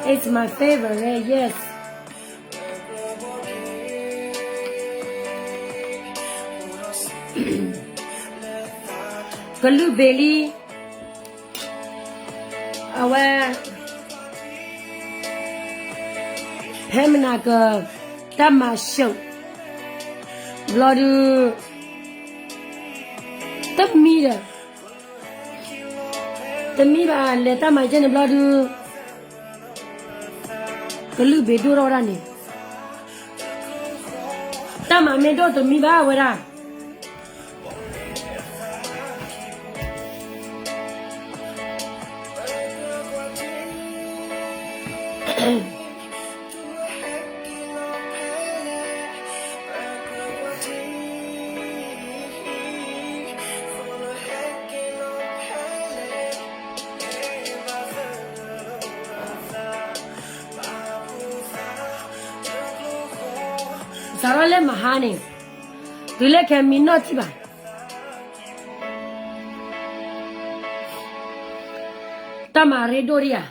It's my favorite, yes. ကလုၢ်ဘ့ၣ်လံ, အဝဲ ဖဲမနၤက တၢ်မၤ show ဘျီဒုး တမံဒီး တမံဘၣ် လဲၤတၢ်မၤကဲန့ၣ်ဘျီဒုး ကလုၢ်ဘ့ၣ်ဒိၣ်ထီၣ်ဝဲဒၣ်န့ၣ် တၢ်မၤမ့ၢ်ဒိၣ်တမံဘၣ်ဝဲဒၣ် စးထီၣ်လၢမဟါန့ၣ် တုၤလၢခဲမံနီၢ်ထံၣ်ဘၣ် တၢ်မၤရ့ဒိၣ်ဒံးဧါ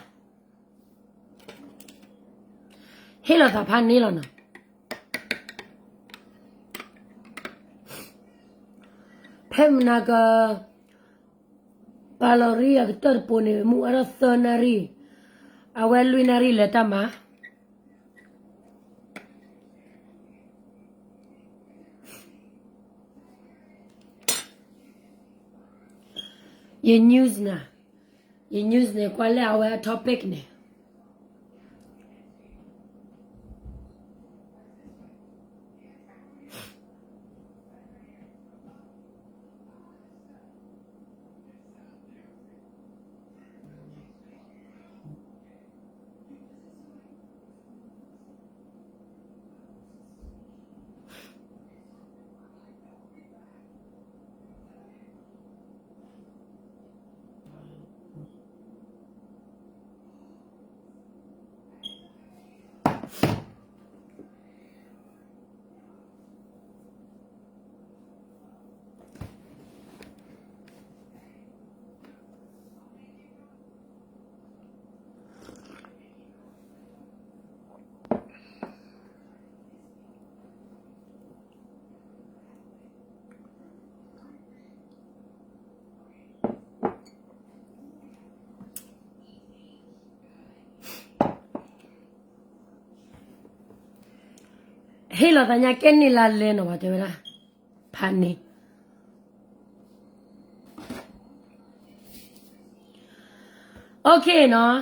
ဟ့ၣ်လီၤသးဖးန့ၣ်လီၤနီၤ ဖဲမနၤက ပာ်လီၤရံအကတၢၢ်တပိၤန့ၣ် မုၢ်အါထီၣ်သၢနၣ်ရံၣ်, အဝဲလွံၢ်နၣ်ရံၣ်လဲၤတၢ်မၤ ယ news နၤ, ယ news န့ၣ် ကွၢ်လၢအဝဲအ topic န့ၣ် ဟ့ၣ်လီၤသးညါကဲန့ၣ်လၢလဲၤနီၤဘၣ်တဲဝဲဒၣ်, ဖးန့ၣ်, OK နီၤ,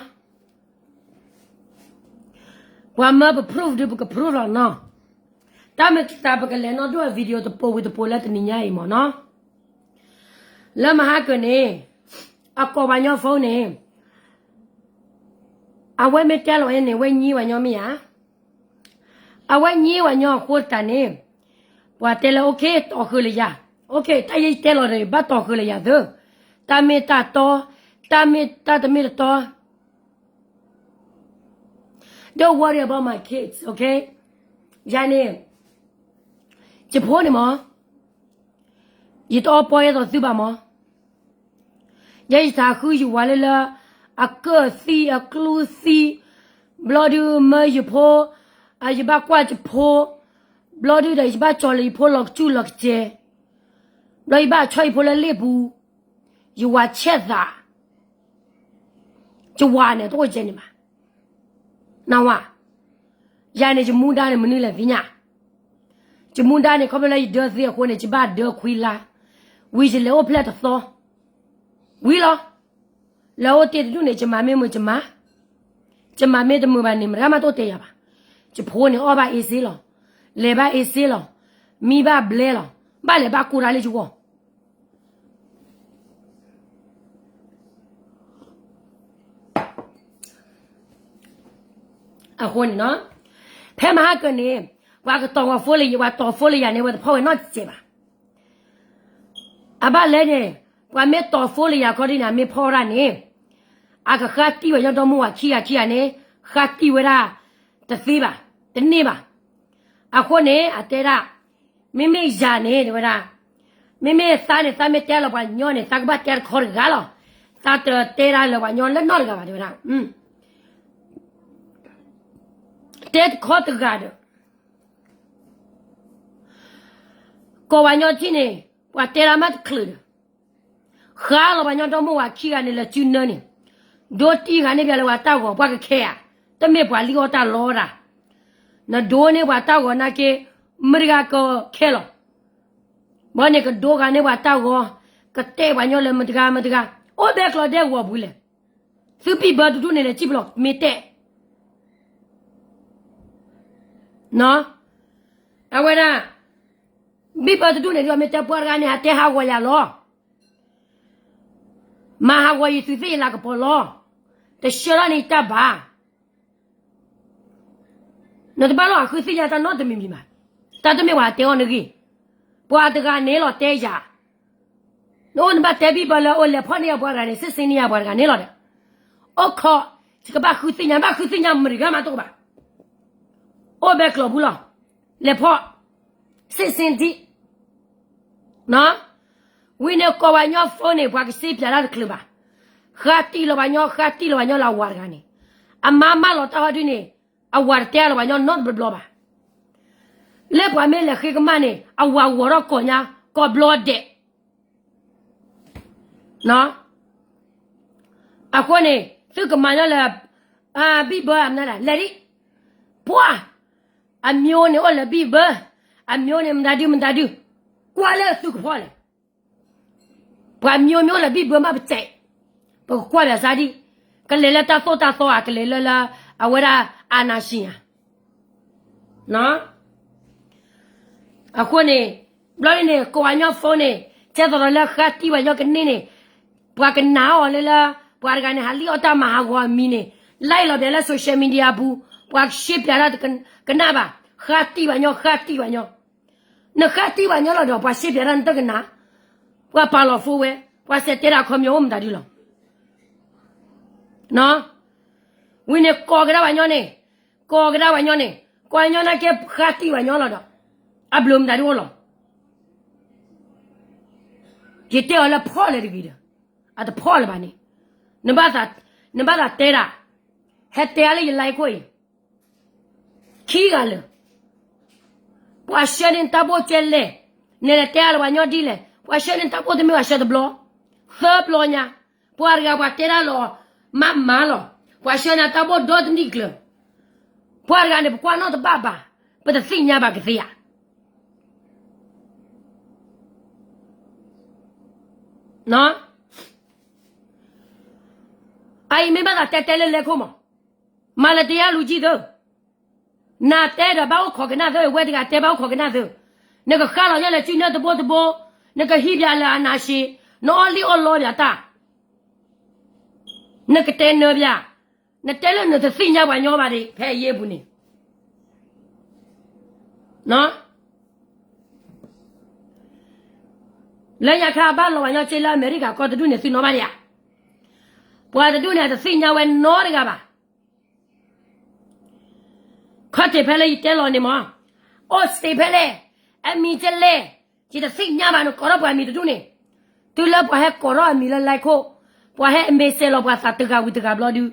ပှၤမၢပ proof ဒုးပက proof လီၤနီၤ, တၢ်မ့ၢ်တၢ်ပကလဲၤနီၣ်ဒိၣ်အ video တပိၤဝံၤတပိၤလၢတနံၤညါအံၤမ့ၢ်နီၤ, လၢမဟါကၢၢ်န့ၣ်, အကိးပှၤညီ phone န့ၣ်, အဝဲမ့ၢ်တဲလီၤအံၤန့ၣ် အဝဲညံပှၤညီမ့ၢ်ဧါ, အဝဲညံပှၤညီအဃိတၢ်န့ၣ်, ပှၤတဲလၢ OK တီၢ်ဃုာ်လၢယၤ, OK တၢ်ယဲယတဲလီၤဒီး ဘၣ်တီၢ်ဃုာ်လၢယၤသၢ, တၢ်မ့ၢ်တၢ်တီ, တၢ်မ့ၢ်တၢ်တမ့ၢ်တတီ Don't worry about my kids, OK? ယၤန့ၣ်, ယဖိန့ၣ်မး, ယတအီပီအဲၣ်ဒိးသုဘၣ်မး, ယဲယတၢ်ဃုယဝၤလၢလၢ, အကၢၣ်သံအကျူသံ, ဘျီဒုးမၢယဖိ, ယဘၣ်ကွၢ်ယဖိ, ဘျီဒုးဒီးယဘၣ်ကၠီလၢယဖိလီၤကစူၢ်လီၤကစဲး, ဘျီယဘၣ်ဆီယဖိလၢလ့ၣ်ပူၤ, ယဝၤဆဲးသး ယဝၤန့ၣ်တအိၣ်ကဲန့ၣ်ဘၣ်, နဝၤ, ယၤန့ၣ်ယမူဒါန့ၣ်မနုၤလဲၣ်သ့ၣ်ညါ, ယမူဒါန့ၣ် ခီဖျိလၢယဒၢသ့အဃိန့ၣ် ယဘၣ်ဒၢခွံလါ, ဝံၤယလဲၤအိၣ်ဖျဲၣ်တသီ, ဝံၤလီၤ, လဲၤအိၣ်တ့ၢ်တဒူၣ်န့ၣ် ယမၤမ့ၢ်မုာ်ယမၤ, ယမၤမ့ၢ်တမုာ်ဘၣ်န့ၣ် မတၤမးတအိၣ်တဲယၤဘၣ်, ယဖိန့ၣ်အီၣ်ဘၣ်အ့စ့လီၤ, လဲၤဘၣ်အ့စ့လီၤ, မံဘၣ်ဘျဲလီၤ, ဘၣ်လဲၤဘၣ်ကိၢ်တၢ်လၢယဂီၢ် အဃိန့ၣ်နီၤ, ဖဲမဟါကၢၢ်န့ၣ်, ပှၤကတီၢ်ဝဲ phone လၢယၤ, ပှၤတီၢ် phone လၢယၤန့ၣ် ဝဲတဖီၣ်ဝဲနီတစဲးဘၣ်. အဘၣ်လဲၣ်န့ၣ်, ပှၤမ့ၢ်တီၢ် phone လၢယၤခီဒ်န့ၣ် အမ့ၢ်ဖီၣ်ဝဲဒၣ်န့ၣ်, အကဃါတံၢ်ဝဲညီဒီမါဝၤခံဂၤခံဂၤန့ၣ်, ဃါတံၢ်ဝဲဒၣ်, တသ့ဘၣ်, တန့ၢ်ဘၣ်. အဃိန့ၣ် အတဲဒၣ်, မ့မ့ၢ်ယၤန့ၣ် တဲဝဲဒၣ်, မ့မ့ၢ်သးန့ၣ် သးမ့ၢ်တဲလီၤပှၤညီန့ၣ် သးကဘၣ်တဲတခီတဂၤလီၤ. သးတတဲဒၣ်လၢပှၤညီလၢနီတဂၤဘၣ် တဲဝဲဒၣ်. တဲတခီတဂၤဒီး ကိးဝဲညီထံၣ်န့ၣ် ပှၤတဲဒၣ်မးတချုးဒီး ဃါလီၤပှၤညီဒီမိၢ်ဝၤခံဂၤန့ၣ်လၢစုနၢန့ၣ်, ဒိတံၢ်ဂၤန့ၣ်ပျဲလၢပှၤတၢ်ဂီၤ ပှၤကခဲဧါ, တမ့ၢ်ပှၤလံၣ်အီၣ်တၢ်လီတၢ်, နဒိန့ၢ်ပှၤတၢ်ဂီၤနာ်က့ မတၤတဂၤကခဲလီၤ, ဘၣ်န့ၣ်ကဒိဂၤန့ၢ်ပှၤတၢ်ဂီၤ, ကတဲပှၤညီလၢမတၤတဂၤမတၤတဂၤ, အိၣ်ဘဲကျီဒဲကဝီၤပူၤလဲၣ်, သုဘံၣ်ဘၢတဒူၣ်န့ၣ်လဲၤစံၣ်ပလီၢ်မ့ၢ်တဲ အဝဲဒၣ် ဘံၣ်ဘၢတဒူၣ်န့ၣ်ဒီးမ့ၢ်တဲပှၤတဂၤန့ၣ် ဟးတဲဟးဂီၤယၤလီၤ, မၤဟးဂီၤယသုသ့ၣ်ယလၤကပီၤလီၤ, တဆှၢထီၣ်န့ၢ်တၢ်ဘၣ်, နတဘၣ်လီၤအဃုသ့ၣ်ညါတၢ်နီတမံၤမံၤဘၣ်, တၢ်တမ့ၢ်ပှၤတဲအီၤနဂ့ၢ်, ပှၤတဂၤန့ၣ်လီၤတဲယၤ နအိၣ်နဘၣ်တဲဘံၣ်ဘၢလၢအိၣ်လဲၤဖီၣ်န့ၢ်ယၤပှၤတဂၤန့ၣ် စ့ၢ်စ့န့ၢ်ယၤပှၤတဂၤန့ၣ်လီၤဒီး, အိၣ်ခိး, ယကဘၣ်ဃုသ့ၣ်ညါ ဘၣ်ဃုသ့ၣ်ညါမတၤတဂၤမးတအိၣ်ဘၣ်, အိၣ်ဘဲကျီပူၤလီၤ, လဲၤဖီၣ်, စ့ၢ်စ့ဒံး, ဝံၤန့ၣ်ကိးပှၤညီ phone န့ၣ် ပှၤကစ့ပၠးတၢ်တချုးဘၣ်, ဃါတံၢ်လီၤပှၤညီ ဃါတံၢ်လီၤပှၤညီလၢအဝၤတဂၤန့ၣ်, အမါမၢလီၤတၢ်ဟီဒုန့ၣ်, အဝၤတတဲအါလီၤပှၤညီနီတဘျီဘျီဘၣ် လၢပှၤမ့ၢ်လဲၤဃ့ကမၣ်န့ၣ် အဝၤဂီၤထီၣ်ကိးညါ ကိးဘျီဒဲး, အဃိန့ၣ် သုကမၤညီလၢ ဘံၣ်ဘၢအမနုၤလဲၣ်, ပှၤ အမျိုးန့ၣ်အိၣ်လၢဘံၣ်ဘၢ, အမျိုးန့ၣ်မတၤဒုမတၤဒု, ကွၢ်လၢသုကဖီၣ်လဲၣ် ပှၤမျိုးမျိုးလၢဘံၣ်ဘၢမးပစဲး, ပကကွၢ်ပၠးစါဒံး, ကလဲၤလၢတၢ်သိၣ်တၢ်သီဧါ, ကလဲၤလၢလၢ အဝဲဒၣ် အာဏာရှင် ဧါ. အဃိန့ၣ် ဘျီဒ်န့ၣ် ကိးဝဲညီ phone န့ၣ် ကဲသိးဒီးလၢဃါတံၢ်ဝဲညီကန့ၢ်န့ၣ်, ပှၤကနာ်အီၤလၢလၢ ပှၤတဂၤန့ၣ် ဟးလံၣ်အီၣ်တၢ်မၤဟးဂီၤအမံၤန့ၣ်, လၢလီၤပၠးလၢ social media ပူၤ, ပှၤရှဲပၠးတၢ်တကနၣ်ဘၣ်, ဃါတံၢ်ဝဲညီ ဃါတံၢ်ဝဲညီ နဃါတံၢ်ပှၤညီလီၤဒီး ပှၤရှဲပၠးတၢ်နတကနၣ်, ပှၤပာ်လီၤ phone ဝဲ, ပှၤစဲးတဲဒၣ်ခီပညီအိၣ်မတၤဒုလီၤ. ဝံၤန့ၣ်ကိးကဒါပှၤညီန့ၣ်, ကိးကဒါပှၤညီန့ၣ်, ကိးညီနာ်က့ဃါတံၢ်ပှၤညီလီၤဒီး, အဘျုးမတၤဒုအိၣ်လီၤ. ယတဲအီၤလၢဖီၣ်လၢၤတဂ့ၤဒီး, အတဖီၣ်လၢၤဘၣ်န့ၣ်, နဘၣ်သးတဲဒၣ်, ဟဲတဲအါလၢယ live ခိၣ်အံၤ ခံဂၤလၢာ်, ပှၤဆှၢန့ၢ်တၢ်ဘိၣ်ကဲလဲၣ်, နလဲၤတဲအါလၢပှၤညီဒ်လဲၣ်, ပှၤဆှၢန့ၢ်တၢ်ဘိၣ်တမ့ၢ်ပှၤဆှၢတဘျီ, သၢဘျီညါ, ပှၤတဂၤပှၤတဲဒၣ်လီၤ, မၤမၤလီၤ, ပှၤဆှၢန့ၢ်တၢ်ဘိၣ်ဒီတနံၣ်ကျၢၤ, ပှၤတဂၤန့ၣ် ပကွၢ်နီၣ်တဘၣ်ဘၣ်, ပတသ့ၣ်ညါဘၣ်ကသ့ဧါ. အအံၤမ့ၢ်ဘၣ်သးတဲတဲလၢလဲၤခိၣ်မး, မၤလၢတယၢ်လူၤကံၢ်သု, နၤတဲဒီးဘၣ်အိၣ်ခိးကနၣ်သု, ဝဲတဂၤတဲဘၣ်အိၣ်ခိးကနၣ်သု, နကဃၣ်လီၤညါလၢစုနၢတဘိတဘိ, နကဟံးပၠးလၢအနၤၡ့, နအီၣ်လံၣ်အီၣ်လီပၠးတၢ်, နကတဲနၢပၠး, နတဲလၢနတသ့ၣ်ညါပှၤညီဘၣ်ဒံး ဖဲအယ့ၢ်ပူၤန့ၣ် လၢညါခါအဘၣ်လီၤပှၤညီစ့လၢအမဲရကၤကီၢ်တဒူၣ်န့ၣ် သုနီၣ်ဘၣ်ဒံးဧါ. ပှၤတဒူၣ်န့ၣ် အတသ့ၣ်ညါဝဲနီတဂၤဘၣ်. ခီၣ်ထံးဖဲလၢယတဲလီၤန့ၣ်မး, အိၣ်စ့ဖဲလဲၣ်, အမံၤကလဲၣ်, ယတသ့ၣ်ညါဘၣ် နကိးထီၣ်ပှၤမံၤတဒူၣ်န့ၣ်, တုၤလၢပှၤဟဲကိးထီၣ်အမံၤလၢ live ခိၣ်, ပှၤဟဲအမဲာ်စဲးလီၤပှၤသးတဂၤဝံၤတဂၤဘျီဒုး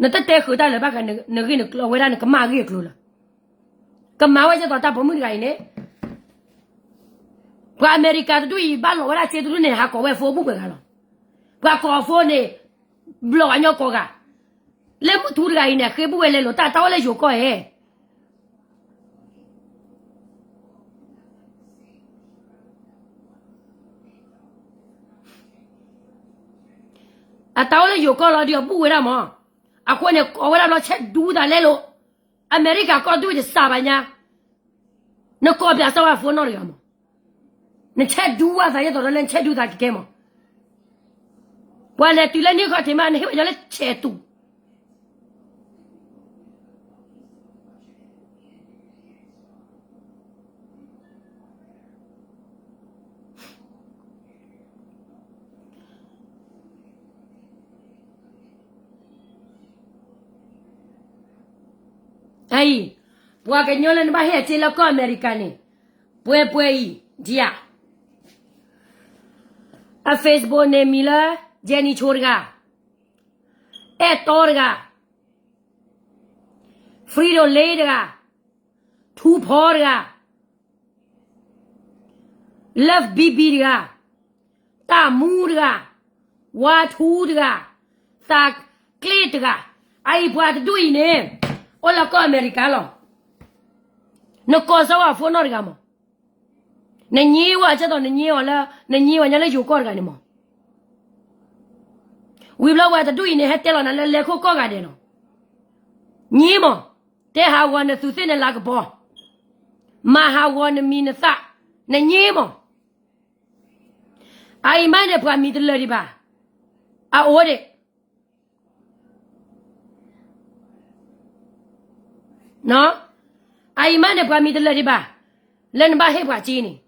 နတတဲဃုာ်တၢ်လၢၤဘၣ် နဂ့ၢ်နကျိၤဝဲဒၣ် နကမၣ်အဂ့ၢ်အကျိၤလီၤ. ကမၤဝဲဒ်သိးတၢ်ပိာ်မုၣ်တဂၤအံၤန့ၣ်, ပှၤအမဲရကၤတဒူၣ်အံၤ ဘၣ်လီၤဝဲဒၣ်စ့တဒူၣ်န့ၣ် ဟးကိးဝဲ phone ဘူၣ်ပှဲၤဂၤလီၤ. ပှၤကိး phone န့ၣ် ဘျီၣ်ဝဲညီကိးဂၤ, လၢမုၢ်ထူတဂၤအံၤန့ၣ် ဃ့ဘူၣ်ဝဲလဲၤလိာ်တၢ် တၢ်အိၣ်လၢယိၤကီၢ်ဧါ. အတၢ်အိၣ်လၢယိၤကီၢ်လီၤဒုး အဘူၣ်ဝဲဒၣ်မး. အဃိန့ၣ် ကိးဝဲဒၣ်ဘျီ ဆဲးဒူသးလဲလိာ်, အမဲရကၤကီၢ်ဒူၣ်တစးဘၣ်ညါ, နကိးပၠးစၢ်ဝဲ phone နီတဂၤမး, နဆဲးဒူဝဲသး ယဲသိးဒီးလၢနဆဲးဒူသးကကဲမး. ပှၤလဲၤတုၤလၢန့ၣ်ခီၣ်ထံးမး နဟ့ၣ်ပှၤညီလၢဆဲးတူာ် အံၤ, ပှၤကညီလၢနဘၣ်ဟ့ၣ်အစ့လၢကီၢ်အမဲရကၤန့ၣ်, ပှဲၤပှဲၤအံၤ, ဒံးဧါ. အ Facebook န့ၣ်မံၤလၢ Jenny ဆိတဂၤ, အဲၣ်တီတဂၤ, အဲၣ်တီတဂၤ Frito-Lay တဂၤ, ထူဖီတဂၤ, Love BB တဂၤ, တၢ်မူတဂၤ, ဝါထူတဂၤ, သးကျ့တဂၤ, အအံၤပှၤတဒူၣ်အံၤန့ၣ် အိၣ်လၢကီၢ်အမဲရကၤလီၤ. နကိးစၢၤဝဲအ phone နီတဂၤမး, နညံဝဲကဲသိးနညံအီၤလၢ နညံဝဲညါလၢယိၤကီၢ်တဂၤန့ၣ်မး. ဝံၤဘျီဝဲတဒူၣ်အံၤန့ၣ် ဟဲတဲလီၤနၤလၢလဲၤခိၣ်ကီၢ်ဂၤဒဲးလီၤ. ညံမး, တဲဟးဂီၤနသူးသ့ၣ်နလၤကပီၤ, မၤဟးဂီၤနမံၤနသၣ်, နညံမး. အအံၤမးန့ၣ်ပှၤမံၤတလၢာ်ဒံးဘၣ်, အအိၣ်ဒံး အအံၤမးန့ၣ်ပှၤမံၤတလၢာ်ဒံးဘၣ်, လၢနဘၣ်ဟ့ၣ်ပှၤစ့န့ၣ်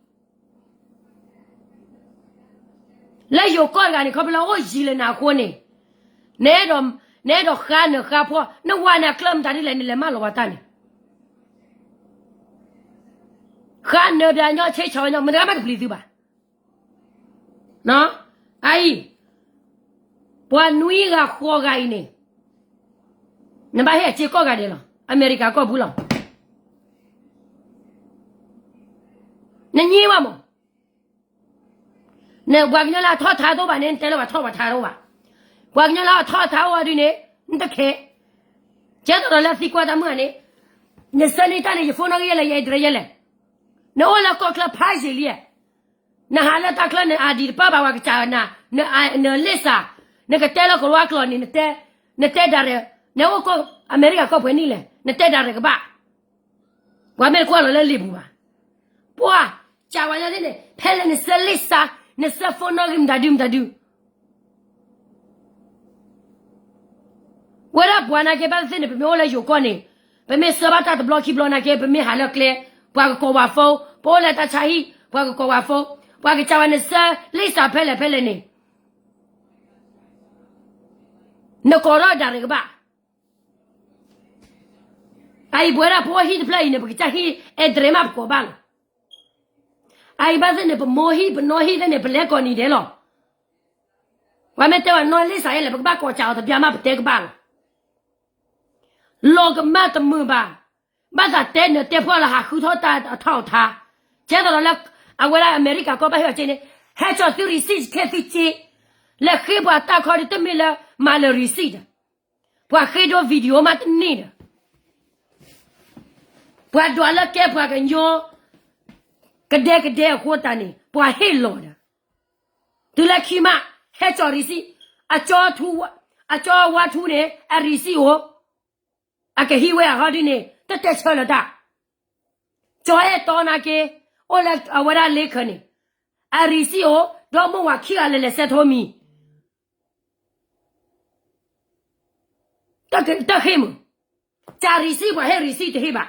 လၢယိၤကီၢ်တဂၤန့ၣ် ခီဖျိလၢအိၣ်ယံၤလၢနၤအဃိန့ၣ်, နအဲၣ်ဒိး, နအဲၣ်ဒိးဃါနၢၤဃါဖှီၣ်, နဝၤန့ၣ်အကျၢၢ်မတၤဒ်လဲၣ် နလဲၤမၢလီၤဝဲတၢ်န့ၣ်, ဃါနၢၤပှၤညီ ဆ့ဆီဝဲညီ မတၤဂၤမးတပျံၤသုဘၣ်. အအံၤ, ပှၤနွံဂၤဃိးဂၤအံၤန့ၣ်, နဘၣ်ဟ့ၣ်အစ့ကီၢ်ဂၤဒဲးလီၤ, အမဲရကၤကီၢ်ပူၤလီၤ. နညံဘၣ်မး, နပှၤကညီလၢအထီၣ်ထါတအိၣ်ဘၣ်န့ၣ် နတဲလၢပှၤထီၣ်ပှၤထါတအိၣ်ဘၣ်. ပှၤကညီလၢအထီၣ်ထါအိၣ်ဝဲဒ်န့ၣ် နတခဲ, ကဲသိးဒီးလၢသံကွၢ်တၢ်မုၢ်ဧါန့ၣ်, နဆၢန့ၢ်တၢ်န့ၣ် ယ phone နီၣ်ဂံၢ်ယဲလဲၣ် ယ address ယဲလဲၣ်. နအိၣ်လၢကီၢ်ချၢဖးယံာ်လံ, နဟးလၢတၢ်ချၢန ID တပၢၢ်ဘၣ် ပှၤကစၢ်နၤ, န လ့ၣ်စး, နကတဲလၢကရၢအကျိာ်န့ၣ်, နတဲဒၣ်ရဲၣ်, နအိၣ်ကီၢ်အမဲရကၤကီၢ်ပှဲၤနံၣ်လဲၣ်, နတဲဒၣ်ရဲၣ်ကဘၣ်. ပှၤမ့ၢ်တကွၢ်လီၤလၢလံာ်ပူၤဘၣ်. ပှၤကးဝဲညါသ့ၣ်န့ၣ် ဖဲလဲၣ်နဆၢလ့ၣ်စး, နဆၢ phone နီၣ်ဂံၢ်မတၤဒုမတၤဒု ဝဲဒၣ်ပှၤနာ်က့ ဘၣ်သ့ၣ်သ့ၣ်န့ၣ် ပမ့ၢ်အိၣ်လၢယိၤကီၢ်န့ၣ်, ပမ့ၢ်ဆှၢဘၣ်တၢ်တဘျီခံဘျီနာ်က့ ပမ့ၢ်ဟးလၢကျဲ, ပှၤကကိးဝဲ phone, ပအိၣ်လၢတၢ်ဆါဟံၣ်, ပှၤကကိးဝဲ phone, ပှၤကးဝဲနဆၢလ့ၣ်စးဖဲလဲၣ်ဖဲလဲၣ်န့ၣ်, နကိးထီၣ်ဒၣ်ရဲၣ်ကဘၣ်. အအံၤပဝဲဒၣ်ပအိၣ်ဟံၣ်တဖျၢၣ်အံၤန့ၣ် ပကစၢ်ဟံၣ် address မးပကိးဘၣ်လီၤ. အအံၤဘၣ်သ့ၣ်န့ၣ် ပမိၢ်ဟံၣ်ပနီၢ်ဟံၣ်သ့ၣ်န့ၣ် ပလဲၤကိးနံၤဒဲးလီၤ. ပှၤမ့ၢ်တဲဝဲနီၢ်လ့ၣ်စးယဲလဲၣ် ပကဘၣ်ကိးစးအီၤတဘျီမး ပတဲကဘၣ်လီၤ. လီၤကမၣ်တမုာ်ဘၣ်. ဘၣ်သးတဲနၢၤတဲဖှီၣ်လၢဟးဃုထီၣ်တၢ်အထီၣ်အထါ, ကဲသိးဒီးလၢ အဝဲဒၣ်အမဲရကၤကီၢ်ဘၣ်ဟ့ၣ်အီၤစ့န့ၣ်, ဟဲကၠီၤသု receipt ခဲသုစ့, လဲၤဃ့ပှၤတၢ်ခီဒ်တမ့ၢ်လၢမၤလၢ receipt ဒီး, ပှၤဃ့ဒိ video မးတန့ၢ်ဒီး, ပှၤဒွးလၢကဲပှၤကညီ ကဒဲကဒဲအဃိတၢ်န့ၣ် ပှၤဟ့ၣ်လီၤဒီး, တုၤလၢခံမး ဟဲကၠီၤ receipt, အကၠီဝါထူန့ၣ် အ receipt အိၣ်, အကဟံးဝဲအဟီဒ်န့ၣ် တတဲဆၢလၢၤတၢ်, ကၠီအဲၣ်တီနာ်က့, အိၣ်လၢအဝဲဒၣ်လ့ခၢၣ်န့ၣ်, အ receipt အိၣ်, ဒီးမိၢ်ဝၤခံဂၤလဲၤလဲၤဆဲးထိမံၤ တၢ်ဃ့မုာ်, ကး receipt ပှၤဟ့ၣ် receipt တဟ့ၣ်ဘၣ်.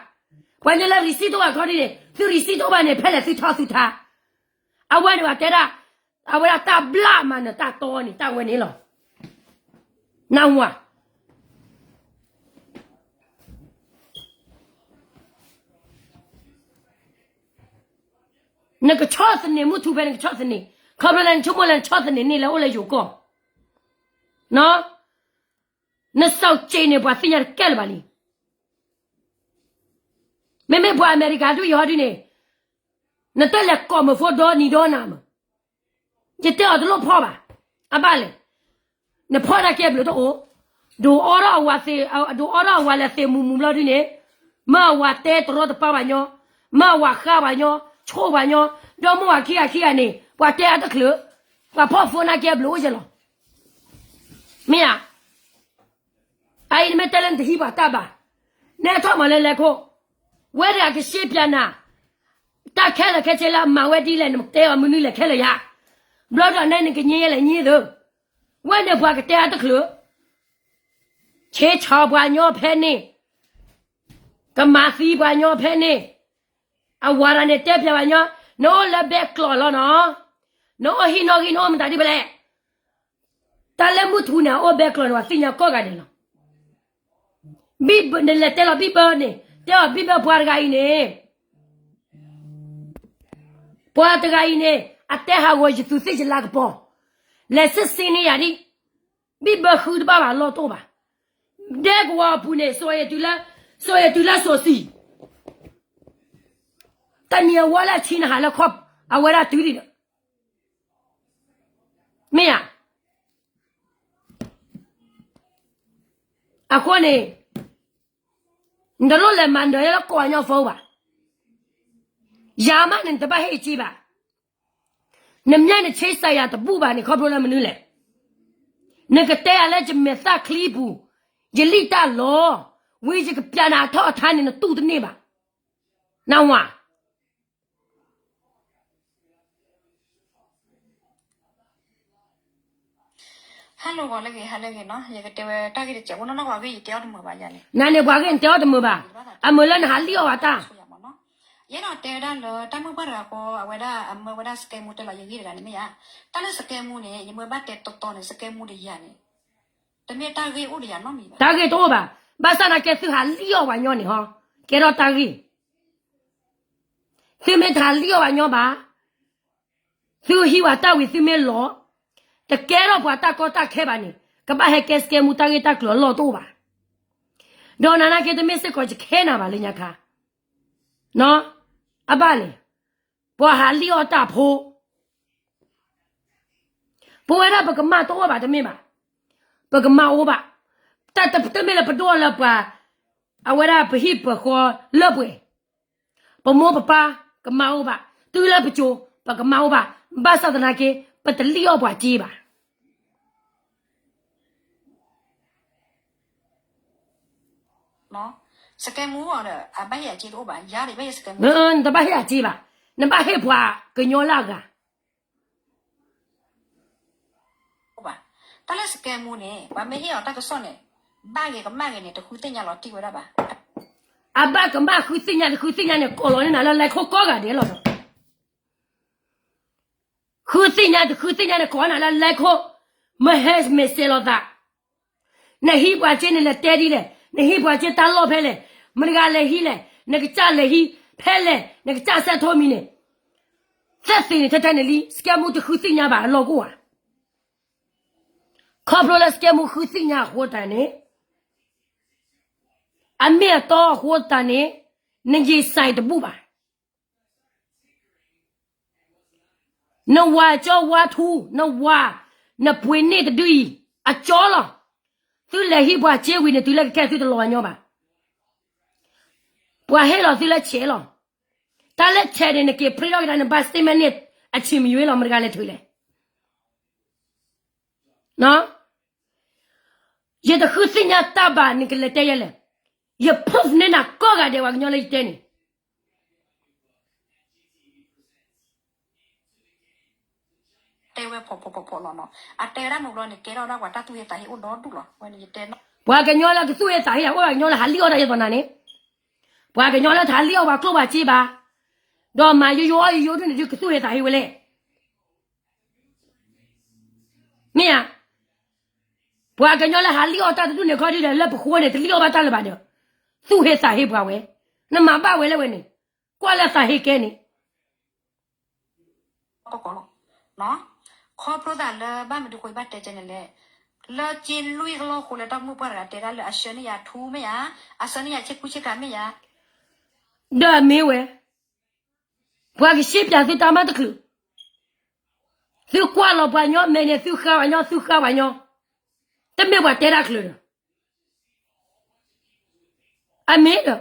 ပှၤညီလၢ receipt တအိၣ်ဘၣ်ခီဒ်န့ၣ် သု receipt တအိၣ်ဘၣ်န့ၣ် ဖဲလဲၣ်သုထီၣ်သုထါ, အဝဲန့ၣ်ပှၤတဲဒၣ်, အဝဲဒၣ်တၢ်ဘျၣ်မးနတၢ်တီန့ၣ် တၢ်ဝဲန့ၣ်လီၤ. နၢ်ဟူဧါ. နကဆီၣ်သနံးမုၢ်ထူဖဲနကဆီၣ်သနံး, ခီဖျိလၢနဆိကမိၣ်လၢနဆီၣ်သနံးန့ၣ်လၢအိၣ်လၢယိၤကီၢ်, နစီၤက့န့ၣ် ပှၤသ့ၣ်ညါတကဲလၢၤဘၣ်လံ. မ့မ့ၢ်ပှၤအမဲရကၤဒုးယဟီဒုးန့ၣ်, နတလဲၤကိးမုာ်ဖိဒီနံၤဒီနၤမး, ယတဲအီၤတလိၣ်ဖီၣ်ဘၣ်, အဘၣ်လဲၣ်, နဖီၣ်တၢ်ကဲဘျုးတအိၣ်, ဒိးအီထီၣ်အဝၤသ့, ဒိးအီထီၣ်အဝၤလဲၤသ့ၣ်မူၤမူၤဘျီဒုးန့ၣ်, မ့ၢ်အဝၤတဲတရီတပါပှၤညီ, မ့ၢ်အဝၤဃါပှၤညီ, ဆိၣ်ပှၤညီ, ဒီးမိၢ်ဝၤခံဂၤခံဂၤန့ၣ် ပှၤတဲအတချုး, ပှၤဖီၣ်ဖိနာ်ကဲဘျုးအိၣ်ယဲလီၤ. မ့ၢ်ဧါ. အအံၤနမ့ၢ်တဲလၢနတဟံးပှၤတၢ်ဘၣ်, နဲထီၣ်မၤလၢလဲၤခိၣ်, ဝဲတဂၤကရှဲပၠးနၤ, တၢ်ခဲလၢာ်ခဲဆ့လၢအမၤဝဲဒ်လဲၣ် နတဲအီၤမနုၤလဲၣ်ခဲလၢာ်ယါ, ဘျီဒီးနဲနကညံလဲၣ်ညံသၢ, ဝဲန့ၣ်ပှၤကတဲအတချုး, ဆ့ဆီပှၤညီဖဲန့ၣ်, ကမၤသံပှၤညီဖဲန့ၣ်, အဝၤတဂၤန့ၣ်တဲပၠးပှၤညီ, နအိၣ်လၢဘဲကျိးလီၤနီၤ, နအိၣ်ဟံၣ်နီၣ်ဂံၢ်နအိၣ်မတၤဒ်ဖဲလဲၣ် တၢ်လၢမုၢ်ထူန့ၣ် အအိၣ်ဘဲကျိးန့ၣ် ပှၤသ့ၣ်ညါကိးဂၤဒဲးလီၤ. ဘံၣ်ဘၢ နလဲၤတဲလီၤဘံၣ်ဘၢန့ၣ်, တဲအီၤဘံၣ်ဘၢပှၤတဂၤအံၤန့ၣ်, ပှၤတဂၤအံၤန့ၣ် အတဲဟးဂီၤယသူးသ့ၣ်ယလၤကပီၤ, လဲၤစ့စ့န့ၢ်ယၤဒ်, ဘံၣ်ဘၢဃုတဘၣ်ဘၣ်လီၢ်တအိၣ်ဘၣ်. ဒဲကဝီၤအပူၤန့ၣ် စိၤအံၤတုၤလၢ စိၤအံၤတုၤလၢစိၤဆံး, တနံၤအဝီလၢအဆံနဟးလၢခီၣ် အဝဲဒၣ်တုၤဒံးဒီး, မ့ၢ်ဧါ. အဃိန့ၣ် နတလိၣ်လဲၤမၤနၢၤလၢကိးအညီဖိဘၣ်. ယၤမးန့ၣ် နတဘၣ်ဟ့ၣ်အစ့ဘၣ်. နမ့ၢ်နဆ့စးယၤတဘူၣ်ဘၣ်န့ၣ် ခီဖျိလၢမနုၤလဲၣ်. နကတဲယၤလၢယမဲာ်သၣ်ချံပူၤ, ယလံၣ်တၢ်လီၤ, ဝံၤယကပျးနၤအထီၣ်အထါန့ၣ် နတူၢ်တန့ၢ်ဘၣ်. နဝၤ ဟါလၢဂီၤလၢဂ့ၤ ဟါလၢဂ့ၤနီၤ, ယကတဲဝဲတၢ်ဂ့ၢ်တစဲးဖိနီၤနီၤ, ပှၤဂ့ၢ်ယတဲအီၤတမုာ်ဘၣ်ယၤန့ၣ်, နၤန့ၣ်ပှၤဂ့ၢ်နတဲအီၤတမုာ်ဘၣ်, အမုာ်လၢနဟးလံၣ်အီၣ်ဝဲတၢ်. ယအဲၣ်ဒိးတဲဝဲဒၣ်လၢတၢ်မုၢ်ပှၢ်တဂၤဃီ အဝဲဒၣ်အမၢဝဲဒၣ်စကဲမူတဲလီၤယဂ့ၢ်တဂၤန့ၣ်မ့ၢ်ဧါ, တၢ်လၢစကဲမူန့ၣ် ယမ့ၢ်ဘၣ်တဲတီတီန့ၣ် စကဲမူဒီးယၤန့ၣ် တမ့ၢ်တၢ်ဂ့ၢ်အိၣ်ဒီးယၤနီတမံၤဘၣ်. တၢ်ဂ့ၢ်တအိၣ်ဘၣ်. ဘၣ်ဆၣ်သနာ်က့သုဟးလံၣ်အီၣ်ပှၤညီန့ၣ်ဟီ, ကဲထီၣ်တၢ်ဂ့ၢ်. သုမ့ၢ်တဟးလံၣ်အီၣ်ပှၤညီဘၣ်, သုဟံးဝဲတၢ်ဝံၤသုမ့ၢ်လီၤ, တကဲထီၣ်ပှၤတၢ်ကီတၢ်ခဲဘၣ်န့ၣ် ကဘၣ်ဟဲကဲစကဲမူတၢ်ဂ့ၢ်တၢ်ကျိၤအလီၢ်တအိၣ်ဘၣ်. ဒီးနၤနာ်က့တမ့ၢ်စ့ၢ်ကီးယခဲနၤဘၣ်လၢညါခါ, အဘၣ်လဲၣ်, ပှၤဟးလံၣ်အီၣ်တၢ်ဖိ ပဝဲဒၣ်ပကမၣ်တအိၣ်ဘၣ်တမ့ၢ်ဘၣ်, ပကမၣ်အိၣ်ဘၣ်, တၢ်တမ့ၢ်လၢပဒိၣ်လၢပှၤ, အဝဲဒၣ်ပဟံၣ်ပဃီလၢပှဲၤ, ပမိၢ်ပပၢ်ကမၣ်အိၣ်ဘၣ်, တုၤလၢပစိၤပကမၣ်အိၣ်ဘၣ်, ဘၣ်ဆၣ်သနာ်က့ ပတလံၣ်အီၣ်ပှၤစ့ဘၣ်. စကဲမူအီၤဒီး အဘၣ်ဟ့ၣ်အစ့တအိၣ်ဘၣ်, ယၤဒီးဘၣ်ဟ့ၣ်စကဲမူ, နတဘၣ်ဟ့ၣ်အစ့ဘၣ်, နဘၣ်ဟ့ၣ်ပှၤကညီလၢအဂၤ ဘၣ်. တၢ်လၢစကဲမူန့ၣ် ပှၤမ့ၢ်ဟ့ၣ်အီၤတၢ်ကစီၣ်န့ၣ် ဘၣ်ဂ့ၤကမၣ်ဂ့ၤန့ၣ် တဃုသ့ၣ်ညါလီၤတံၢ်ဝဲဒၣ်ဘၣ်. အဘၣ်ကမၣ်ဃုသ့ၣ်ညါတဃုသ့ၣ်ညါန့ၣ် ကိးလီၤန့ၢ်နၤလၢလဲခိၣ်ကိးဂၤဒဲးလီၤဒီး ဃုသ့ၣ်ညါတဃုသ့ၣ်ညါန့ၣ် ကိးနၤလၢလဲခိၣ်, မဟဲမဲာ်စဲးလိာ်သး, နဟံးပှၤစ့န့ၣ်လဲၤတဲဒ်လဲၣ်, နဟံးပှၤစ့တၢ်လီၢ်ဖဲလဲၣ်, မတၤတဂၤလဲၤဟံးလဲၣ်, နကစၢ်လဲၤဟံးဖဲလဲၣ်, နကစၢ်စဲးထိမံၤန့ၣ်, သဲသ့ၣ်န့ၣ်ထဲထဲန့ၣ်လံ, စကဲမူတဃုသ့ၣ်ညါဘၣ်အလီၢ်ကအိၣ်ဧါ. ခီဖျိလၢစကဲမူဃုသ့ၣ်ညါအဃိတၢ်န့ၣ်, အမ့ၢ်အတီအဃိတၢ်န့ၣ်, နယံာ်စဲးတဘူၣ်ဘၣ်. နဝၤကၠီဝါထူ, နဝၤ, နပှ့ၤန့ၢ်တဒုအံၤ, အကၠီလီၤ. သုလဲၤဟံးပှၤစ့ဝံၤန့ၣ် တုၤလၢကခဲသုတလီၤဝဲညီဘၣ်. ပှၤဟ့ၣ်လီၤသုလၢဆဲးလီၤ. တၢ်လၢဆဲးန့ၣ် နက့ၤဖျ့ထီၣ်ကဒါနဘၣ် statement န့ၣ် အဆံးမံၤဝဲလီၤ မတၤတဂၤလဲၤထုးလဲၣ်. ယတဃုသ့ၣ်ညါတၢ်ဘၣ် နကလဲၤတဲယဲလဲၣ်. ယ proof န့ၢ်နၤကိးဂၤဒဲး ပှၤကညီလၢယတဲန့ၣ် တဲဝဲဖီဖီဖီဖီလီၤနီၤ. အတဲဝဲဒၣ်မုၢ်ဘျီန့ၣ် ကဲထီၣ်ဒၣ်ပှၤတၢ်သူၣ်ဟ့သးဟ့အိၣ်ဒီဒူၣ်လီၤ. ဝဲန့ၣ်ယတဲနီၤ. ပှၤကညီလၢကသူၣ်ဟ့သးဟ့ အအိၣ်ပှၤကညီလၢဟးလံၣ်အီၣ်တၢ်ယဲသိးနၤန့ၣ်, ပှၤကညီလၢတဟးလံၣ်အီၣ်ပှၤကျိၣ်ပှၤစ့ဘၣ်, ဒီးမၤယိယိအီၣ်ယိယိဒ်န့ၣ်ဒုး ကသူၣ်ဟ့သးဟ့ဝဲလဲၣ်. မ့ၢ်ဧါ. ပှၤကညီလၢဟးလံၣ်အီၣ်တၢ်တဒူၣ်န့ၣ်ခီဒ်ဒီး လၢပဃိန့ၣ် တလံၣ်အီၣ်ဘၣ်တၢ်လၢၤဘၣ်ဒီး, သူၣ်ဟ့သးဟ့ပှၤဝဲ, နမၤဘၣ်ဝဲလၢဝဲန့ၣ်, ကွၢ်လၢသးဟ့ကဲန့ၣ် ကီကီလီၤ. ခီဖျိသးလၢဘၣ်မနုၤဃိဘၣ်တဲကဲန့ၣ်လဲၣ်, လၢက့လွံၢ်ကလီၢ်ဃိလၢတၢ်မိၢ်ပှၢ်တဂၤတဲဒၣ်လၢအဆှၢန့ၢ်ယၤထူမ့ၢ်ဧါ, အဆှၢန့ၢ်ယၤဆ့ကူဆ့ကၤမ့ၢ်ဧါ, ဒီးအမ့ၢ်ဝဲ, ပှၤကရှဲပၠးသုတၢ်မၤတချုး, သုကွၢ်လီၤပှၤညီမဲာ်န့ၣ် သုဃါပှၤညီ သုဃါပှၤညီ, တမ့ၢ်ပှၤတဲတၢ်ချုးဒီး, အမ့ၢ်ဒီး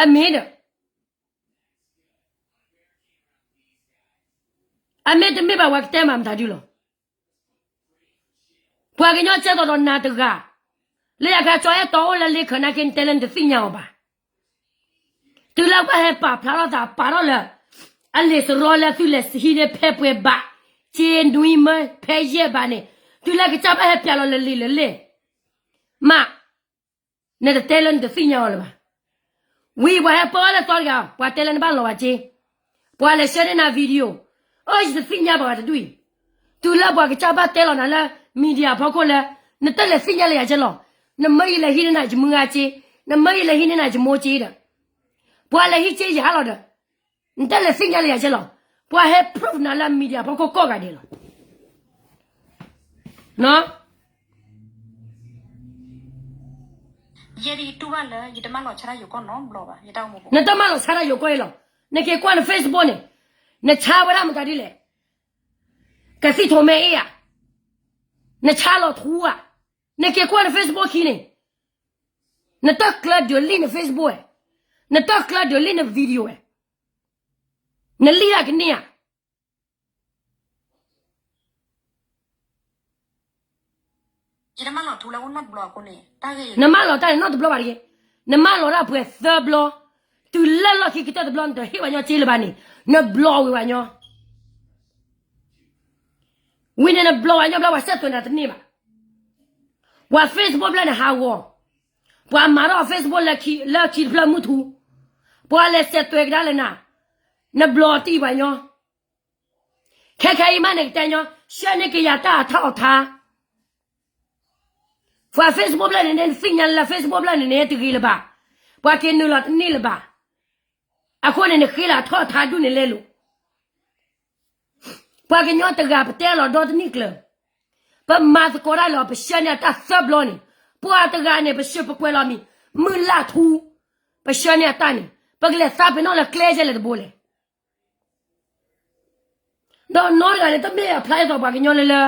အမ့ၢ်ဒီး အမ့ၢ်တမ့ၢ်ဘၣ်ပှၤကတဲမၤမတၤဒုလီၤ. ပှၤကညီကဲသိးဒီးနၤတဂၤ, လၢယခါကၠီအဲၣ်တီအိၣ်လၢလ့ခၢးနာ်က့ နတဲလၢနတသ့ၣ်ညါအီၤဘၣ်. တုၤလၢပှၤဟဲပာ်ဖျါထီၣ်သးပာ်ထီၣ်လၢ အလံာ်စရီလၢသုလဲၤဟံးန့ၢ်ဖဲပှဲၤဘး, က့နွံမၢဖဲယဲၢ်ဘးန့ၣ်, တုၤလၢကစၢ်ဘၣ်ဟဲပၠးလီၤလၢလံာ်လၢလဲၣ်, မး နတတဲလၢနတသ့ၣ်ညါအီၤလၢၤဘၣ်. ဝံၤပှၤဟဲပၢလၢသီတဂၤ, ပှၤတဲလၢနဘၣ်လီၤဘၣ်စ့, ပှၤလဲၤဆှၢန့ၢ်နၤ video, အၢယတသ့ၣ်ညါဘၣ်ဝဲတဒူၣ်အံၤ, တုၤလၢပှၤကစၢ်ဘၣ်တဲလီၤနၤလၢ media ဖီခိၣ်လၢ နတလဲၤသ့ၣ်ညါလၢယၤကဲလီၤ. နမၢယလဲၤဟံးန့ၢ်နၤယမုၢ်ဂၤစ့, နမၢယလဲၤဟံးန့ၢ်နၤယမိၢ်စ့ဒီး, ပှၤလဲၤဟံးစ့ယၤလီၤဒီး, နတလဲၤသ့ၣ်ညါလၢယၤကဲလီၤ. ပှၤဟဲ proof နၤလၢ media ဖီခိၣ်ကိးဂၤဒဲးလီၤ. ယဲဒၣ်ယတူၢ်ဘၣ်လၢ ယတမၢလီၤဆါတၢ်ယိၤကီၢ်နီတဘျီဘၣ်, ယတၢ်အိၣ်မူပူၤ နတမၢလီၤဆါတၢ်ယိၤကီၢ်အံၤလီၤ. နက့ၤကွၢ်န Facebook န့ၣ်, နဆါဝဲဒၣ်မတၤဒ်လဲၣ်, ကသံၣ်ထိးမဲအ့ၣ်ဧါ, နဆါလီၤထူဧါ, နက့ၤကွၢ်န Facebook ခံန့ၣ်, နတၢ်ကျၢၤဒုးလံန Facebook ဝဲ, နတၢ်ကျၢၤဒုးလံန video ဝဲ, နလံၣ်ဒၣ်ကန့ၢ်ဧါ. နမၢလီၤထူလၢအိၣ်နီတဘျီအဃိန့ၣ် တၢ်ဂ့ၢ် နမၢလီၤတၢ်န့ၣ်နီတဘျီဘၣ်တဂ့ၤ, နမၢလီၤဒၣ်ပှဲၤသၢဘျီ, တုၤလၢလီၢ်ခံကတၢၢ်တဘျီ နတဟ့ၣ်ပှၤညီစ့လၢၤဘၣ်န့ၣ်, နဘျီဝံၤပှၤညီ ဝံၤန့ၣ်နဘျီဝဲညီဘျီ ပှၤစဲးသွဲးနၤတန့ၢ်ဘၣ်. ပှၤ Facebook ဖျၢၣ်န့ၣ်ဟးဂီၤ, ပှၤမၤထီၣ် Facebook လၢခံတဖျၢၣ်မုၢ်ထူ, ပှၤလဲၤစဲးသွဲးကဒါလၢနၤ, နဘျီတံၢ်ပှၤညီ. ခဲခဲအံၤမးန့ၣ်ကတဲညီ, ဆှၢန့ၢ်က့ၤယၤတၢ်အထီၣ်အထါ ပှၤ Facebook ဖျၢၣ်န့ၣ်န့ၣ် နသ့ၣ်ညါလၢ Facebook ဖျၢၣ်န့ၣ်န့ၣ် တဂ့ၤလၢၤဘၣ်, ပှၤက့ၤနုာ်လီၤတန့ၢ်လၢၤဘၣ်. အဃိန့ၣ် နဃ့လၢအထီၣ်အထါဒူၣ်န့ၣ်လဲလိာ် ပှၤကညီတဂၤပတဲလီၤဒီတနံၣ်ကျၢၤ, ပမၤသကိးတၢ်လၢ ပဆှၢန့ၢ်အတၢ်သၢဘျီန့ၣ်, ပှၤတဂၤန့ၣ် ပဆှၢပကွဲးလီၤမံၤ, မုၢ်လၢ်ထူ, ပဆှၢန့ၢ်အတၢ်န့ၣ် ပကလဲၤသးပ့ၤနီၣ်လၢကျဲယဲလဲၣ်တဘိလဲၣ်. ဒီးနီတဂၤန့ၣ် တမ့ၢ်အဖျါအသးပှၤကညီလၢလၢ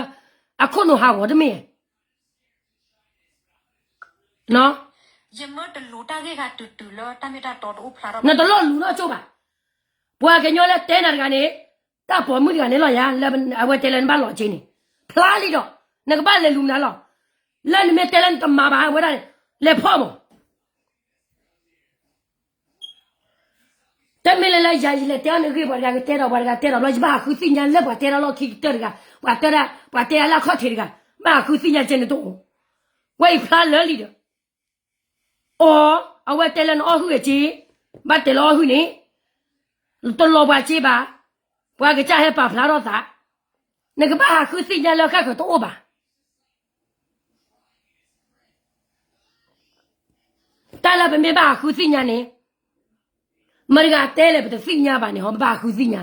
အခိၣ်နူာ်ဟးဂီၤတမ့ၢ် နတလီၢ်လူၤနီၢ်ကၠိဘၣ်. ပှၤကညီလၢတဲနၤတဂၤန့ၣ်, တၢ်ပိာ်မုၣ်တဂၤန့ၣ်လီၤယၤ လၢအဝဲတဲလၢနဘၣ်လီၤစ့န့ၣ်, ဖျါလံဒီး, နကဘၣ်လဲၤလူၤမနုၤလီၤ. လၢနမ့ၢ်တဲလၢနတမၤဘၣ်ဝဲဒၣ်န့ၣ်, လဲၤဖီၣ်မး တမ့ၢ်လၢလၢယၤယလဲၤတဲအီၤန့ၣ်ဂ့ၢ် ပှၤတဂၤကတဲဒီး ပှၤတဂၤတဲဒီးဘျီ ယဘၣ်ဟးဃုသ့ၣ်ညါလၢပှၤတဲတၢ်လီၢ်ခံကတၢၢ်တဂၤ, ပှၤတဲဒၣ် ပှၤတဲယၤလၢအခီၣ်ထံးတဂၤ, ဘၣ်ဟးဃုသ့ၣ်ညါကဲန့ၣ်တအိၣ်, ဝဲအံၤဖျါလၢာ်လံဒီး, အိ, အဝဲတဲလၢနအီၣ်ဟုၣ်အစ့, ဘၣ်တဲလၢအီၣ်ဟုၣ်န့ၣ်, တလီၤပှၤစ့ဘၣ်, ပှၤကစၢ်ဟဲပာ်ဖျါထီၣ်သး, နကဘၣ်ဟးဃုသ့ၣ်ညါလၢဃၣ်ဃၢၤတအိၣ်ဘၣ်. တၢ်လၢပမ့ၢ်ဘၣ်ဟးဃုသ့ၣ်ညါန့ၣ်, မတၤတဂၤတဲလဲၣ် ပတသ့ၣ်ညါဘၣ်န့ၣ် ဟီ ပဘၣ်ဟးဃုသ့ၣ်ညါ.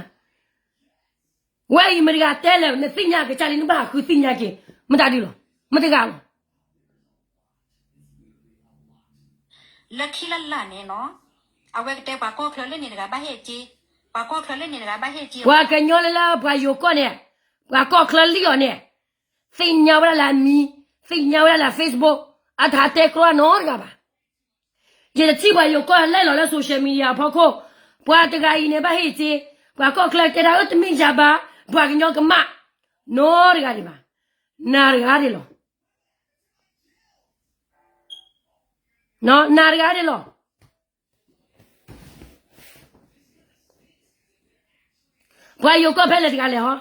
ဝဲအံၤမတၤတဂၤတဲလဲၣ် နသ့ၣ်ညါကစၢ်လံ နဘၣ်ဟးဃုသ့ၣ်ညါက့ၤ, မတၤဒ်လီၤ, မတၤတဂၤလီၤ. လၢခံလၢ်လၢ်န့ၣ်နီၤ, အဝဲကတဲပှၤကီၢ်ချၢလၢန့ၣ်တဂၤဘၣ်ဟ့ၣ်စ့, ပှၤကီၢ်ချၢလၢန့ၣ်တဂၤဘၣ်ဟ့ၣ်စ့, ပှၤကညီလၢလၢပှၤယိၤကီၢ်န့ၣ်, ပှၤကီၢ်ချၢလံၣ်အီၤန့ၣ်, သ့ၣ်ညါဝဲဒၣ်လၢအမံၤ, သ့ၣ်ညါဝဲဒၣ်လၢ Facebook, အတဟးတဲကျီနီတဂၤဘၣ်. ယတထံၣ်ပှၤယိၤကီၢ်လဲၣ်လီၤလၢ social media အဖီခိၣ်, ပှၤတဂၤအံၤန့ၣ်ဘၣ်ဟ့ၣ်စ့, ပှၤကီၢ်ချၢတဲဒၣ်အၢ တမ့ၢ်ယၤဘၣ်, ပှၤကညီကမၣ်, နီတဂၤဒံးဘၣ်, နၤတဂၤဒံးလီၤ. နၤတဂၤဒံးလီၤ. ပှၤယိၤကီၢ်ဖဲလဲၣ်တဂၤလဲၣ်ဟီ,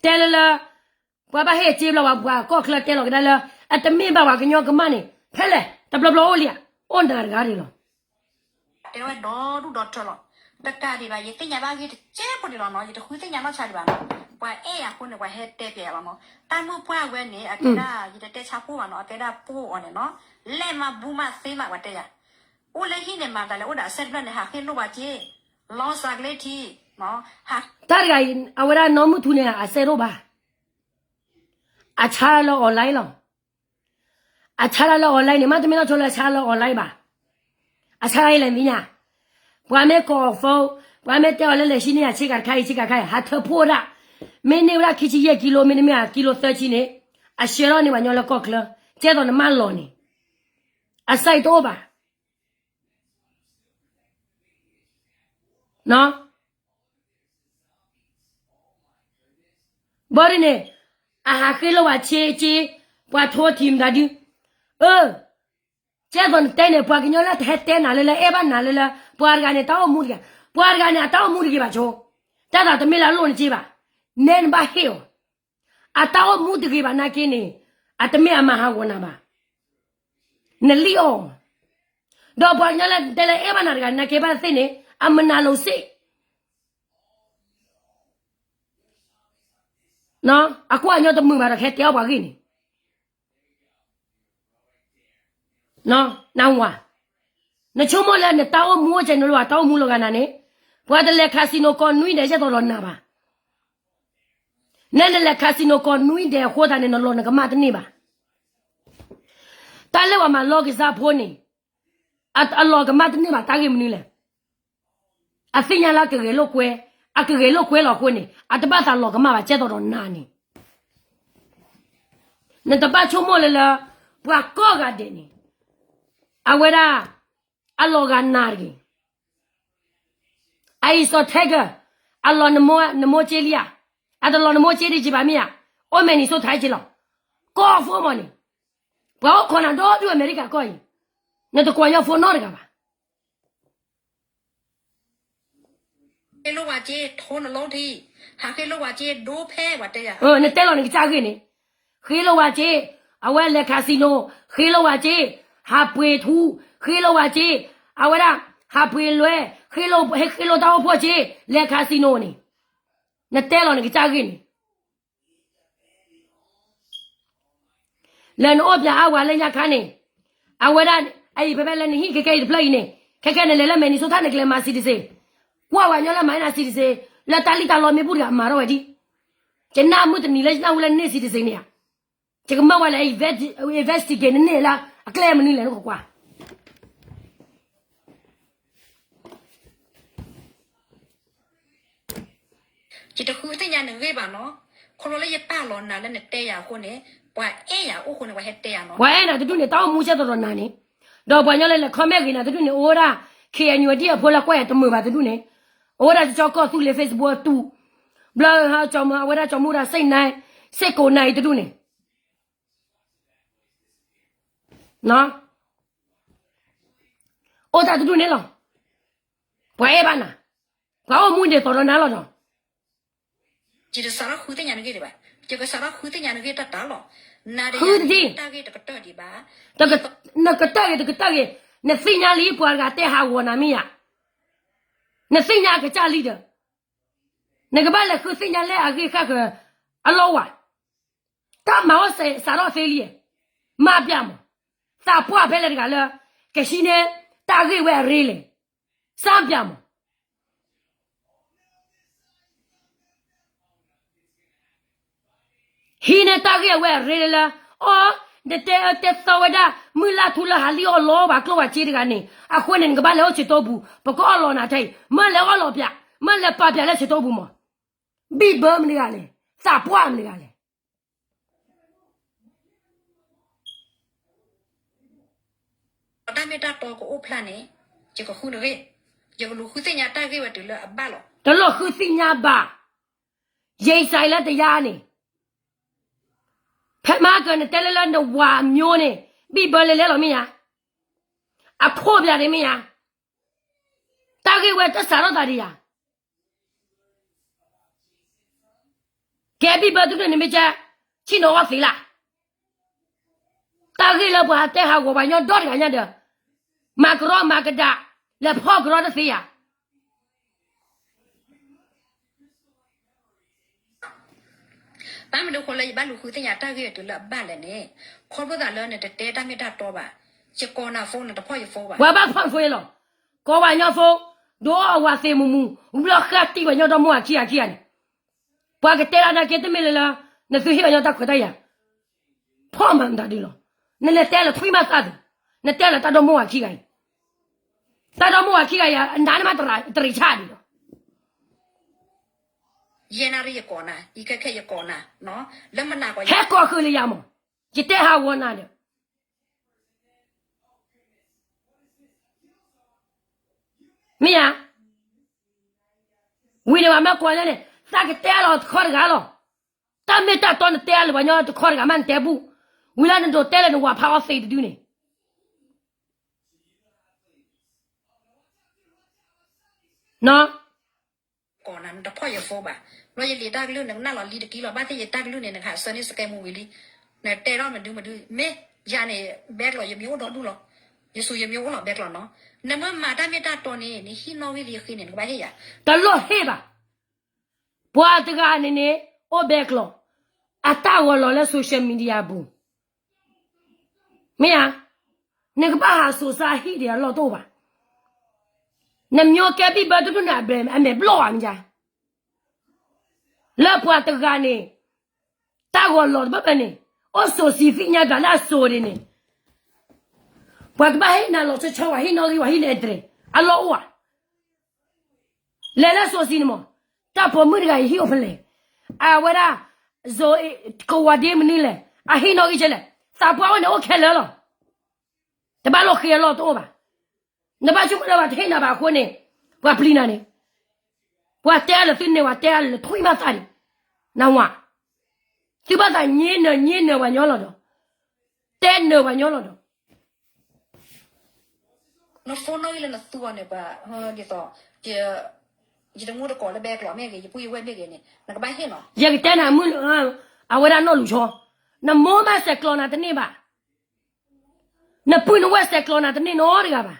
တဲလၢလၢ, ပှၤဘၣ်ဟ့ၣ်စ့ဘျီ ပှၤကီၢ်ချၢတဲလီၤကဒါလၢ, အတမ့ၢ်ဘၣ်ပှၤကညီကမၣ်န့ၣ် ဖဲလဲၣ်, တဘျီဘျီအိၣ်လံဧါ, အိၣ်နၤတဂၤဒံးလီၤ. တဲဝဲဒီဒူၣ်ဒီထၢလီၤ, တကးဒံးဘၣ် ယသ့ၣ်ညါဘၣ်ဂ့ၢ်တကဲဖိဒံးလီၤနီၤ, ယတဃုသ့ၣ်ညါနီၢ်ဆါဒံးဘၣ်နီၤ, ပှၤအဲၣ်ယၤအဃိန့ၣ် ပှၤဟဲတဲပျဲယၤလီၤနီၤ, တၢ်မုၣ်ပှၢ်ဝဲန့ၣ် အတဲဒၣ် ယတတဲဆါဖိဘၣ်နီၤ, အတဲဒၣ်ပိၢ်အီၤန့ၣ်နီၤ, လဲၣ်မးဘူမးသ့မး ပှၤတဲယၤ, အိၣ်လၢဟံၣ်န့ၣ် မၤသးလဲၣ် အိၣ်ဒီးအစဲတဖျၢၣ်န့ၣ် ဟးဃ့လိၢ်ပှၤစ့, လီၤစးကလ့ထံ, တၢ်တဂၤအံၤ အဝဲဒၣ်နီၢ်မုၢ်ထူန့ၣ် အစဲတအိၣ်ဘၣ်, အဆါလၢ online လီၤ. အဆါလၢ online န့ၣ် မ့တမ့ၢ်နီၢ်ဆိလၢအဆါလၢ online ဘၣ်, အဆါလၢအံၤလဲၣ်သ့ၣ်ညါ, ပှၤမ့ၢ်ကိး phone, ပှၤမ့ၢ်တဲအီၤလၢလဲၤဆံန့ၢ်ယၤဆ့ကၤတခါအံၤ ဆ့ကၤတခါအံၤ ဟးထၢဖှိၣ်ဝဲဒၣ်, မ့ၢ်န့ၢ်ဝဲဒၣ်ခံဆံယဲၢ်ကံလိ မ့တမ့ၢ်ကံလိသၢဆံန့ၣ်, အဆှၢထီၣ်န့ၢ်ပှၤညီလၢကီၢ်ချၢ, ကဲသိးနမၢလီၤန့ၣ်, အစဲတအိၣ်ဘၣ် ဘၣ်ဒ်န့ၣ်, အဟးဃ့လိၢ်ပှၤဆ့ဆ့, ပှၤထိထံးမတၤဒု, အၢ, ကဲသိးနတဲန့ၣ် ပှၤကညီလၢတဟဲတဲနၤလၢလၢ အဲၣ်ဘၣ်နၤလၢလၢ ပှၤတဂၤန့ၣ် တၢ်အိၣ်မူတဂ့ၤ, ပှၤတဂၤန့ၣ် အတၢ်အိၣ်မူတဂ့ၤဘၣ်ဆိ, တၢ်သးတမ့ၢ်လၢအလိၣ်နစ့ဘၣ်, နဲနဘၣ်ဟ့ၣ်အီၤ, အတၢ်အိၣ်မူတဂ့ၤဘၣ်နာ်က့န့ၣ်, အတမ့ၢ်အမၤဟးဂီၤနၤဘၣ်, နလံၣ်အီၤ, ဒီးပှၤကညီလၢတဲလၢအဲၣ်ဘၣ်နၤတဂၤနာ်က့ဘၣ်သ့ၣ်န့ၣ် အမနၤလိၤစ့ၢ် အကွၢ်ညီတမုာ်ဘၣ်ဒီး ကဟဲတဲအီၣ်ပှၤဂ့ၢ်န့ၣ်, နဝၤ, နဆိကမိၣ်လၢနတၢ်အိၣ်မူအိၣ်ကဲန့ၣ်လၢ ပှၤတၢ်အိၣ်မူလီၤဂာ်နၤန့ၣ်, ပှၤတလဲၤ casino ကိးနွံဒဲး ကဲသိးလီၤနၤဘၣ်, နဲနလဲၤ casino ကိးနွံဒဲးအဃိသတးန့ၣ် နလီၤနကမၣ်တန့ၢ်ဘၣ်. တၢ်လၢပှၤမၤလီကစၢ်ဖိန့ၣ် အလီၤကမၣ်တန့ၢ်ဘၣ်တၢ်ဂ့ၢ်မနုၤလဲၣ်. အသ့ၣ်ညါလၢအကဂဲၤလိာ်ကွဲ, အကဂဲၤလိာ်ကွဲလီၤအဃိန့ၣ် အတဘၣ်သးလီၤကမၣ်ဘၣ်ကဲသိးဒီးနၤန့ၣ်, နတဘၣ်ဆိကမိၣ်လၢလၢ ပှၤကိးဂၤဒဲးန့ၣ် အဝဲဒၣ် အလီၤဂာ်နၤတဂ့ၤ. အအံၤစီၤထဲကၢၢ် အလီၤနမိၢ်က့လံဧါ, အတလီၤနမိၢ်က့ဒံးက့ဘၣ်မ့ၢ်ဧါ, အိၣ်မဲာ်နံၤစိထါက့လီၤ. ကိးဖိမီၤန့ၣ် ပှၤအိၣ်ခိးနၤဒီဒူၣ်အမဲရကၤကီၢ်အံၤ, နတကွၢ်ညီဖိနီတဂၤဘၣ်. ဃ့လိဝၤက့, ထိနလီထံ, ဟးဃ့လိဝၤက့ဒိဖဲဝဲတဲယၤ, နတဲလီၤနကစၢ်ဂ့ၢ်န့ၣ်, ဃ့လိဝၤက့, အဝဲလဲၤ casino, ဃ့လိဝၤက့, ဟးပှ့ၤထူ, ဃ့လိဝၤက့, အဝဲဒၣ် ဟးပှ့ၤလွဲ, ဃ့လိတၢ်အိၣ်ဖှိၣ်က့, လဲၤ casino န့ၣ်, နတဲလီၤနကစၢ်ဂ့ၢ်န့ၣ် လၢနအိၣ်ပၠးအါဝၤလၢညါခါန့ၣ်, အဝဲဒၣ်အံၤဖဲဖဲလၢနဟံၣ်ခဲခဲအံၤတဖျၢၣ်အံၤန့ၣ်, ခဲခဲနလဲၤလၢမဲာ်နံၤစိထါနကလဲၤမၤ citizen, ကွၢ်ဝဲညီလၢမၤနၤ citizen, လၢတၢ်လံၣ်တၢ်လီမ့ၢ်ဘူၣ်တဂၤမၤထီၣ်ဝဲဒ်, ယနၢ်မုၢ်တနံၤလၢယနၢ်ဟူလၢနန့ၢ် citizen န့ၣ်ဧါ, ယကမၢဝဲလၢ investigate နန့ၢ်လၢအကျဲမနုၤလဲၣ်နကကွၢ် ယတဃုသ့ၣ်ညါနဂ့ၢ်ဘၣ်နီၤ, ခီဖျိလၢယပာ်လီၤနၤလၢနတဲယၤအဃိန့ၣ်, ပှၤအဲၣ်ယၤအိၣ်ဃိန့ၣ် ပှၤဟဲတဲယၤနီၤ, ပှၤအဲၣ်နၤတဒူၣ်န့ၣ် တၢ်အိၣ်မူကဲသိးဒီးနၤန့ၣ်, ဒီးပှၤညီလၢလဲၤ comment ဂ့ၤနၤတဒူၣ်န့ၣ် အိၣ်ဝဲဒၣ် KNU အဒံၣ်အဖိလၢကွၢ်ယၤတမုာ်ဘၣ်တဒူၣ်န့ၣ်, အိၣ်ဝဲဒၣ်ကၠီကီၢ်သူလ့ၤ Facebook အတူး, ဘျီ အဝဲဒၣ်ကၠီမူဒါ စ့ၣ်ကိးနၤအံၤတဒူၣ်န့ၣ် အိၣ်တၢ်တဒူၣ်န့ၣ်လီၤ. ပှၤအဲၣ်ဘၣ်နၤ, ပှၤအိၣ်မူဒ်သိးဒီးနၤလီၤဒီး, ယတစးထီၣ်ဃုသ့ၣ်ညါနဂ့ၢ်ဒံးဘၣ်, ယကစးထီၣ်ဃုသ့ၣ်ညါနဂ့ၢ်တၢ်တၢ်လီၤ. နၤတဂ့ၤတၢ်ဂ့ၢ်တကတၢၢ်ဒံးဘၣ်, နကတၢၢ်ဂ့ၤတကတၢၢ်ဂ့ၤ, နသ့ၣ်ညါလံပှၤတဂၤတဲဟးဂီၤနၤမ့ၢ်ဧါ, နသ့ၣ်ညါအကစၢ်လံဒီး, နကဘၣ်လဲၤဃုသ့ၣ်ညါလၢအဂ့ၢ်ဃၣ်ဃၢၤအလီၢ်ဝဲ, တၢ်မၤအီၣ်စးထီၣ်သ့လံ, မၤပျၢ်မး, သးပှၢ်ဖဲလဲၣ်တဂၤလၢ ကဟံးန့ၢ်တၢ်ဂ့ၢ်ဝဲအရ့လဲၣ်, စၢ်ပျၢ်မး ဟံးန့ၢ်တၢ်ဂ့ၢ်အဝဲအရ့လၢ အီ, နတဲတဲသီဝဲဒၣ် မုၢ်လၢ်ထူလၢဟးလံအီၣ်လီၤဘၣ်ကျိၣ်ဘၣ်စ့တဂၤန့ၣ်, အဃိန့ၣ် နကဘၣ်လဲၤအိၣ်ဆၢတိပူၤ, ပကအီၣ်လီၤနၤထဲအံၤ, မ့ၢ်လဲၤအီၣ်လီၤပျၢ်, မ့ၢ်လဲၤပာ်ပျၢ်လၢဆၢတိပူၤမး, ဘံၣ်ဘၢမနုၤဂၤလဲၣ်, သးပှၢ်မနုၤဂၤလဲၣ် တၢ်မ့ၢ်တၢ်တီကအိၣ်ဖျါန့ၣ်, ယကဃုနဂ့ၢ်, ယကလူၤဃုသ့ၣ်ညါတၢ်ဂ့ၢ်ဝဲတုၤလၢအဘၣ်လီၤ. တလိၣ်ဃုသ့ၣ်ညါဘၣ်, ယံာ်စဲးလၢတယါန့ၣ်, ဖဲမဟါကၢန့ၣ် တဲလၢလၢနဝၤမျိုးန့ၣ်, ဘံၣ်ဘၢလဲၤလဲၤလီၤမ့ၢ်ယါ, အခိၣ်ပျၢ်ဒံးမ့ၢ်ယါ, တၢ်ဂ့ၢ်ဝဲတစးထီၣ်သးဒံးယါ ကဲဘံၣ်ဘၢတဒူၣ်န့ၣ်မ့ၢ်ကဲ, ဆ့ၣ်နီၤအီၣ်သ့လၢ်, တၢ်ဂ့ၢ်လၢပှၤတဲဟးဂီၤပှၤညီဒီတဂၤညါဒီး, မၤကရီမၤကဒါ, လဲၤဖီၣ်ကရီတသ့ယါ, ဘၣ်မနုၤဃိလၢယဘၣ်လူၤဃုသ့ၣ်ညါတၢ်ဂ့ၢ်တုၤလၢအဘၣ်လဲၣ်န့ၣ်, ခီဖျိသးလၢနတတဲတၢ်မ့ၢ်တၢ်တီဘၣ်, ယကိးနၤ phone နတဖီၣ်ယ phone ဘၣ်, ပှၤဘၣ်ဖီၣ်ယ phone ယလီၤ, ကိးဝဲညီ phone, ဒိအဝၤသ့ၣ်မူမူ, ဝံၤဘျီဃၣ်တံၢ်ဝဲညီဒီမိၢ်ဝၤခံဂၤခံဂၤန့ၣ်, ပှၤကတဲဒၣ်နာ်က့တမ့ၢ်လၢလၢ, နသုဟ့ၣ်ဝဲညီတၢ်ခွဲးတၢ်ယာ်, ဖီၣ်မၤမတၤဒုလီၤ, နလဲၤတဲလၢထွံၣ်မးသၣ်သု, နတဲလၢတၢ်ဒီမိၢ်ဝၤခံဂၤအံၤ, တၢ်ဒီမိၢ်ဝၤခံဂၤအံၤ အနါန့ၣ်မးတရံးဆၣ်ဒံးလီၤ ယဲနၣ်ရံၣ်ယကိးနၤ, ယခဲခဲယကိးနၤ, လၢမနၤကီး ဟဲကိးဃုာ်လၢယၤမး, ယတဲဟးဂီၤနၤဒီး, မ့ၢ်ဧါ, ဝံၤန့ၣ် ပှၤမ့ၢ်ကွၢ်လၢန့ၣ် သးကတဲလီၤတခီတဂၤလီၤ, တၢ်မ့ၢ်တၢ်တီနတဲလၢပှၤညီတခီတဂၤမးနတဲဘူၣ်, ဝံၤလၢနဒိးတဲလၢနဝၤဖးအီသံးတဒုန့ၣ် ကိးနၤ နတဖီၣ်ယ phone ဘၣ်, ဘျီယလံာ်တၢ်ကလုၢ် နကနၣ်လီၤလံတကံလီၤ, ဘၣ်သ့ၣ်ယတၢ်ကလုၢ်န့ၣ် နကဟးဆၢန့ၢ် scam ဝံၤလံ, နတဲထီၣ်မဒုမဒု, မ့ၢ်ယၤန့ၣ် ဘဲကျီး ယမ့ၢ်အိၣ်ဒီဒူၣ်လီၤ, ယစူၤယမ့ၢ်အိၣ်လီၤ ဘဲကျီးနီၤ, နမ့ၢ်မၤတၢ်မ့ၢ်တၢ်တီန့ၣ် နဟံၣ်နီၣ်ဂံၢ်လံယဃ့န့ၣ် နကဘၣ်ဟ့ၣ်ယၤ, တလိၣ်ဟ့ၣ်ဘၣ်, ပှၤတဂၤန့ၣ်န့ၣ် အိၣ်ဘဲကျီး, အတၢ်ဂီၤလီၤလၢ social media ပူၤ မ့ၢ်ဧါ, နကဘၣ်ဟးစိာ်စၢ်ဟံၣ်ဒံးအလီၢ်တအိၣ်ဘၣ်, နမျိုးကဲဘံၣ်ဘၢတဒူၣ်န့ၣ် အမဲာ်ဘျီၣ်ဧါမ့ၢ်ဧါ, လၢပှၤတဂၤန့ၣ် တၢ်ဂီၤလီၤတဘၣ်ဘၣ်န့ၣ်, အိၣ်စိာ်စံးသ့ၣ်ညါဘၣ်လၢအစိာ်ဒံးန့ၣ်, ပှၤကဘၣ်ဟ့ၣ်နၤလီၤဆီဆီ ပှၤဟ့ၣ်နီၣ်ဂံၢ် ပှၤဟ့ၣ်နၤအတြဲၤ အလီၢ်အိၣ်ဧါ. လဲၤလၢစီၤစံန့ၣ်မး, တၢ်ပိာ်မုၣ်တဂၤအံၤဟံၣ်အိၣ်ဖဲလဲၣ်, အဝဲဒၣ် ကဝီၤဒ့မနုၤလဲၣ်, အဟံၣ်နီၣ်ဂံၢ်ကဲလဲၣ်, သးပှၢ်အိၣ်န့ၣ်အိၣ်ခဲလၢာ်လီၤ. တဘၣ်လိၣ်ဃ့အလီၢ်တအိၣ်ဘၣ်. နဘၣ်ဆိကမိၣ်လၢပှၤတဟ့ၣ်နၤဘၣ်အဃိန့ၣ်, ပှၤပျံၤနၤန့ၣ်, ပှၤတဲအါလၢသုန့ၣ် ပှၤတဲအါလၢလၢထွံၣ်မးသးန့ၣ်, နဝၤ, သုဘၣ်သးညံနၢၤညံနၢၤပှၤညီလီၤဒီး, တဲနၢၤပှၤညီလီၤဒီး နဖိနီၣ်ဂံၢ်လၢနသူအီၤန့ၣ် ပှၤ, ဒ်သိး, ယတမူတကိးလၢဘဲကျိးမ့ၢ်ဂ့ၤ ယပုၢ်ယဝဲၢ်မ့ၢ်ဂ့ၤန့ၣ် နကဘၣ်ဟ့ၣ်နီၤ. ယကတဲနၤမုၢ်, အဝဲဒၣ်နီၢ်လူၤဆီ, နမိၢ်မးစဲးကျိးနၤတန့ၢ်ဘၣ်, နပုၢ်နဝဲၢ်စဲးကျိးနၤတန့ၢ်နီတဂၤဘၣ်.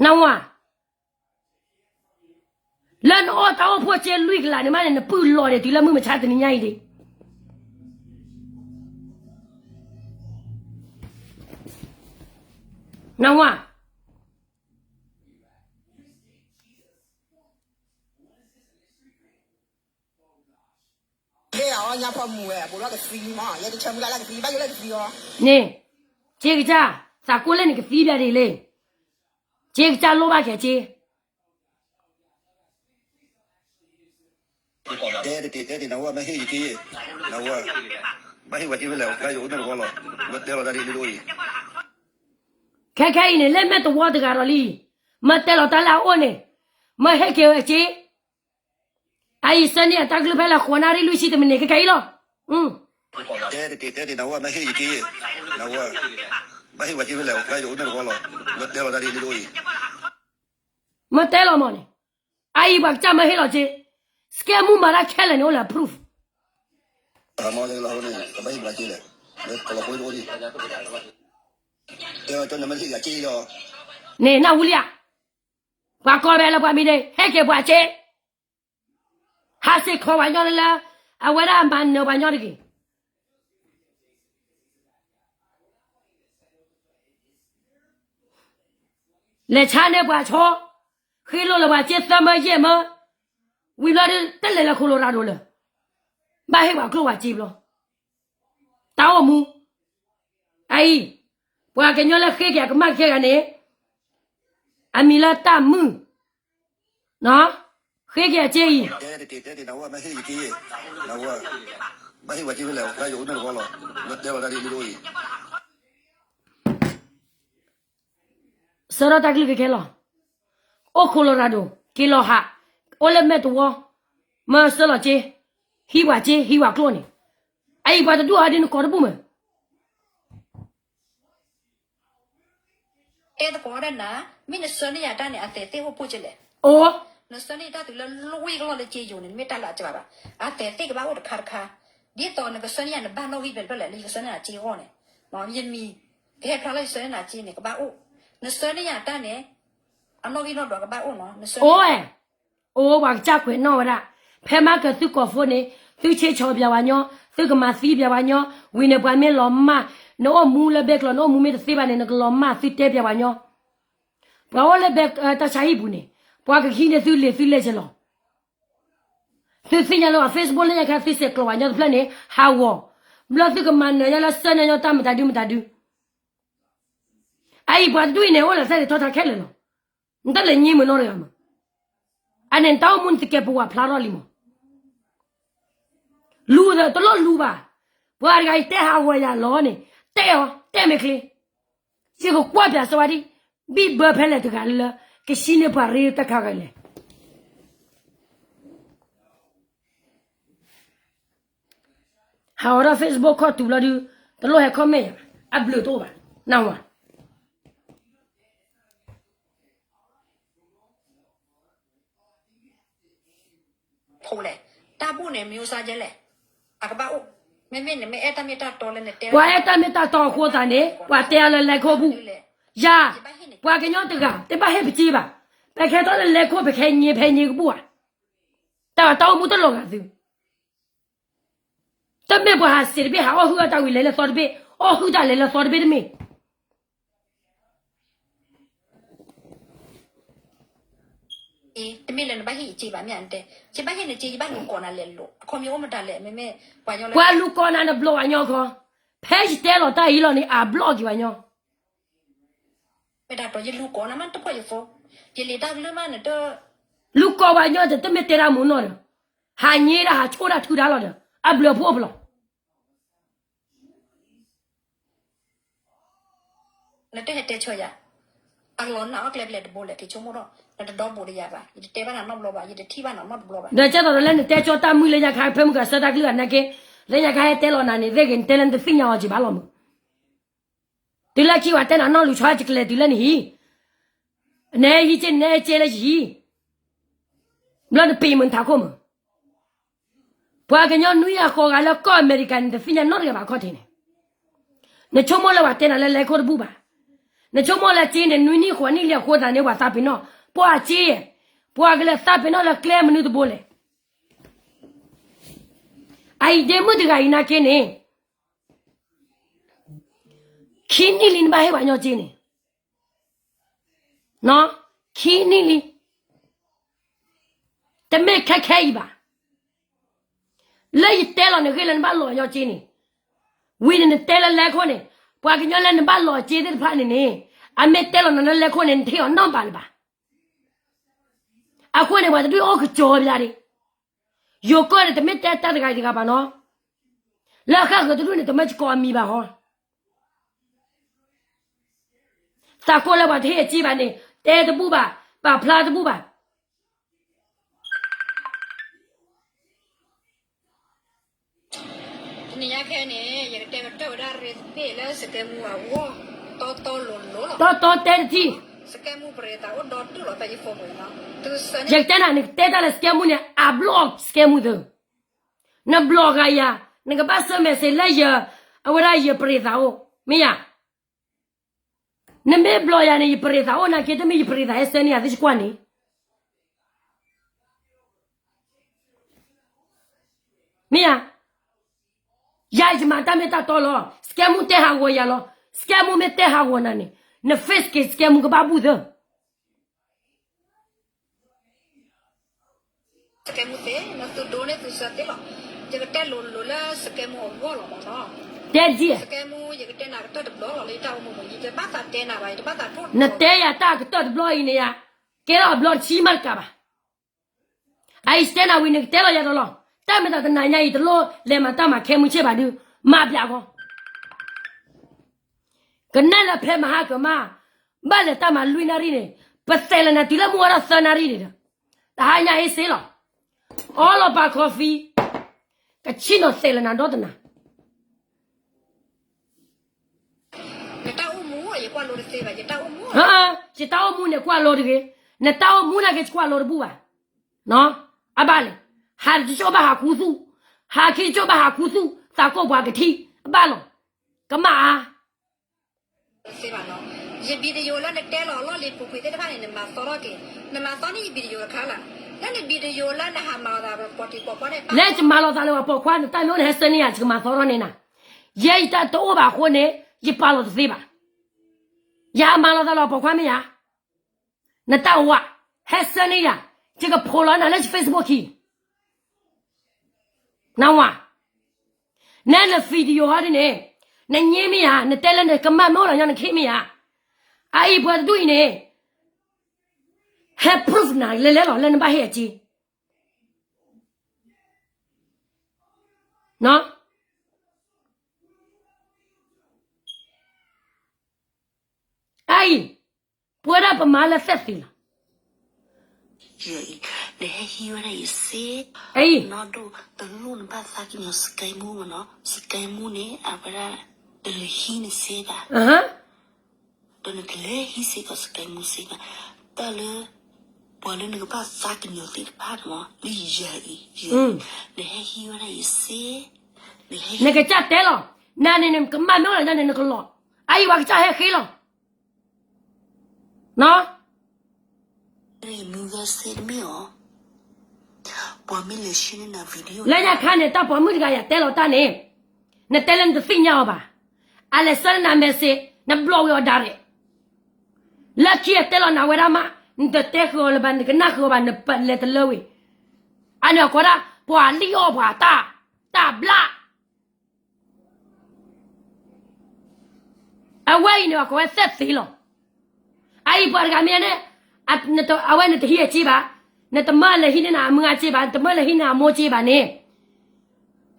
နဝၤ, လၢနအီၣ်တၢ်အိၣ်ဖှိၣ်စ့လွံၢ်ကလးန့ၣ်မးန့ၣ် နပုၢ်လီၤဒံးတုၤလၢမုၢ်မဆါတနံၤညါအံၤဒံး. နဝၤ, န့ၣ်, စ့ကစၢ်, သးကိၢ်လၢနကသံဘၣ်ဒ်လဲၣ်, စ့ကစၢ်လိၣ်ဘၣ်ကဲစ့, တဲတက့ၢ်, တဲတက့ၢ်, နဝၤ, မ့ၢ်ဟ့ၣ်ယက့, နဝၤ, ဘၣ်ဟ့ၣ်ပှၤစ့ဖဲလဲၣ်, ယအိၣ်န့ၣ်တဝီလီၤ, မ့ၢ်တဲလီၤတၢ်ဒ်န့ၣ်ဒ်အံၤ, ခဲခဲအံၤန့ၣ် လၢမဲာ်တဝီတဂၤဒီးလံ, မ့ၢ်တဲလီၤတၢ်လၢအအိၣ်န့ၣ်, မ့ၢ်ဟ့ၣ်က့ၤအစ့ အအံၤ ဆၢန့ၢ်အတၢ်ကလုၢ်ဖဲလၢ ဃိးနၣ်ရံၣ်လွံၢ်ဆံတမံးနံး ခဲခဲအံၤလီၤ. တဲတက့ၢ်, တဲတက့ၢ်, နဝၤ, မ့ၢ်ဟ့ၣ်ယက့, နဝၤ, ဘၣ်ဟ့ၣ်ပှၤစ့ဖဲလဲၣ်, ယအိၣ်န့ၣ်တဝီလီၤ, မ့ၢ်တဲလီၤတၢ်ဒ်န့ၣ်ဒ်အံၤ, မ့ၢ်တဲလီၤမးန့ၣ်, အအံၤပှၤကစၢ်မ့ၢ်ဟ့ၣ်လီၤစ့, စကဲမူမၤတၢ်ခဲလၢာ်န့ၣ် အိၣ်လၢ proof န့ၣ် နၢ်ဟူလံဧါ, ပှၤကိးဝဲလၢပှၤမံၤန့ၣ် ဟဲက့ၤပှၤစ့, ဟးစ့ၢ်ကီးပှၤညီလၢလၢ, အဝဲဒၣ်မၤနၢၤပှၤညီတဂ့ၤ. လဲၤဆါန့ၢ်ပှၤဆီ, ဃ့လိၢ်လၢပှၤစ့သၢမၢယဲၢ်မၢ, ဝံၤဘျီဒုး တလဲၤလၢ Colorado လၢၤ, ဘၣ်ဟ့ၣ်ပှၤကျိၣ်ပှၤစ့ဘျီ, တၢ်အိၣ်မူ, အအံၤ, ပှၤကညီလၢဃ့က့ၤအကမၣ်ခဲဂၤန့ၣ်, အမံၤလၢတၢ်မုၢ်, ဃ့က့ၤအစ့အံၤ, ဘၣ်ဟ့ၣ်ပှၤစ့ဖဲလဲၣ်, ယအိၣ်န့ၣ်တဝီလီၤ, မ့ၢ်တဲလီၤတၢ်ဒ်န့ၣ်ဒ်အံၤ ဆၢထၢၣ်တၢ်ကလုၢ်ကဲခဲလီၤ, အိၣ် Colorado က့ၤလီၤဟး, အိၣ်လၢမဲာ်တဝီ, မၢဆှၢလီၤစ့, ဟံးပှၤစ့ ဟံးပှၤကျိၣ်န့ၣ်, အအံၤပှၤတဒူၣ်အီၤဒ်နကိးတဘူၣ်မး. အဲၣ်သကိးဒၣ်နၤ, မ့ၢ်နဆှၢန့ၢ်ယၤတၢ်န့ၣ် အသဲးသ့ၣ်အိၣ်ဖှိၣ်ကလဲၣ်, အိၣ်, နဆှၢန့ၢ်တၢ်တုၤလၢလွံၢ်ကလီၢ်လၢစ့ယိာ်န့ၣ် မ့ၢ်တၢ်လၢအစှၤဘၣ်, အသဲးသ့ၣ်ကဘၣ်အိၣ်တခါတခါ, ဒ်သိးနကဆှၢန့ၢ်ယၤနဘၣ်နီၣ်ဂံၢ်ဖဲလဲၣ်လၢယကဆှၢန့ၢ်နၤစ့အဂီၢ်န့ၣ်, ယမံၤ, ကဟဲဖျါလၢယဆှၢန့ၢ်နၤစ့န့ၣ် ကဘၣ်အိၣ်, နဆှၢန့ၢ်ယၤတၢ်န့ၣ်, အနီၣ်ဂံၢ်နီၣ်ဒွးကဘၣ်အိၣ်နီၤ, နဆှၢန့ၢ်ယၤ အိၣ်, ပှၤကစၢ်ကွဲးနီၣ်ဝဲဒၣ်, ဖဲမၤကၢၤသုကိးဖိန့ၣ်, သုဆ့ဆီၣ်ပျဲဝဲညီ, သုကမၤသံပျဲဝဲညီ, ဝံၤန့ၣ်ပှၤမ့ၢ်လီၤမၢ်, နအိၣ်မူလၢဘဲကျိး နအိၣ်မူမ့ၢ်တသ့ဘၣ်န့ၣ် နကလီၤမၢ်သုတဲပျဲဝဲညီ, ပှၤအိၣ်လၢဘဲတၢ်ဆါဟံၣ်ပူၤန့ၣ်, ပှၤကဟံးန့ၢ်သုလံာ်သုလဲၢ်ကလီၤ, သုသ့ၣ်ညါလၢ Facebook လၢညါခါသုဆဲးကျိးဝဲညီတဖျၢၣ်န့ၣ် ဟးဂီၤ, ဘျီသုကမၤနၢၤညါလၢဆှၢန့ၢ်ညီတၢ်မတၤဒုမတၤဒု အအံၤပှၤတဒူၣ်အံၤန့ၣ် အိၣ်လၢသ့ၣ်တထီထါခဲလၢာ်လီၤ. နတၢ်လဲၤညံမုာ်နီတဂၤမး, အန့ၣ်နတၢ်အိၣ်မူနသကဲးပဝးဖျါထီၣ်လံမး, လူၤဒီးတလိၣ်လူၤဘၣ်, ပှၤတဂၤအံၤတဲဟးဂီၤယၤလီၤန့ၣ်, တဲအီၤ, တဲမ့ၢ်ချ့, ယကကွၢ်ပၠးစဝါဒံ, ဘံၣ်ဘၢဖဲလဲၣ်တဂၤလၢ ကဆံန့ၢ်ပှၤရ့တၢ်ခါဂၤလဲၣ် ဟးအီၤဒီး Facebook ခီၣ်တူာ်ဘျီဒုး, တလိၣ်ဟဲ comment ယၤ, အဘျုးတအိၣ်ဘၣ်, နၢ်ဟူဧါ. ဖိလဲၣ်, တၢ်ဘူၣ်န့ၣ် မျိုးစားကဲလဲၣ်, အကဘၣ်အိၣ်, မ့မ့ၢ်နမ့ၢ်အဲၣ်တၢ်မ့ၢ်တၢ်တီလၢနတဲ, ပှၤအဲၣ်တၢ်မ့ၢ်တၢ်တီအဃိသတးန့ၣ် ပှၤတဲအီၤလၢလဲၤခိၣ်ဘူၣ်, ယၤ, ပှၤကညီတဂၤ တဘၣ်ဟ့ၣ်ပစ့ဘၣ်, ပခဲထီၣ်လၢလဲၤခိၣ် ပခဲညံၤဖဲညံၤကဘူၣ်ဧါ, တၢ်ဘၣ်တၢ်အိၣ်မူတလီၤဂာ်သု တမ့ၢ်ပှၤဟးစံးတဘ့ၣ် ဟးအီၣ်ဟုၣ်အတၢ်ဝံၤလဲၤလၢသီတဘ့ၣ်, အီၣ်ဟုၣ်တၢ်လဲၤလၢသီတဘ့ၣ်တမ့ၢ်, တမ့ၢ်လၢနဘၣ်ဟ့ၣ်ယစ့ဘၣ်မ့ၢ်ဧါ, နတဲ, ယဘၣ်ဟ့ၣ်နစ့ ယဘၣ်လူၤကိးနၤလဲၤလိာ်, အခီပညီအိၣ်မတၤလဲၣ်, မ့မ့ၢ်, ပှၤလူၤကိးနၤနဘျီဝဲညီခီ, ဖဲယတဲလီၤတၢ်အံၤလီၤန့ၣ် အဘျီက့ၤဝဲညီ ယလူၤကိးနၤမးတဖီၣ်ယသိ, ယလံာ်တၢ်ကလုၢ်မးနတ လူၤကိးပှၤကညီတမ့ၢ်တဲတၢ်မူနီၢ်ဒီး, ဟးညါဒၣ်ဟးဆိၣ်တၢ်ထုတၢ်လီၤဒီး အဘျုးအဖှိၣ်ပလီၢ် နတဟဲတဲဆၢယၤ, အလီၤနၢ်အီၣ်ကျဲပလဲၤတဘိလဲၣ် က့ၤဆိကမိၣ်ထီၣ်, နတဒီဘူးဒီးယၤဘၣ်, ယတတဲဘၣ်နၤနီတဘျီဘၣ်, ယတထံၣ်ဘၣ်နၤနီတဘျီဘၣ်. ဒီးကဲသိးဒီးလၢနတဲကၠီတၢ်မုၢ်လၢညါခါ ဖဲမုၢ်ကဆၢတၢ်ကလုၢ်အနၢ်က့, လၢညါခါဟဲတဲလီၤနၤန့ၣ် သ့ၣ်ဂ့ၤ နတဲလၢနတသ့ၣ်ညါအီၤက့ၤဘၣ်လီၤမုၢ်, တုၤလၢခံဝဲတဲနၤနီၢ်လူၤဆီဟဲကလဲၤတုၤလၢနဟံၣ်, နဟဲဟံးက့ၤ နဟဲက့ၤလၢယဟံၣ်, ဘျီနပ့ၤမုၢ်နထးခိၣ်မုၢ် ပှၤကညီနွံဂၤဃိးဂၤလၢကီၢ်အမဲရကၤန့ၣ် တသ့ၣ်ညါနီတဂၤဘၣ်ခီၣ်ထံးန့ၣ်, နဆိကမိၣ်လၢပှၤတဲနၤလၢလဲၤခိၣ်တဘူၣ်ဘၣ်, နဆိကမိၣ်လၢက့န့ၣ် နွံနံၣ်ဃိးနံၣ်လံအဃိသတးန့ၣ် ပှၤသးပ့ၤနီၣ်, ပှၤက့, ပှၤကလဲၤသးပ့ၤနီၣ်လၢကျဲမနုၤတဘိလဲၣ်, အအံၤဒ့မုၣ်တဂၤအံၤနာ်က့န့ၣ်, ခံနံၣ်လံနဘၣ်ဟ့ၣ်ပှၤကညီက့န့ၣ် ခံနံၣ်လံ, တမ့ၢ်ခဲခဲအံၤဘၣ်. လၢယတဲလီၤနဂ့ၢ်လၢနဘၣ်လီၤက့န့ၣ်, ဝံၤန့ၣ်နတဲလၢလဲၤခိၣ်န့ၣ်, ပှၤကညီလၢနဘၣ်လီၤက့သ့ၣ်တဖၣ်န့ၣ်န့ၣ်, အမ့ၢ်တဲလီၤနၤလၢလဲၤခိၣ်န့ၣ် နတဟ့ၣ်အီၤနီတဘျီလၢၤဘၣ်. အဃိန့ၣ် ပှၤတဒုးအိၣ်ကစီၤဘၣ်ဒၣ်, ယိၤကီၢ်န့ၣ် တမ့ၢ်တဲတၢ်တဂၤအံၤတဂၤဘၣ်နီၤ, လၢဃၣ်ဃၢၤတဒူၣ်န့ၣ် တမ့ၢ်ကကိးအမံၤဘၣ်ဟီ သးကိၢ်လၢပှၤတဟ့ၣ်အစ့ဘၣ်န့ၣ် တဲတဘူၣ်ဘၣ်, ပာ်ဖျါတဘူၣ်ဘၣ်. တနံၤညါခဲန့ၣ် ယကတဲကတၢၢ်ဝဲဒၣ်ရ့သ့ၣ်လၢစကဲမူအဂီၢ် တီတီလိၤလိၤလီၤ. တီတီတဲတထံၣ်, စကဲမူပရ့ၤသးအိၣ်ဒီဒူၣ်လီၤ ဖဲယဖိပူၤန့ၣ်လီၤ. ယကတဲနၤ နကတဲတၢ်လၢစကဲမူန့ၣ် အဘျီၣ်စကဲမူသု, နဘျီၣ်ဂၤယၤ, နကဘၣ်ဆှၢ message လၢယ, အဝဲဒၣ်ယပရ့ၤသးအိၣ်, မ့ၢ်ယၤ နမ့ၢ်ဘျီၣ်ယၤန့ၣ် ယပရ့ၤသးအိၣ်နာ်က့ တမ့ၢ်ယပရ့ၤသးဟဲဆှၢန့ၢ်ယၤသုကွၢ်န့ၣ်, မ့ၢ်ယၤ, ယၤယမၤတၢ်မ့ၢ်တၢ်တီလီၤ, စကဲမူတဲဟးဂီၤယၤလီၤ, စကဲမူမ့ၢ်တဲဟးဂီၤနၤန့ၣ်, န face က့ၤစကဲမူကဘၣ်ဘူၣ်သၢ စကဲမူသ့, နသုဒိန့ၢ်သုဆၢသ့လီၤ. ယကတဲလိၤလိၤလၢစကဲမူအဂီၢ်လီၤမ့ၢ်နီၤ. တဲဒ်, စကဲမူ ယကတဲနၤကတၢၢ်တဘျီလီၤလၢယတၢ်အိၣ်မူပူၤ, ယတဘၣ်သးတဲနၤဘၣ်, ယတဘၣ်သးထိၣ်, နတဲယၤတၢ်ကတၢၢ်တဘျီအံၤန့ၣ်ယၤ, ကဲထီၣ်အဘျီတဆံမးတကးဘၣ်. အအံၤတဲနၤဝံၤန့ၣ် ကတဲလီၤယၤဒီးလီၤ. တၢ်မ့ၢ်တၢ်တနၤညါအံၤ တလိၣ်လဲၤမၤတၢ်မၤခဲမုၢ်ဆ့ၣ်ဘၣ်ဒုး, မၤဘျးဂီၢ် ကနၣ်လၢဖဲမဟါကမၣ်, ဘၣ်လဲၤတၢ်မၤလွံၢ်နၣ်ရံၣ်န့ၣ်, ပသဲးလီၤနၤတုၤလၢမုၢ်ဝါထီၣ်သၢနၣ်ရံၣ်န့ၣ်ဒီး, တဟါညါဟ့ၣ်စ့လီၤ. အီလီၤပာ် coffee, ကဆံၣ်နီၤသဲးလီၤနၤဒီတနၤ. ယတၢ်အိၣ်မူန့ၣ်ကွၢ်လိတဂ့ၤ, နတၢ်အိၣ်မူန့ၣ်က့ၤကွၢ်လိတဘူၣ်ဘၣ်. အဘၣ်လဲၣ်, ဟးတကၠိၣ်ဘၣ်ဟးခူသူၣ်, ဟးခံကၠိၣ်ဘၣ်ဟးခူသူၣ်, သးကိၢ်ပှၤကထံၣ်, အဘၣ်လီၤ. ကမၣ်အါ ယ video လၢနတဲလီၤအလီၢ်လံၤပူၤကွံာ်သ့ၣ်တဖၣ်န့ၣ် နမၤသီထီၣ်က့ၤ, နမၤသီန့ၢ်ယ video တခါလၢ်, လၢန video လၢနဟးမၤလီၤသးလၢပိာ်ခွါန့ၣ်, လၢယမၤလီၤသးလၢပှၤပိာ်ခွါ နတၢ်မ့ၢ်အိၣ်န့ၣ် ဟဲဆှၢန့ၢ်ယၤ ယကမၤသီထီၣ်န့ၢ်နၤ. ယဲယတၢ်တအိၣ်ဘၣ်အဃိန့ၣ် ယပာ်လီၤတသ့ဘၣ်. ယဟးမၤလီၤသးလၢပှၤပိာ်ခွါမ့ၢ်ဧါ, နတၢ်အိၣ်ဝဲ ဟဲဆှၢန့ၢ်ယၤ, ယကဖိးလီၤနၤလၢ Facebook ခံ နဝၤ, နဲန video ဟီဒ်န့ၣ်, နငြိမ့ၢ်ဧါ, နတဲလၢနကမၣ်မ့ၢ်အိၣ်ဒီးညီနခ့မ့ၢ်ဧါ. အအံၤပှၤတဒူၣ်အံၤန့ၣ်, ဟဲ proof နၤလဲၤလဲၤလီၤ လၢနဘၣ်ဟ့ၣ်အစ့ အအံၤ, ပဝဲဒၣ်ပမၤလၢသ့ၣ်သ့ၣ်လီၤ. နဟဲဟံးဝဲဒၣ်ယစ့, အအံၤ, နီၢ်ဒိၣ်တလိၣ်နဘၣ်သးကညီၤ စကဲမူမနီၤ, စကဲမူန့ၣ် အဝဲဒၣ်တလဲၤဟံးနစ့ဘၣ်, ဒီးနတလဲၤဟံးစ့ၢ်ကီးစကဲမူစ့ဘၣ်, တၢ်လၢ ပှၤလၢနကဘၣ်သးကညီၤသ့ၣ်တဖၣ်န့ၣ်မး လၢယၤအံၤ, နဟဲဟံးဝဲဒၣ်ယစ့, နကစၢ်တဲလီၤ, နန့ၣ်နကမၣ်မ့ၢ်အိၣ်ဒီးညီန့ၣ် နကလီၤ, အအံၤပှၤကစၢ်ဟဲဃ့လီၤ. လၢညါခါန့ၣ် တၢ်ပိာ်မုၣ်တဂၤယၤတဲလီၤတၢ်န့ၣ်, နတဲလၢနတသ့ၣ်ညါအီၤဘၣ်, အလဲၤဆှၢနၤ message နဘျီၣ်ဝံၤအီၤ direct, လၢခံအတဲလီၤနၤဝဲဒၣ်မး, နတတဲဃုာ်အီၤလၢၤဘၣ်, နကနၣ်ဃုာ်အီၤဘၣ်, နပလဲၤတလၢဝံၤ, အန့ၣ်အကိးဒၣ် ပှၤလံၣ်အီၣ်ပှၤတၢ်, တၢ်ဘျၣ် အဝဲအံၤန့ၣ် အကိးဝဲသ့ၣ်သ့ၣ်လီၤ. အအံၤပှၤတဂၤမ့ၢ်န့ၣ်, အဝဲနတဟံးအစ့ဘၣ်, နတမၢလဲၤဟံးန့ၢ်နၤအမုၢ်အစ့ဘၣ်, နတမၢလဲၤဟံးန့ၢ်အမိၢ်စ့ဘၣ်န့ၣ်,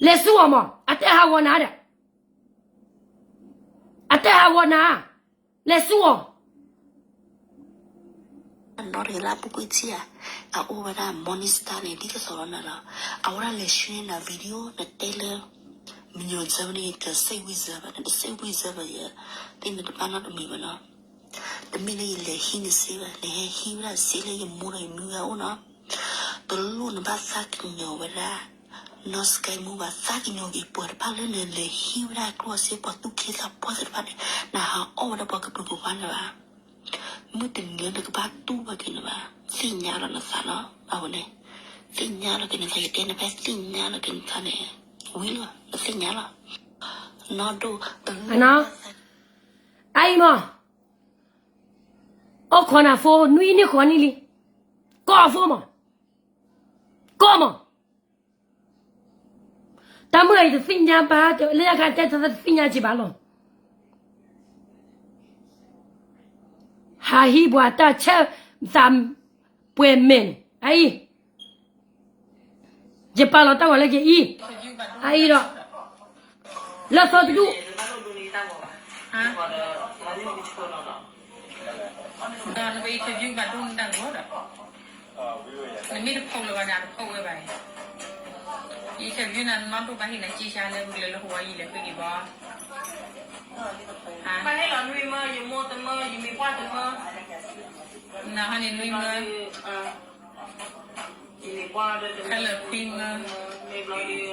လဲၤဆူအီၤမး, အတဲဟးဂီၤနၤဒီး, အတဲဟးဂီၤနၤ, လဲၤဆူအီၤ နီၢ်တဂၤလၢအပူၤကွံာ်ထံၣ်ဧါ, အအိၣ်ဝဲဒၣ် Morning Star န့ၣ် ဒ်သိးသိးလီၤနၤလီၤ, အဝဲဒၣ်လဲၤဆှၢနၤ video နတဲလၢ မညီၤစၢၤန့ၣ် တစဲးဝံၤစၢၤဘၣ်, နတစဲးဝံၤစၢၤဘၣ်ယဲ, သ့ၣ်နတဘၣ်နီတမံၤဘၣ်နီၤ, တမ့ၢ်လၢယလဲၤဟံးနစ့ဘၣ်, နဟဲဟံးဝဲဒၣ်စ့လၢယမိၢ်ဒီးယမုၢ်ဂၤအိၣ်နီၤ, တလိၣ်နဘၣ်သးကညီၤဝဲဒၣ် နီၢ်စကဲမူဘၣ်, သးကညီၤက့ၤပှၤတဖၣ်လၢနလဲၤဟံးဝဲဒၣ်ကျိၣ်စ့ ပှၤသူၣ်က့သးပှၢ်သ့ၣ်တဖၣ်န့ၣ်, နဟးအီၣ်ဝဲဒၣ်ပှၤကပုာ်ကပၤန့ၣ်ဘၣ်, မုၢ်တနံၤလၢနကဘၣ်တူၢ်ဘၣ်က့ၤန့ၣ်ဘၣ်, သ့ၣ်ညါလီၤနသးနီၤ, အဝဲန့ၣ်, သ့ၣ်ညါလီၤက့ၤနသး, ယတဲနဖဲသ့ၣ်ညါလီၤက့ၤနသးန့ၣ်, ဝံၤလီၤ နသ့ၣ်ညါလီၤ, နီၢ်ဒိၣ်တဂၤ, အအံၤမး အိၣ်ခိးနၤ phone နွံနံၣ်ဃိးနံၣ်လံ, ကိးအ phone မး, ကိးမး, တၢ်မုၢ်အံၤတသ့ၣ်ညါဘၣ်, လၢညါခါတဲတသ့ၣ်ညါက့ၤဘၣ်လီၤ, ဟးဟံးပှၤတၢ်ဆဲးသးပှဲၤမဲာ်န့ၣ်, အအံၤ ယပာ်လီၤတၢ်ဂီၤလၢက့ၤအံၤ, အအံၤဒီး, လၢသီတဒူၣ်, ဒီးနက interview ဘၣ်ဒိနတၢ်ဂီၤဒီး, နမ့ၢ်တဖီၣ်လၢၤဘၣ်န့ၣ် တဖီၣ်ဝဲဘၣ်န့ၣ်, interview နၤနီၢ်ဒိၣ်ဘၣ်ဟ့ၣ်နၤက့ၤဆါလၢပကလဲၤလၢဟိဝါယံၤ လဲၤဃ့က့ၤဘီ ဘၣ်ဟ့ၣ်လီၤနွံမၢ ယမိၢ်တမၢ ယမံၤပှၢ်တမၢ, နဟီန့ၣ်နွံမၢ ခဲလၢာ်ခွံမၢ, မ့ၢ်ဘျီဒီး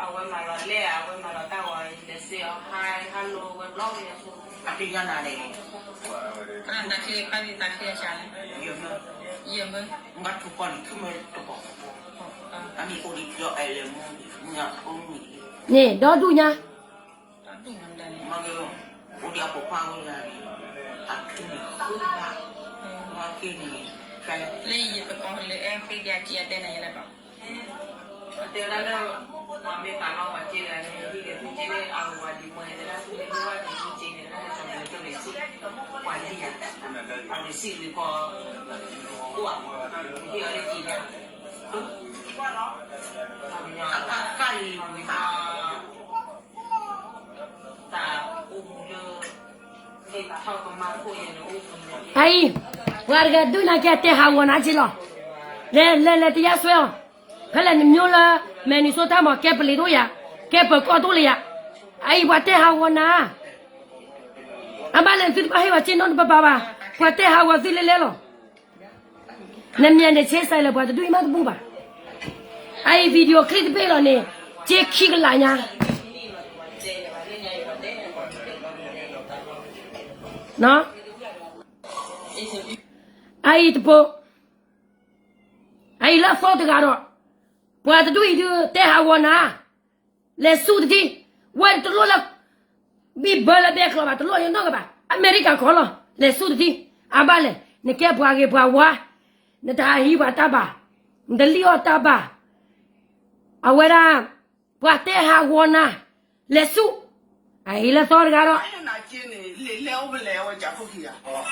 အဝဲမၤလီၤလဲၣ် အဝဲမၤလီၤတၢ်ဂီၤ လဲၤစ့အီၤ ဟါ ဟါလိၤဝဲဘျီဝဲ, အတယါနၤန့ၣ်, တၢ်ချ့ခါဒံး တၢ်ချ့အစှၤလဲၣ်, ယမၢ, ယမၢ, ဘၣ်ထူၣ်ပီၣ်န့ၣ် ထူၣ်မၢတပီၣ်, အမံၤအိၣ်ဒံးပယီၤအဲၣ်လဲၣ်မူ, မူ, န့ၣ် ဒီဒူၣ်ညါ မ့ၢ်အိၣ်ဒီးအပိာ်ခွါဝဲဂၤန့ၣ်, အထူန့ၣ်ဃုဘၣ်, မ့ၢ်က့န့ၣ်, လၢယတကိးလၢအဲၣ်ဃ့က့ၤအက့ၤအတဲနၤယဲလၢဘၣ်, တဲဒၣ်လၢ, ပှၤမ့ၢ်သးလီဝဲက့ဂၤန့ၣ် ဟံၣ်က့ၤသူက့န့ၣ် အဝဲဒံးမွဲတဲဒၣ်သူလ့ၣ်မ့ၢ်ဝဲဒံးသူက့န့ၣ် တၢ်စၢၤလၢက့ၤစံၣ်ပှၤလံယၤ, အဝဲစံၣ်ဝံၤဃီ, အိၣ်, ဟံၣ်အီၤလၢက့ၤန့ၣ်, အကါအံၤဝံၤဃီ အအံၤ, ပှၤတဂၤဒုးနၤကဲတဲဟးဂီၤနၤက့လီၤ, လဲၤလဲၤလဲၤ တရားစွဲအီၤ, ဖဲလဲၣ်နမျိုးလၢ Minnesota မး ကဲပလံၤတအိၣ်ယၤ, ကဲပၢၤကီၢ်တအိၣ်လၢယၤ, အအံၤပှၤတဲဟးဂီၤနၤ, အဘၣ်လဲၣ်သုတဘၣ်ဟ့ၣ်ပှၤစ့နီတဘၣ်ဘၣ်, ပှၤတဲဟးဂီၤသုလဲၤလဲၤလီၤ. နမ့ၢ်န့ၣ် ဆ့စဲးလၢပှၤတဒူၣ်အံၤမးတဘူၣ်ဘၣ်. အအံၤ video clip တဘ့ၣ်လီၤန့ၣ် က့ခံကလးညါ အအံၤတပိ, အအံၤလၢအသီတဂၤဒီး ပှၤတဒူၣ်အံၤဒုးတဲဟးဂီၤနၤ, လဲၤဆူတထံၣ်, ဝဲတလိၣ်လၢ ဘံၣ်ဘၢလၢဘဲကျိးဘၣ်, တလိၣ်ယနီၢ်ကဘၣ်, အမဲရကၤကီၢ်လီၤ, လဲၤဆူတထံၣ်, အဘၣ်လဲၣ်, နကဲပှၤဂ့ၤပှၤဝါ, နတဟးဟံးပှၤတၢ်ဘၣ်, နတလံၣ်အီၣ်တၢ်ဘၣ်, အဝဲဒၣ် ပှၤတဲဟးဂီၤနၤ, လဲၤဆူ, အအံၤလၢသီတဂၤဒီး ယတဲ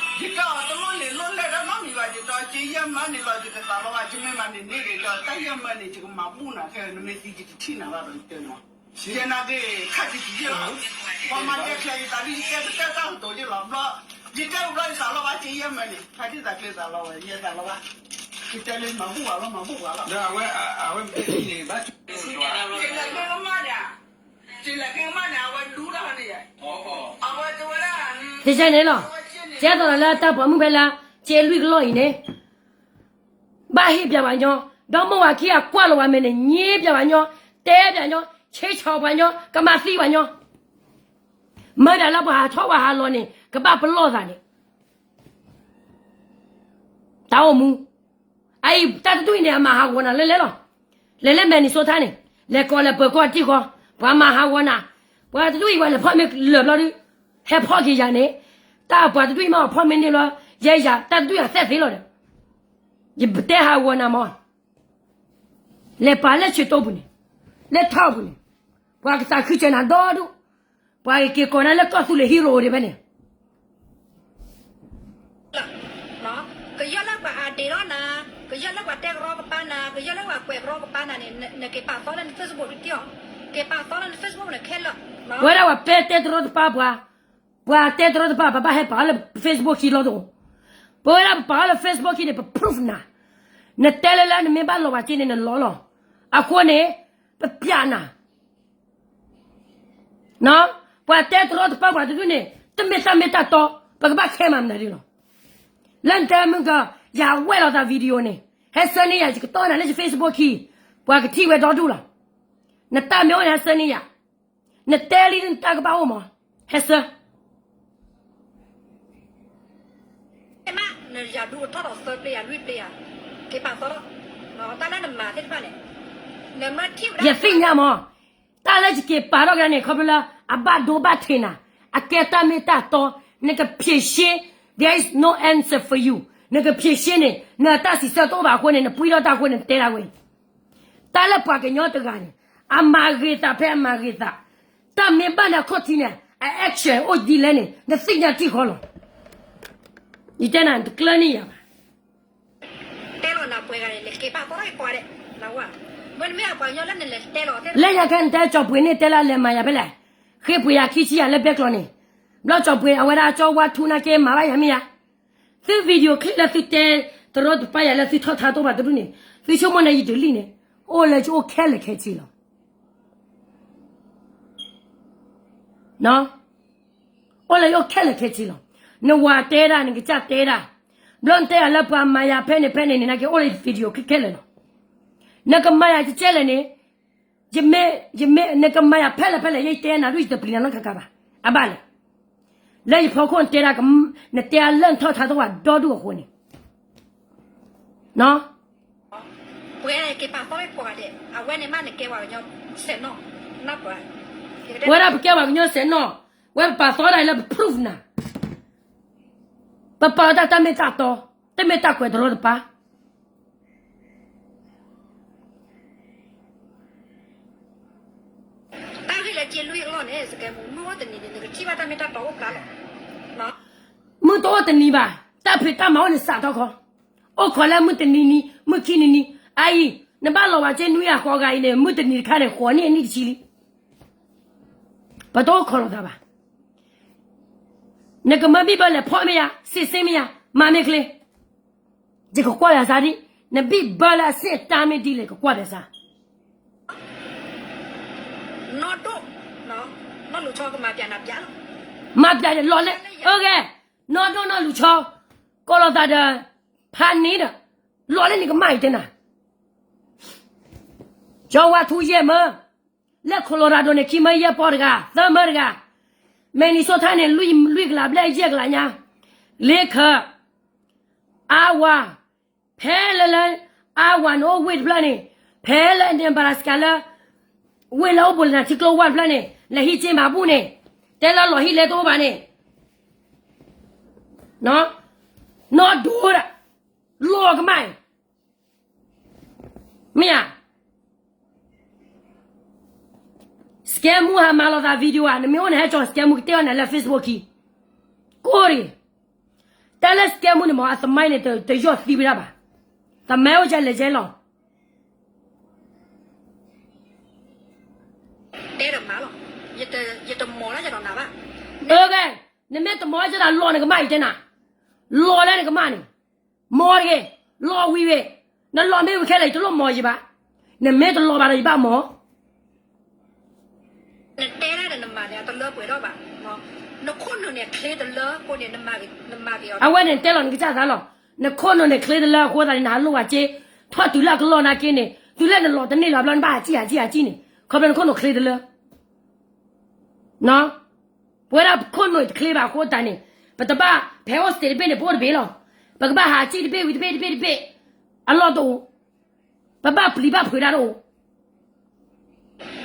အီၤတလိၣ်လံာ်လိၣ်လဲၢ်တၢ်နီတမံၤဘၣ်, ယတဲအီၤ က့ယဲၢ်မၢန့ၣ်လီၤ, ယကသးလီဘၣ်, ယမ့ၢ်မၤန့ၢ်န့ၢ်က့ၤ ယတဲအီၤ တၢ်ယဲၢ်မၢန့ၣ် ယကမၤဘူၣ်နၤခဲလၢာ်, နမ့ၢ်သံယတထံၣ်နၤဘၣ်ဒီး ယတဲန့ၣ်လီၤ. ယဲနာ်က့ၤ ခါတံၢ်တယဲၢ်လီၤ, ပှၤမၤဒဲချဲးယသးဒ်ယတဲကတၢၢ်တၢ်ကတိၤယဲၢ်လီၤ, ဘျီ ယတဲဘျီယသးလီဘၣ် က့ယဲၢ်မၢန့ၣ် ဖါတံၢ်သးကျဲသးလီဝဲ ယဲသးလီဘၣ်, ယတဲလၢမၤဘူၣ်ဝဲလီၤ မၤဘူၣ်ဝဲလီၤ, ဒီးအဝဲ အဝဲမ့ၢ်န့ၣ်ဘၣ် တစဲးန့ၣ်လီၤ, ကဲသိးလၢတၢ်ပိာ်မုၣ်ဖဲလၢ ကဲလွံၢ်ကလီၢ်အံၤန့ၣ် ဘၣ်ဟ့ၣ်ပျဲဝဲညီ, ဒီးမိၢ်ဝၤခံဂၤကွၢ်လီၤဝဲမဲာ်န့ၣ် ည့ပျဲဝဲညီ, တဲပျဲညီ, ဆ့ဆီၣ်ပှၤညီ, ကမၤသံပှၤညီ, မၢဒၣ်လၢပှၤဟးထီၣ်ပှၤဟးလီၤန့ၣ် ကဘၣ်ပလီၢ်သးန့ၣ် တၢ်အိၣ်မူ, အအံၤတၢ်တဒူၣ်အံၤန့ၣ် အမၤဟးဂီၤနၤလၢလဲၣ်လီၤ, လဲၤလၢ Minnesota န့ၣ် လဲၤကိးလဲၤပၢၤကီၢ်တံၢ်ဃီ, ပှၤမၤဟးဂီၤနၤ, ပှၤတဒူၣ်အံၤ ပှၤလဲၤဖီၣ်မ့ၢ်လၢာ်ဘျီဒုး ဟဲဖီၣ်က့ၤယၤန့ၣ်, တၢ်ပှၤတဒူၣ်အံၤမ့ၢ်အီၤဖီၣ်မ့ၢ်န့ၢ်ဘျီ, ယဲယၤ တၢ်တဒူၣ်ယၤသဲသ့လီၤဒီး, ယတဲဟးဂီၤနၤမး, လဲၤပာ်လၢဆံးတိပူၤန့ၣ်, လၢထီပူၤန့ၣ်, ပှၤကသးခုစၢၤနၤဒီဒူၣ်, ပှၤက့ၤကိးနၤလၢကီၢ်သူလ့ၤဟံရိၤဒံးဖဲန့ၣ်, တ့လီၤနၤ, ကယဲၢ်လၢပှၤတဲကရီကပၤနၤ, ကယဲၢ်လၢပှၤကွဲးကရီကပၤနၤန့ၣ် နက့ၤပာ်သီလၢန Facebook တက့ၢ်အီၤ, က့ၤပာ်သီလၢန Facebook န့ၣ်ခဲလၢာ်. ပဝဲဒၣ်ပှၤတဲတရီတပါပှၤ, ပှၤတဲတရီတပါ ပဘၣ်ဟဲပာ်အီၤလၢ Facebook ခံလီၤတအိၣ်, ပဝဲဒၣ်ပပာ်အီၤလၢ Facebook ခံန့ၣ် ပ proof နၤ, နတဲလၢလၢနမ့ၢ်ဘၣ်လီၤဝဲက့န့ၣ် နလီၤလီၤ, အဃိန့ၣ် ပပျးနၤ ပှၤတဲတရီတပါပှၤတဒူၣ်န့ၣ် တမ့ၢ်တၢ်မ့ၢ်တၢ်တီ, ပကဘၣ်ခဲမၤမနုၤဒ်လီၤ. လၢနတဲမုၢ်ကီး ယၤဝဲၢ်လီၤသး video န့ၣ်, ဟဲဆၢန့ၢ်ယၤ ယကတီၢ်နၤလၢယ Facebook ခံ, ပှၤကထံၣ်ဝဲဒီဒူၣ်လီၤ. နတၢ်မ့ၢ်အိၣ်န့ၣ် ဟဲဆၢန့ၢ်ယၤ, နတဲလံနတၢ်ကဘၣ်အိၣ်မး, ဟဲဆၢ မ့ၢ်နယၤဒူကထီၣ်ဒီးသၢပျ့ၤယၤလွံၢ်ပျ့ၤယၤ, က့ၤပာ်သီလီၤ, တၢ်လၢနမၤသ့ၣ်တဖၣ်န့ၣ်, ယသ့ၣ်ညါမး, တၢ်လၢယက့ၤပာ်ထီၣ်ကဒါန့ၣ် ခီဖျိလၢ အဘၣ်ဒိဘၣ်ထံးနၤ, အကဲတၢ်မ့ၢ်တၢ်တီ, နကဖြေရှင်း, there is no answer for you, နကဖြေရှင်းန့ၣ် နတၢ်စံးဆၢတအိၣ်ဘၣ်အဃိန့ၣ် နပှံထီၣ်တၢ်အဃိန့ၣ် နတဲဒၣ်ဝဲ တၢ်လၢပှၤကညီတဂၤန့ၣ် အမၤဂ့ၤသးဖဲအမၤဂ့ၤသး, တၢ်မ့ၢ်ဘၣ်န့ၣ်အခီၣ်ထံးန့ၣ် အ action အိၣ်ဒ်လဲၣ်န့ၣ် နသ့ၣ်ညါထံၣ်ဃီလီၤ. ယတဲနၤ နတကျၢၤန့ၢ်ယၤဘၣ်. တဲလီၤနၤပှဲၤဂၤန့ၣ် နက့ၤပာ်သီထီၣ်ယပှၤဒဲး, လၢညါခဲနတဲကၠီၤပှ့ၤန့ၣ် တဲလၢအလဲၤမၤယၤဖဲလဲၣ်, ဃ့ပှ့ၤယၤခံဆံယၤလၢဘဲကျီန့ၣ်, ဘျီကၠီၤပှ့ၤအဝဲဒၣ်ကၠီဝါထူနာ်က့မၤဘၣ်ယၤမ့ၢ်ယၤ သု video clip လၢသုတဲတရီတပါယၤလၢသုထီၣ်ထါတအိၣ်ဘၣ်တဒူၣ်န့ၣ်, သုဆိကမိၣ်န့ၣ်ယဒုးလံန့ၣ်, အိၣ်လၢယအိၣ်ခဲလၢာ်ခဲဆ့လီၤ. အိၣ်လၢယအိၣ်ခဲလၢာ်ခဲဆ့လီၤ. နဝၤတဲဒၣ် နကစၢ်တဲဒၣ်, ဘျီနတဲယၤလၢပှၤမၤယၤဖဲန့ၣ်ဖဲန့ၣ်န့ၣ် နာ်က့အိၣ်လၢယ video clip ခဲလၢာ်လီၤ. နကမၤယၤကကဲလဲၣ်န့ၣ်, ယမ့ၢ်, ယမ့ၢ်, နကမၤယၤဖဲလဲၣ်ဖဲလဲၣ် ယတဲနၤဒ်ယတပျံၤနၤနီတခါခါဘၣ်, အဘၣ်လဲၣ်. လၢယဖီခိၣ်နတဲဒၣ်, နတဲအလၢနထီၣ်ထါတအိၣ်ဘၣ်ဒီဒူၣ်အဃိန့ၣ် ပဝဲဒၣ်ပကဲပှၤကညီစဲးနီၣ်, ဝဲပပာ်သီဒၣ်လၢပ proof နၤ, ပပာ်အီၤတၢ်တၢ်မ့ၢ်တၢ်တီ, တမ့ၢ်တၢ်ကွဲးတရီတပါ တၢ်ဂ့ၢ်လၢက့လွံၢ်အလီၢ်န့ၣ် စကဲမူ မုၢ်အိၣ်တနံၤန့ၣ် နကထံၣ်ဘၣ်တၢ်မ့ၢ်တၢ်တီအိၣ်ဖျါလီၤ. မုၢ်တအိၣ်တနံၤဘၣ်, တၢ်ဖံးတၢ်မၤအိၣ်န့ၣ်စးထီၣ်ခီ, အိၣ်ခိးလၢမုၢ်တနံၤနံၤ မုၢ်ခံနံၤနံၤ, အအံၤ နဘၣ်လီၤဝဲက့နွံဂၤဃိးဂၤအံၤန့ၣ် မုၢ်တနံၤတခါန့ၣ် ဃိးနံၣ်အနံၣ်တဆံလံ. ပတအိၣ်ခိးလိာ်သးဘၣ်. နကမၢဘံၣ်ဘၢလဲၤဖီၣ်မ့ၢ်ယါ, စံးစ့မ့ၢ်ယါ, မၤမ့ၢ်ချ့, ယကကွၢ်ယၤစၢ်ဒ်, နဘံၣ်ဘၢလၢအဆင့်အတၢ်မ့ၢ်ဒ်လဲၣ် ကကွၢ်ယၤစၢ်. နီၢ်ဒိၣ်, နီၢ်လူၤဆီကမၤပျးနၤပျးလီၤ. မၤပျးန့ၣ်လီၤလၢ, အဂ့ၢ်, နီၢ်ဒိၣ်နီၢ်လူၤဆီ, ကိးလိာ်သးဒီး, ဖးန့ၣ်ဒီး, လီၤလၢနကမၣ်အံၤတဲနၤ. ကၠီဝါထူယဲၢ်မၢ, လၢ Colorado န့ၣ် ခံမၢယဲၢ်ပီတဂၤ, သၢမၢတဂၤ, Minnesota န့ၣ် လွံၢ်ကလးဘျဲၣ်ယဲၢ်ကလးညါ, လ့ခၢၣ်, အါဝၤ, ဖဲလၢလၢ, အါဝၤန့ၣ်အိၣ်ဝ့ၢ်တဖျၢၣ်န့ၣ်, ဖဲလၢ Nebraska လၢ ဝ့ၢ်လၢအိၣ်ဘူးလၢနၤထံကျိဝါတဖျၢၣ်န့ၣ်, လဲၤဟံးက့ၤမၤဘူၣ်န့ၣ်, တဲလၢလီၤဟံၣ်လဲတအိၣ်ဘၣ်န့ၣ်, နီၢ်ဒိၣ်ဒၣ်, လီၤကမၣ်အံၤ မ့ၢ်ဧါ. စကဲမူဟးမၤလိာ်သး video ဧါ, နမ့ၢ်အိၣ်န့ၣ် ဟဲကၠီ စကဲမူကတဲအီၤနၤလၢ Facebook ခံ, ကိၢ်တဂ့ၤ. တၢ်လၢစကဲမူန့ၣ်မ့ၢ် အသမိုင်းန့ၣ် တယီၢ်သံဝဲဒၣ်ဘၣ်. သမိုင်းအိၣ်ကလဲၤကဲလီၤ. တဲတမၤလီၤ, ယတမၤလၢယဒီးနၤဘၣ်. နမ့ၢ်တမၤလၢယဒီးလီၤနကမၣ်အံၤတဲနၤ, လီၤလၢနကမၣ်န့ၣ် မၤတဂ့ၤ, လီၤဝံၤဝဲ, နလီၤမ့ၢ်ဝံၤခဲလၢာ် ယတလိၣ်မၤယဘၣ်, နမ့ၢ်တလီၤဘၣ်ဒီးယဘၣ်မၤ. နတဲဒၣ်ဒီးနမၤန့ၣ် အတလၢပှဲၤထီၣ်ဘၣ်, နခိၣ်နူာ်န့ၣ်ချ့တလၢအဃိန့ၣ် နမၤက့ၤအီၤ, အဝဲန့ၣ်တဲလီၤနကစၢ်သးလီၤ, နခိၣ်နူာ်န့ၣ်ချ့တလၢအဃိသတးန့ၣ် နဟးလိၣ်ဝဲက့, ထီၣ်တုၤလၢအကလီၢ်နာ်က့န့ၣ် တုၤလၢနလီၤတန့ၢ်လီၤဘျီ နဘၣ်ဟးစံၣ်ဟးစံၣ်ဟးစံၣ်န့ၣ် ခီဖျိနခိၣ်နူာ်ချ့တလၢ ပဝဲဒၣ်ခိၣ်နူာ်တချ့ဘၣ်အဃိသတးန့ၣ် ပတဘၣ်ဖဲအိၣ် state တဘ့ၣ်န့ၣ် ပအိၣ်တဘ့ၣ်လီၤ. ပကဘၣ်ဟးစံၣ်တဘ့ၣ်ဝံၤတဘ့ၣ်တဘ့ၣ်တဘ့ၣ် အလီၢ်တအိၣ်, ပဘၣ်ပျံၤဘၣ်ဖုးတၢ်တအိၣ်.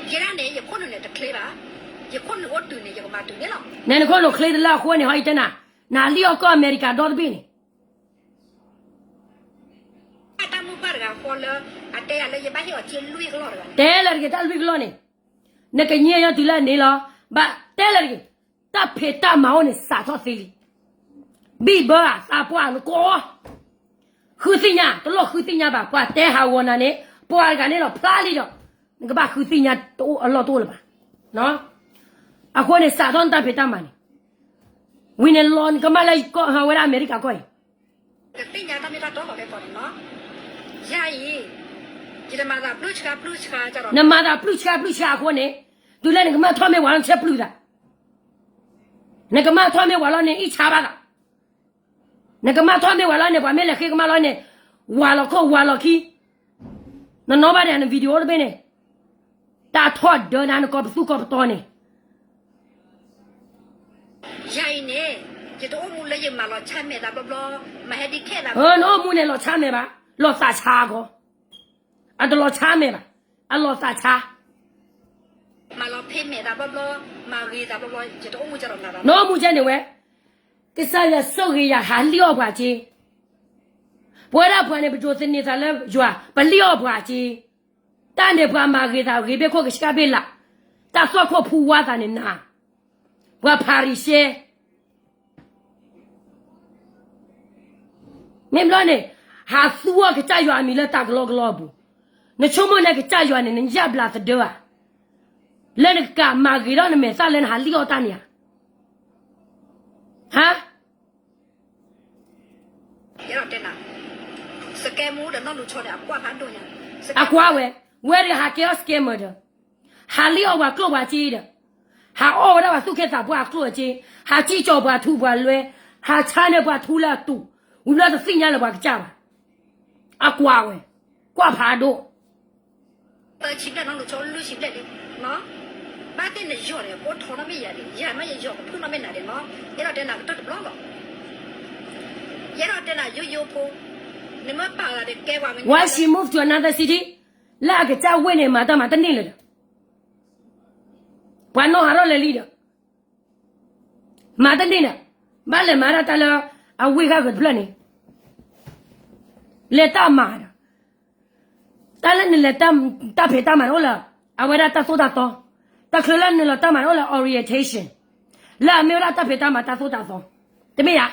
ယဲဒၣ်န့ၣ် ယခိၣ်နူာ်န့ၣ်တချ့ဘၣ်, ယခိၣ်နူာ်အိၣ်တုၤန့ၣ် ယကမၤတုၤန့ၣ်လီၤ. နနခိၣ်နူာ်ချ့တလၢအဃိန့ၣ် ဟီယတဲနၤ, နလံၣ်အီၣ်ကီၢ်အမဲရကၤဒီတဘ့ၣ်န့ၣ် တၢ်မုၢ်ပှၢ်တဂၤဃီလၢ အတဲယၤလၢယဘၣ်ဟ့ၣ်အီၤက့လွံၢ်ကလီၢ်တဂၤ, တဲလၢတဂ့ၤတၢ်လွံၢ်ကလီၢ်န့ၣ်, နကညံယီၤတုၤလၢအန့ၣ်လီၤ. ဘၣ်တဲလၢတဂ့ၤ, တၢ်ဖံးတၢ်မၤအိၣ်န့ၣ်စးထီၣ်သ့လံ. ဘံၣ်ဘၢဧါ သးပှၢ်နကိး, ဃု သ့ၣ်ညါ, တလိၣ်ဃုသ့ၣ်ညါဘၣ်, ပှၤတဲဟးဂီၤနၤန့ၣ်, ပှၤတဂၤန့ၣ်ဒီးဖျါလံဒီး, နကဘၣ်ဃုသ့ၣ်ညါတအိၣ်အလီၢ်တအိၣ်လၢၤဘၣ်. အဃိန့ၣ် စးထီၣ်နတၢ်ဖံးတၢ်မၤန့ၣ်, ဝံၤန့ၣ်လီၤနကမၣ်လၢကီၢ်ဟးဝဲဒၣ်အမဲရကၤကီၢ်အံၤ, ကသ့ၣ်ညါတၢ်မ့ၢ်တၢ်တီလီၤဖဲကီၢ်န့ၣ်နီၤ, ယၤအံၤ, ယတမၤသးပျုၢ်ဆှါပျုၢ်ဆှါ, နမၤသးပျုၢ်ဆှါပျုၢ်ဆှါအဃိန့ၣ်, တုၤလၢနကမၣ်ထီၣ်မ့ၢ်ဝၤလီၤနဆဲးပျုၢ်သး, နကမၣ်ထီၣ်မ့ၢ်ဝၤလီၤန့ၣ် အံၣ်ဆါဘၣ်သး နကမၣ်ထီၣ်မ့ၢ်ဝၤလီၤန့ၣ် ပှၤမ့ၢ်လဲၤဃ့ကမၣ်လီၤန့ၣ်, ဝၤလီၤခိၣ်ဝၤလီၤခံ, နနီၣ်ဘၣ်ဒဲးန video တဘ့ၣ်န့ၣ်, တၢ်ထီၣ်ဒၢနၤနကီၢ်ပသူၣ်ကီၢ်ပတီၢ်န့ၣ်, ယၤအံၤန့ၣ်, ယတအိၣ်မူလၢယမၤလီၤဆါမဲာ်သးဘျီဘျီ, မၤဟဲဒ်ခဲသး, နအိၣ်မူန့ၣ်လီၤဆါမဲာ်ဘၣ်, လီၤသးဆါအဂီၢ်, အတလီၤဆါမဲာ်ဘၣ်, အလီၤသးဆါ မၤလီၤဖံးမဲာ်သးဘျီဘျီ, မၤဂ့ၤသးဘျီဘျီ, ယတအိၣ်မူကဒီးနၤဘၣ်, နအိၣ်မူကဲန့ၣ်ဝဲ, ကစၢ်ယွၤဆိၣ်ဂ့ၤယၤ ဟးလံၣ်အီၣ်ပှၤက့, ပဝဲဒၣ်ပှၤန့ၣ် ပဒိးသန့ၤသးလၢယွၤ ပလံၣ်အီၣ်ပှၤက့, တၢ်န့ၣ်ပှၤမၤဂ့ၤသးဂ့ၤဘ့ၣ်ခိၣ်ကဆှၣ်ဘ့ၣ်လး, တၢ်သွၣ်ခိၣ်ဖူဝါသးန့ၣ်နၤ, ပှၤဖၤရံၤၡဲ မ့ၢ်ဘျီန့ၣ်, ဟးသူအီၤကစၢ်ယွၤအမံၤလၢတၢ်ကလီကလီအပူၤ, နဆိကမိၣ်န့ၣ်ကစၢ်ယွၤန့ၣ် နယၢ်ဘျးသဒၢဧါ, လၢနကမၤဂ့ၤထီၣ်နမဲာ်သၣ်လၢနဟးလံၣ်အီၣ်တၢ်န့ၣ်ဧါ, ဟါ, ယဲဒၣ်တဲနၤ, စကဲမူဒီးနီၢ်လူၤဆီဒီးအကွၢ်ဖးဒိၣ်ညါ, အကွၢ်ဝဲ, ဝဲဒၣ်ဟးကဲအီၣ် scammer ဒီး, ဟးလံၣ်အီၣ်ပှၤကျိၣ်ပှၤစ့ဒီး, ဟးအီၣ်ဝဲဒၣ်ပှၤသူၣ်ကဲသးပှၢ်အကျိၣ်အစ့, ဟးစံၣ်ကၠီၤပှၤထူပှၤလွဲ, ဟးဆါန့ၢ်ပှၤထူလၢအတူၢ်, ဝံၤဘျီတသ့ၣ်ညါလၢပှၤကစၢ်ဘၣ်, အကွၢ်ဝဲ, ကွၢ်ဖးဒိၣ် သၢဆံဘျဲၣ်နီၢ်လူၤဆီလွံၢ်ဆံဘျဲၣ်လံ, ဘၣ်သ့ၣ်နယီၢ်န့ၣ် အိၣ်ထီၣ်နီၣ်မ့ၢ်ယၤန့ၣ်, ယၤမ့ၢ်ယယီၢ်ကဖုၣ်နီၣ်မ့ၢ်နၤန့ၣ်နီၤ, ယဲဒၣ်တဲနၤကတၢၢ်တဘျီလီၤ, ယဲဒၣ်တဲနၤယိယိဖိ, နမ့ၢ်ပာ်လၢကဲပှၤမ့ၢ် Why she move to another city? လၢအကစၢ်ဝ့ၢ်န့ၣ် မၤတၢ်မၤတန့ၢ်လၢၤဒီး, ပှၤနီၢ်ဟးထီၣ်လၢာ်လံဒီး, မၤတန့ၢ်ဒီး, ဘၣ်လဲၤမၤဒၣ်တၢ်လၢ အဝ့ၢ်ဂၤဂ့ၤတဖျၢၣ်န့ၣ်, လဲၤတၢ်မၤဒီး တၢ်လၢနလဲၤတၢ်ဖံးတၢ်မၤန့ၣ်အိၣ်လၢ အဝဲဒၣ်တၢ်သိၣ်တၢ်သီ, တချုးလၢနုာ်လီၤတၢ်မၤန့ၣ်အိၣ်လၢ orientation, လၢအမ့ၢ်ဝဲဒၣ်တၢ်ဖံးတၢ်မၤတၢ်သိၣ်တၢ်သီ, တမ့ၢ်ဧါ.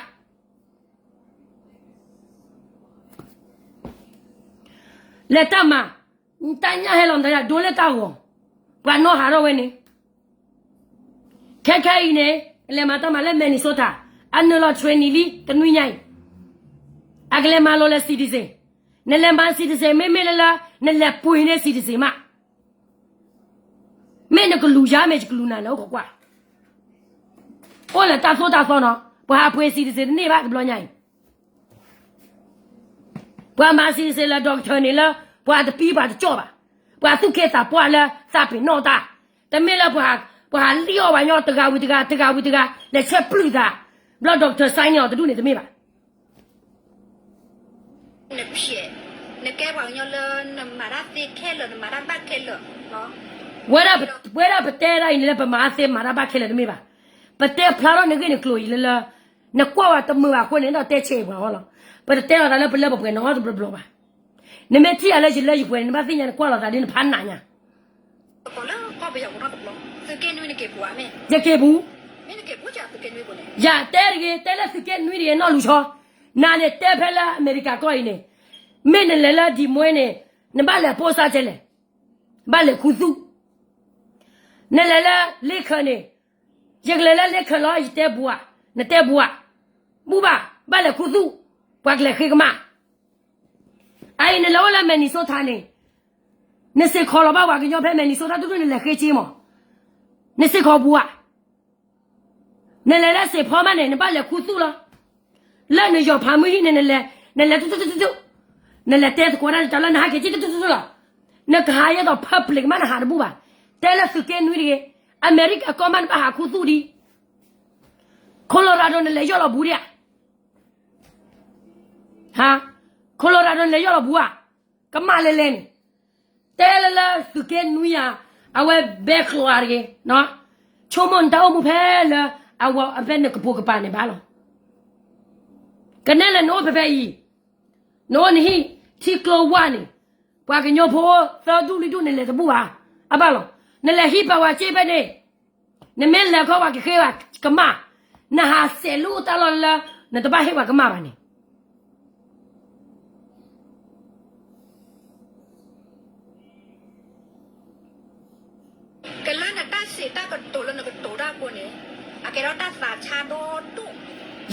လဲၤတၢ်မၤ, တၢ်ညၣ်ဟဲလီၤမတၤယၤ ဒိလၢတၢ်ဂီၤ, ပှၤနီၢ်ဟးထီၣ်ဝဲန့ၣ် ခဲခဲအံၤန့ၣ် ကလဲၤမၤတၢ်မၤလၢ Minnesota, အနုာ်လီၤ training လံ တနွံညါအံၤ, အကလဲၤမၤလီၤလၢ citizen, နလဲၤမၤ citizen မ့မ့ၢ်လၢလၢ နလဲၤပှ့ၤန့ၢ် citizen မး, မ့ၢ်နကလူၤယၤ မ့ၢ်ယကလူၤနၤ လဲၤအိၣ်ခိးကွၢ်, အိၣ်လၢတၢ်သိၣ်တၢ်သီနီၤ, ပှၤဟးပှ့ၤ citizen တန့ၢ်ဘၣ်တဘျီညါအံၤ ပှၤမၤ citizen လၢ doctor န့ၣ်လၢ ပှၤတပံပှၤတကၠီၣ်ဘၣ်, ပှၤသူၣ်က့သးပှၢ်လၢသးပ့ၤနီၣ်တၢ်, တမ့ၢ်လၢပှၤဟးလံၣ်အီၣ်ပှၤညီတဂၤဝံၤတဂၤ တဂၤဝံၤတဂၤ လဲၤဆဲးပျုၢ်သး, ဘျီ doctor sign န့ၢ်အီၤတဒူၣ်န့ၣ်တမ့ၢ်ဘၣ်. နဖျဲး, နကဲပှၤကညီလၢနမၤတၢ်သ့ခဲလၢာ် နမၤတၢ်ဘၣ်ခဲလၢာ်, ဝဲဒၣ်ပတဲဒၣ်အံၤန့ၣ်လၢပမၤသ့မၤတၢ်ဘၣ်ခဲလၢာ်တမ့ၢ်ဘၣ်, ပတဲဖျါထီၣ်နဂ့ၢ်နကျိၤအံၤလၢလၢ နကွၢ်ဝဲတမုာ်ဘၣ်အဃိန့ၣ် ဒီးတဲဆဲးပှၤအီၤလီၤ, ပတတဲလီၤသးလၢပလၢပပှဲၤနီတဘျီဘၣ်, နမ့ၢ်ထံၣ်ယၤလၢယလၢယပှဲၤန့ၣ် နဘၣ်သ့ၣ်ညါနကွၢ်လီၤသးဒ်နဖးနးညါ ယက့ၤပူၤ, ယတဲတဂ့ၤ တဲလၢသုးက့နွံတဂ့ၤ နီၢ်လူၤဆီ, နၤန့ၣ်တဲဖဲလၢအမဲရကၤကီၢ်အံၤန့ၣ်, မ့ၢ်နလဲၤလၢဒံၣ်မွဲန့ၣ်, နဘၣ်လဲၤပိၢ်စၢ်ကဲလဲၣ်, ဘၣ်လဲၤခူသူၣ်, နလဲၤလၢလ့ခၢးန့ၣ်, ယကလဲၤလၢလ့ခၢးလီၤ ယတဲဘူးဧါ, နတဲဘူးဧါ, ဘူးဘၣ်, ဘၣ်လဲၤခူသူၣ်, ပှၤကလဲၤဃ့ကမၣ် အအံၤနလဲၤအိၣ်လၢ Minnesota န့ၣ်, နစ့ၢ်ခီးလီၤဘၣ်ပှၤကညီဖဲ Minnesota တဒူၣ်နလဲၤဃ့က့မး, နစ့ၢ်ခီးဘူးဧါ, နလဲၤလၢစ့ၢ်ဖီမးန့ၣ် နဘၣ်လဲၤခူသူၣ်လီၤ, လၢနယီၤဖးမုၢ်ဟံၣ်န့ၣ် နလဲၤ, နလဲၤတူၢ်တူၢ်တူၢ်တူၢ်, နလဲၤတဲသကိးတၢ်တၢ်လၢနဟဲက့ၤက့ၤတူၢ်တူၢ်တူၢ်လီၤ, နကဟးယဲသိး public မးနဟးတဘူးဘၣ်, တဲလၢသုးက့နွံတဂ့ၤ, အမဲရကၤကီၢ်မးနဘၣ်ဟးခူသူၣ်ဒံး, Colorado နလဲၤယီၢ်လီၤဘူးဒံးဧါ ဟါ, Colorado လဲၤယီၢ်လီၤဘူးဧါ, ကမၣ်လဲၤလဲၤန့ၣ်, တဲလၢလၢသုးက့နွံဧါ, အဝဲဘဲကျိၤဧါတဂ့ၤ, ဆိကမိၣ်နတၢ်အိၣ်မူဖဲလၢ, အဝဲဖဲနကပိာ်ကပၤန့ၣ်ဘၣ်လီၤ, ကနဲလဲၣ်နအိၣ်ဖဲဖဲအံၤ, နအိၣ်နဟံၣ်ထံကျိဝါန့ၣ်, ပှၤကညီဖိသၢဒူၣ်လွံၢ်ဒူၣ်န့ၣ်လဲၤတဘူးဧါ, အဘၣ်လီၤ, နလဲၤဟံးပာ်ဝဲစ့ဖဲန့ၣ် နမ့ၢ်လဲၤခီပှၤကဃ့ဘၣ်ကမၣ်, နဟးစဲးလူတၢ်လီၢ်လၢ နတဘၣ်ဟ့ၣ်ပှၤကမၣ်ဘၣ်န့ၣ်, တၢ်ကတိၤလၢနကတိၤတၢ်အဃိန့ၣ် အကဲထီၣ်တၢ်သးဆါဒီဒူၣ်.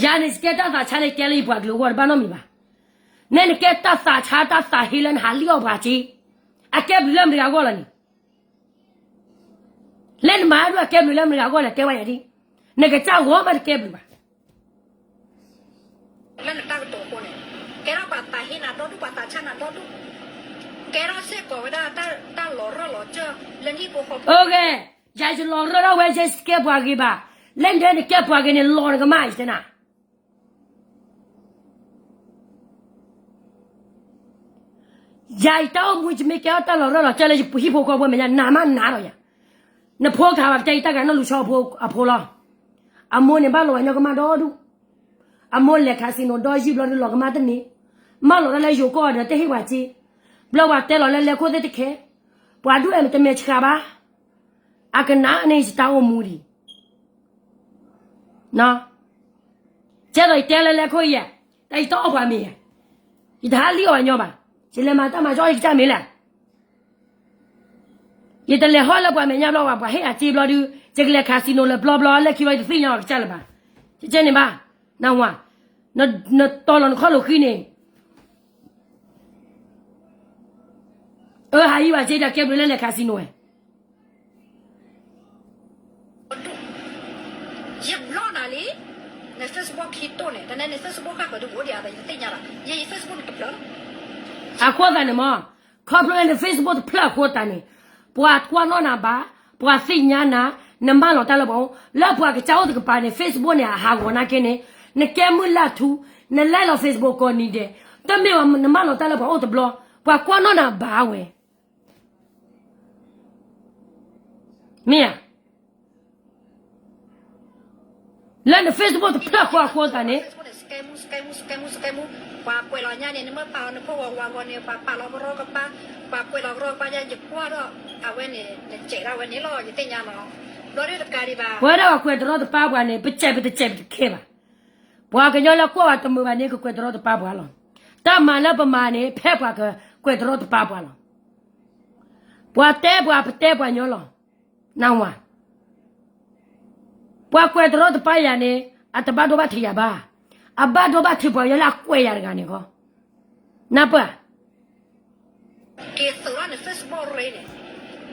ယၤန့ၣ် ယကဲတၢ်သးဆါလၢယတဲလၢယပှၤကလုာ်အဂီၢ်တဘၣ်နီတမံၤဘၣ်. နဲနကဲတၢ်သးဆါ တၢ်သးဟ့လၢနဟးလံၣ်အီၣ်ပှၤစ့, အကဲဘျုးလၢမတၤတဂၤအဂီၢ်လီၤန့ၣ်. လၢနမၤအဒိၣ်အကဲဘျုးလၢမတၤတဂၤအဂီၢ်လဲၣ် တဲဝဲယၤဒ်, နကစၢ်ဂီၢ်မးတကဲဘျုးဘၣ်. လၢနတၢ်ကတိၤအဃိန့ၣ် ကဲထီၣ်ပှၤသးဟ့နၤဒီဒူၣ် ပှၤသးဆါနၤဒီဒူၣ်, ကဲထီၣ်စ့ၢ်ကီးဝဲဒၣ်တၢ်လီၤရၢၢ်လီၤစၢၢ်လၢနဟံၣ်ဖိဃီဖိ. ယၤယလီၤရၢၢ်ထီၣ်ဝဲ ယဲယတကဲပှၤဂ့ၤဘၣ်. လၢနဒၢနကဲပှၤဂ့ၤန့ၣ် လီၤနကမၣ်ယတဲနၤ. ယၤယတၢ်အိၣ်မူယမ့ၢ်ကဲထီၣ်တၢ်လီၤရၢၢ်လီၤစၢၢ်လၢယဟံၣ်ဖိဃီဖိမဲာ်ညါ နၤမးနၤဒီးယၤ, နဖိကဟးဘၣ်ကတၢၢ်ယတၢ်ကနီၣ်လူၤဆီအဖိလီၤ. အမိၢ်န့ၣ်ဘၣ်လီၤဝဲညီကမၣ်ဒီဒူၣ်, အမိၢ်လဲၤ casino ဒီယုၢ်ဘျီဒုးလီၤကမၣ်တန့ၢ်, မၢလီၤတၢ်လၢယိၤကီၢ်ဒီးတဟ့ၣ်ပှၤစ့, ဘျီပှၤတဲလီၤလၢလဲၤခိၣ်သ့ၣ်တခဲ, ပှၤဒူၣ်အဲၣ်မ့ၢ်တမဲာ်ဆှးဘၣ်, အကနၣ်န့ၢ်ယတၢ်အိၣ်မူဒံး ကဲသိးယတဲလၢလဲၤခိၣ်ယဲ, တၢ်ယတအီၣ်ပှၤမ့ၤယဲ, ယတဟးလံၣ်အီၣ်ပှၤညီဘၣ်, ယလဲၤမၤတၢ်မၤကၠီယကစၢ်မ့ၤလဲၣ်. ယတလဲၤဟီၣ်လၢပှၤမဲာ်ညါဘျီဘၣ်, ပှၤဟ့ၣ်အစ့ဘျီဒုး ယကလဲၤ casino လၢဘျီဘျီ လဲၤခံဘျီယတသ့ၣ်ညါအီၤကစၢ်လၢၤဘၣ်. ကဲန့ၣ်ဘၣ်, နဝၤ, နတီၤလီၤနခီၣ်လိာ်ဃံန့ၣ် အၢ ဟးဟံးဘၣ်စ့ဒီးကဲဘျုးလၢလဲၤ casino ဝဲ ယဘျီနၤလံ, န Facebook ခံတိၢ်န့ၣ် တၢ်န့ၣ်န Facebook ဃၣ်ဃၢၤဒုးအိၣ်ဒံးအသး ယတသ့ၣ်ညါဘၣ်, ယ ယ Facebook န့ၣ်တဖျၢၣ်လီၤ. အဃိသတးန့ၣ်မ့ၢ်, ခီဖျိလၢန Facebook တဖျၢၣ်အဃိသတးန့ၣ်, ပှၤကွၢ်နီၣ်နၤဘၣ်, ပှၤသ့ၣ်ညါနၤ, နမၢလီၤတၢ်လၢပှၤအိၣ်, လၢပှၤကစၢ်အိၣ်တကပၤန့ၣ် Facebook န့ၣ် အဟးဂီၤနာ်က့န့ၣ်, နကဲမုၢ်လၢ်ထူ, နလဲၤလီၤ Facebook ကိးနံၤဒဲး, တမ့ၢ်ဝဲနမၢလီၤတၢ်လၢပှၤအိၣ်တဘျီ, ပှၤကွၢ်နီၣ်နၤဘၣ်ဝဲ မ့ၢ်ဧါ. လၢန Facebook တဖျၢၣ်ဃီအဃိသတးန့ၣ်, ပှၤကွဲးလီၤညါန့ၣ် နမ့ၢ်ပာ်လီၤနဖိဝၤဝၤဂီၤန့ၣ် ပှၤပာ်လီၤကရီကပါ, ပှၤကွဲးလီၤကရီကပါယါ ယကွၢ်ဒီး အဝဲန့ၣ် နစဲးဒၣ်ဝဲန့ၣ်လီၤ ယသ့ၣ်ညါလီၤ. ဘျီဒုးတကးဒံးဘၣ်, ပဝဲဒၣ်ပှၤကွဲးတရီတပါပှၤန့ၣ် ပစဲးပတစဲးပတခဲဘၣ်. ပှၤကညီလၢကွၢ်ပှၤတမုာ်ဘၣ်န့ၣ် ကကွဲးတရီတပါပှၤလီၤ. တၢ်မၤလၢပမၤန့ၣ် ဖဲပှၤကကွဲးတရီတပါပှၤလီၤ. ပှၤတဲပှၤပတဲပှၤညီလီၤ. နဝၤ, ပှၤကွဲးတရီတပါယၤန့ၣ် အတဘၣ်ဒိဘၣ်ထံးယၤဘၣ်. အဘၣ်ဒိဘၣ်ထံးပှၤကညီလၢအကွဲးယၤတဂၤန့ၣ်ဃီ. နၢ်ပၢၢ်ဧါ. က့ၤသုးလီၤန Facebook ရ့န့ၣ်,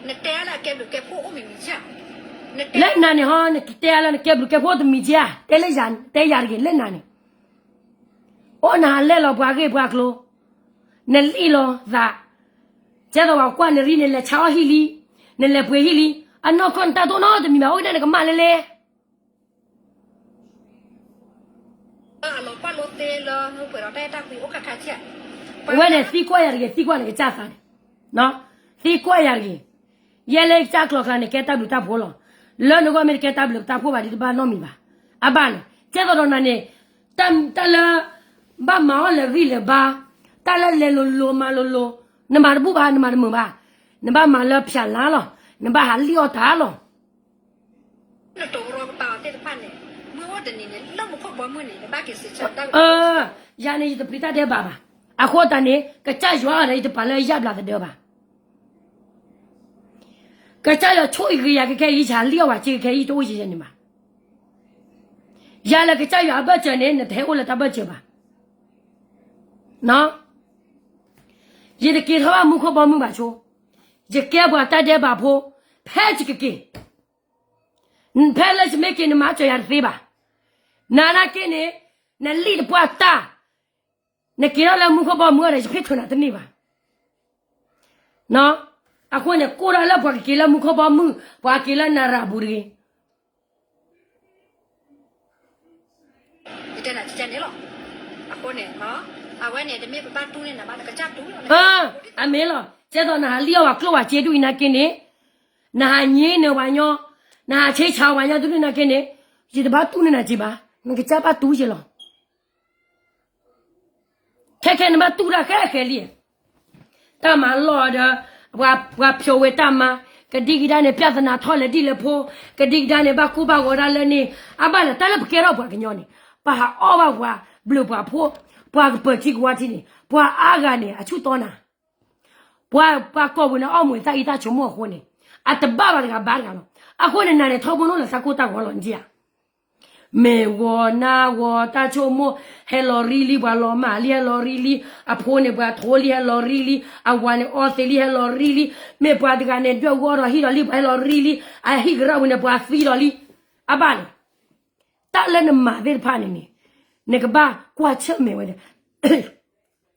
နတဲလၢအကဲဘျုးကဲဖှိၣ်အိၣ်မံၤမံၤဧါ. လၢနၤန့ၣ်ဟီ နကတဲလၢနကဲဘျုးကဲဖှိၣ်တမံၤဧါ. တဲလၢယၤ, တဲယၤတဂ့ၤလၢနၤန့ၣ် အိၣ်နဟးလဲၢ်လီၤပှၤဂ့ၢ်ပှၤကျိၤ, နလံၣ်လီၤသး, ကဲသိးပှၤကွၢ်နရံၣ် နလဲၤဆါအီၣ်ဟံၣ်လံ, နလဲၤပှ့ၤဟံၣ်လံ, အနီၢ်ကီၢ်နတၢ်တိၢ်နီတမံၤဘၣ် အိၣ်ဒၣ်နကမၣ်လဲၣ်လဲၣ်. အဝဲန့ၣ် သံကွၢ်ယၤတဂ့ၤ, သံကွၢ်နကစၢ်သးန့ၣ်, သံကွၢ်ယၤတဂ့ၤ. ယဲလၢယကစၢ်ကျိၤကျါန့ၣ် ကဲတၢ်ဘျုးတၢ်ဖှိၣ်လီၤ. လၢနဂီၢ်မ့ၢ်တကဲတၢ်ဘျုးတၢ်ဖှိၣ်ဘၣ်ဒီး တဘၣ်နီတမံၤဘၣ်. အဘၣ်န့ၣ် ကဲသိးဒီးနၤန့ၣ်, တၢ်လၢ ဘၣ်မၤအီၣ်လဲၤဂံၢ်လဲၤဘါ, တၢ်လၢလဲၤလိၤလိၤမၤလိၤလိၤ, နမၤတဘူၣ်ဘၣ် နမၤတမုာ်ဘၣ်. နဘၣ်မၤလၢဖၠးလါလီၤ, နဘၣ်ဟးလံၣ်အီၣ်တၢ်လီၤ. နတိၤကရီကပါအီၤသ့ၣ်တဖၣ်န့ၣ်, မုၢ်အိၣ်တနံၤန့ၣ် လၢမူခိၣ်ဘီမုၢ်န့ၣ် နဘၣ်က့ၤစံးဆၢတၢ်, ယၤန့ၣ် ယတပျံၤတၢ်ဒဲးဘးဘၣ်. အဃိသတးန့ၣ် ကစၢ်ယွၤဒီး ယတပာ်လၢယၢ်ဘျးသဒၢဘၣ်. ကစၢ်ယွၤဆိၣ်ဂ့ၤယၤကခဲအံၤ ယဟးလံၣ်အီၣ်ဝဲစ့ကခဲအံၤ တအိၣ်ယဲယဲန့ၣ်ဘၣ်. ယၤလၢကစၢ်ယွၤအဘၢၣ်စၢၤန့ၣ် နတဟဲအိၣ်လၢတၢ်ဘၢၣ်စၢၤဘၣ်. ယတက့ၤထီၣ်ဘၣ်မူခိၣ်ဘီမုၢ်ဘၣ်ဆိ, ယကဲပှၤတၢ်ဒဲးဘးဖိ, ဖဲယကက့ၤ ဖဲလၢယမ့ၢ်က့ၤ နမၤစၢၤယၤတသ့ဘၣ်. နၤနာ်က့န့ၣ်, နလံၣ်တပှၢ်တၢ်, နက့ၤထီၣ်လၢမူခိၣ်ဘီမုၢ်ဒီး ယဖ့ၣ်ချုးနၤတန့ၢ်ဘၣ်. အဃိန့ၣ် ကိၢ်တၢ်လၢပှၤကက့ၤလၢမူခိၣ်ဘီမုၢ်, ပှၤက့ၤလၢနရၤပူၤတဂ့ၤ. ယတဲနၤန့ၣ်လီၤ. အဃိန့ၣ်, အဝဲန့ၣ် တမ့ၢ်ပဘၣ်တူၢ်န့ၢ်နၤဘၣ်, နကစၢ်တူၢ်လီၤ. အမ့ၢ်လီၤ. ကဲသိးနဟးလံၣ်အီၣ်ဝဲကျိၣ်ဝဲစ့ဒူၣ်အံၤနာ်က့န့ၣ်, နဟးညါနၢၤဝဲညီ, နဟးဆ့ဆါဝဲညီဒူၣ်ဒူၣ်နာ်က့န့ၣ်, ယတဘၣ်တူၢ်န့ၢ်နၤက့ဘၣ်, နကစၢ်ဘၣ်တူၢ်ယဲလီၤ. ခဲခဲနဘၣ်တူၢ်တၢ်ဃဲဃဲလံ. တၢ်မၤလီၢ်ဒီး ပှၤဖျိးဝဲတၢ်မၤ, ကဒံကဒါန့ၣ် ပြဿနာထီၣ်လဲၤဒ်လဲၤဖိ, ကဒံကဒါန့ၣ် ဘၣ်ကိၢ်ဘၣ်ဂီၤဒၣ်လၢန့ၣ်, အဘၣ်လၢတၢ်လၢပကဲထီၣ်ပှၤကညီန့ၣ်, ပဟးအီၣ်ဘၣ်ပှၤဘျုးပှၤဖှိၣ်, ပှၤကပၢၤထံကဝါထံန့ၣ်, ပှၤအါဂၤန့ၣ် အဆူၣ်တီနၤ ပှၤ ပှၤကိးဝဲန့ၣ် အီၣ်မူၤသၣ်အံသၣ်ဆိကမိၣ်အဃိန့ၣ်, အတဘၣ်ဘၣ်တဂၤဘၣ်တဂၤလီၤ. အဃိန့ၣ် နၤန့ၣ်ထီဘိနအိၣ်လၢသးကိၢ်တၢ်ဂီၤလီၤနက့ဧါ. မ့ၢ်ဂီၤနၤဂီၤ တၢ်ဆိကမိၣ်ဟဲလီၤရံလံ, ပှၤလီၤမၢ်လံဟဲလီၤရံလံ, အဖိန့ၣ်ပှၤထိလံ ဟဲလီၤရံလံ, အဝၤန့ၣ်အီသံးလံ ဟဲလီၤရံလံ, မ့ၢ်ပှၤတဂၤန့ၣ် ဒွဲၣ်ဂီၤဒီးဟံၣ်ဒီးလံ ပှၤဟဲလီၤရံလံ, အဟံၣ်ကရၢၢ်ပူၤန့ၣ် ပှၤသံဒီးလံ, အဘၣ်န့ၣ် တၢ်လၢနမၤသ့ၣ်တဖၣ်န့ၣ်န့ၣ် နကဘၣ်ကွၢ်ဆၢၣ်မဲာ်ဝဲ,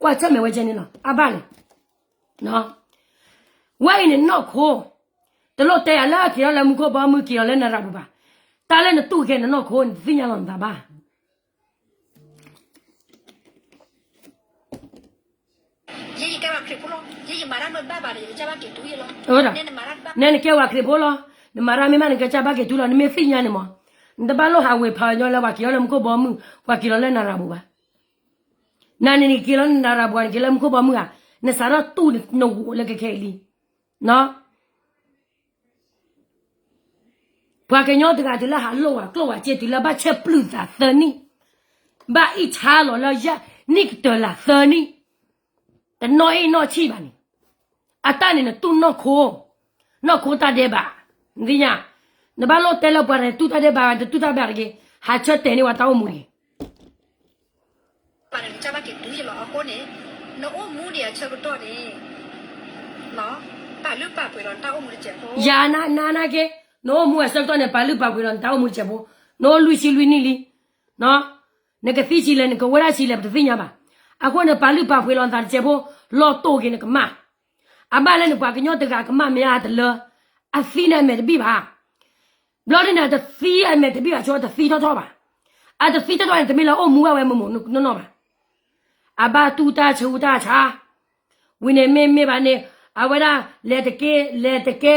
ကွၢ်ဆၢၣ်မဲာ်ဝဲကဲန့ၣ်လီၤ. အဘၣ်န့ၣ် ဝဲအံၤန့ၣ်နီၢ်ခိ, တလိၣ်တဲယၤလၢက့ၤထီၣ်လၢမူခိၣ်ဘီမုၢ် က့ၤလီၤလၢနရၤပူၤဘၣ်. တၢ်လၢနတူၢ်ကဲနနီၢ်ခိ နတသ့ၣ်ညါလီၤနသးဘၣ်. နဲနကဲဝဲခရံာ်ဖိလီၤ, နမၤတၢ်မ့ၢ်ဘၣ် နကစၢ်ဘၣ်က့ၤတူၢ်လီၤ. နမၤတၢ်မ့ၢ်ဘၣ် နကစၢ်ဘၣ်က့ၤတူၢ်လီၤ. နမ့ၢ်သ့ၣ်ညါန့ၣ်မး, နတဘၣ်လိၣ်ဟးဝ့ၤဖးညီလၢပှၤက့ၤထီၣ်လၢမူခိၣ်ဘီမုၢ် ပှၤက့ၤလီၤလၢနရၤပူၤဘၣ်. နန့ၣ်နက့ၤလီၤလၢနရၤပူၤ နက့ၤလၢမူခိၣ်ဘီမုၢ်ဧါ, နစးထီၣ်တူၢ်နဂိၢ်လၢခဲခဲအံၤလံ. ပှၤကညီတဂၤတုၤလၢဟးလိၣ်ဝဲကျိၣ်ဝဲစ့ တုၤလၢဘၣ်ဆဲးပျုၢ်သးသၢနံၣ်, ဘၣ်အ့ၣ်ဆါလီၤလၢယဲၢ်နံၣ်ကတၢၢ်လၢသၢနံၣ်, တနီၣ်အ့ၣ်နီၣ်ဆံၣ်ဘၣ်န့ၣ်, အတၢ်န့ၣ်နတူၢ်နီၢ်ခိ, နီၢ်ခိတၢ်ဒဲးဘး, နသ့ၣ်ညါ, နဘၣ်လိၣ်တဲလၢပှၤတတူၢ်တၢ်ဒဲးဘး တတူၢ်တၢ်ဒဲးဘးတဂ့ၤ, ဟးဆၢတဲာ်န့ၢ်ဝဲတၢ်အိၣ်မူတဂ့ၤ. နကစၢ်ဘၣ်က့ၤတူၢ်လီၤအဃိန့ၣ်, နအိၣ်မူဒံးအဆၢကတီၢ်န့ၣ်, ပာ်လုၢ်ပာ်ပှ့ၤလီၤနတၢ်အိၣ်မူတစဲးဖိ, ယၤနနာ်က့, နအိၣ်မူအဆၢကတီၢ်န့ၣ် ပာ်လုၢ်ပာ်ပှ့ၤလီၤနတၢ်အိၣ်မူတစဲးဖိ, နအိၣ်လွံၢ်ဆံလွံၢ်နံၣ်လံ, နကသံဆံးလဲၣ် နကဝဲဒၣ်ဆံးလဲၣ် ပတသ့ၣ်ညါဘၣ်. အဃိန့ၣ် ပာ်လုၢ်ပာ်ပှ့ၤလီၤနသးတစဲးဖိ, လီၤတိာ်က့ၤနကမၣ်. အဘၣ်လၢနပှၤကညီတဂၤကမၣ်မ့ၢ်အတလၢ, အသံန့ၣ်အမဲာ်တဘံၣ်ဘၣ်. ဘျီဒ်န့ၣ် အတသံအမဲာ်တဘံၣ်ဘၣ်ဆိ အတသံထီၣ်ထီၣ်ဘၣ်. အတသံထီၣ်ထီၣ်န့ၣ် တမ့ၢ်လၢအိၣ်မူဝဲဝဲမုာ်မုာ်နီၢ်နီၢ်ဘၣ်. အဘၣ်တူၢ်တၢ်ဆူးတၢ်ဆါ, ဝံၤန့ၣ်မ့မ့ၢ်ဘၣ်န့ၣ်, အဝဲဒၣ်လဲၤတကဲ, လဲၤတကဲ,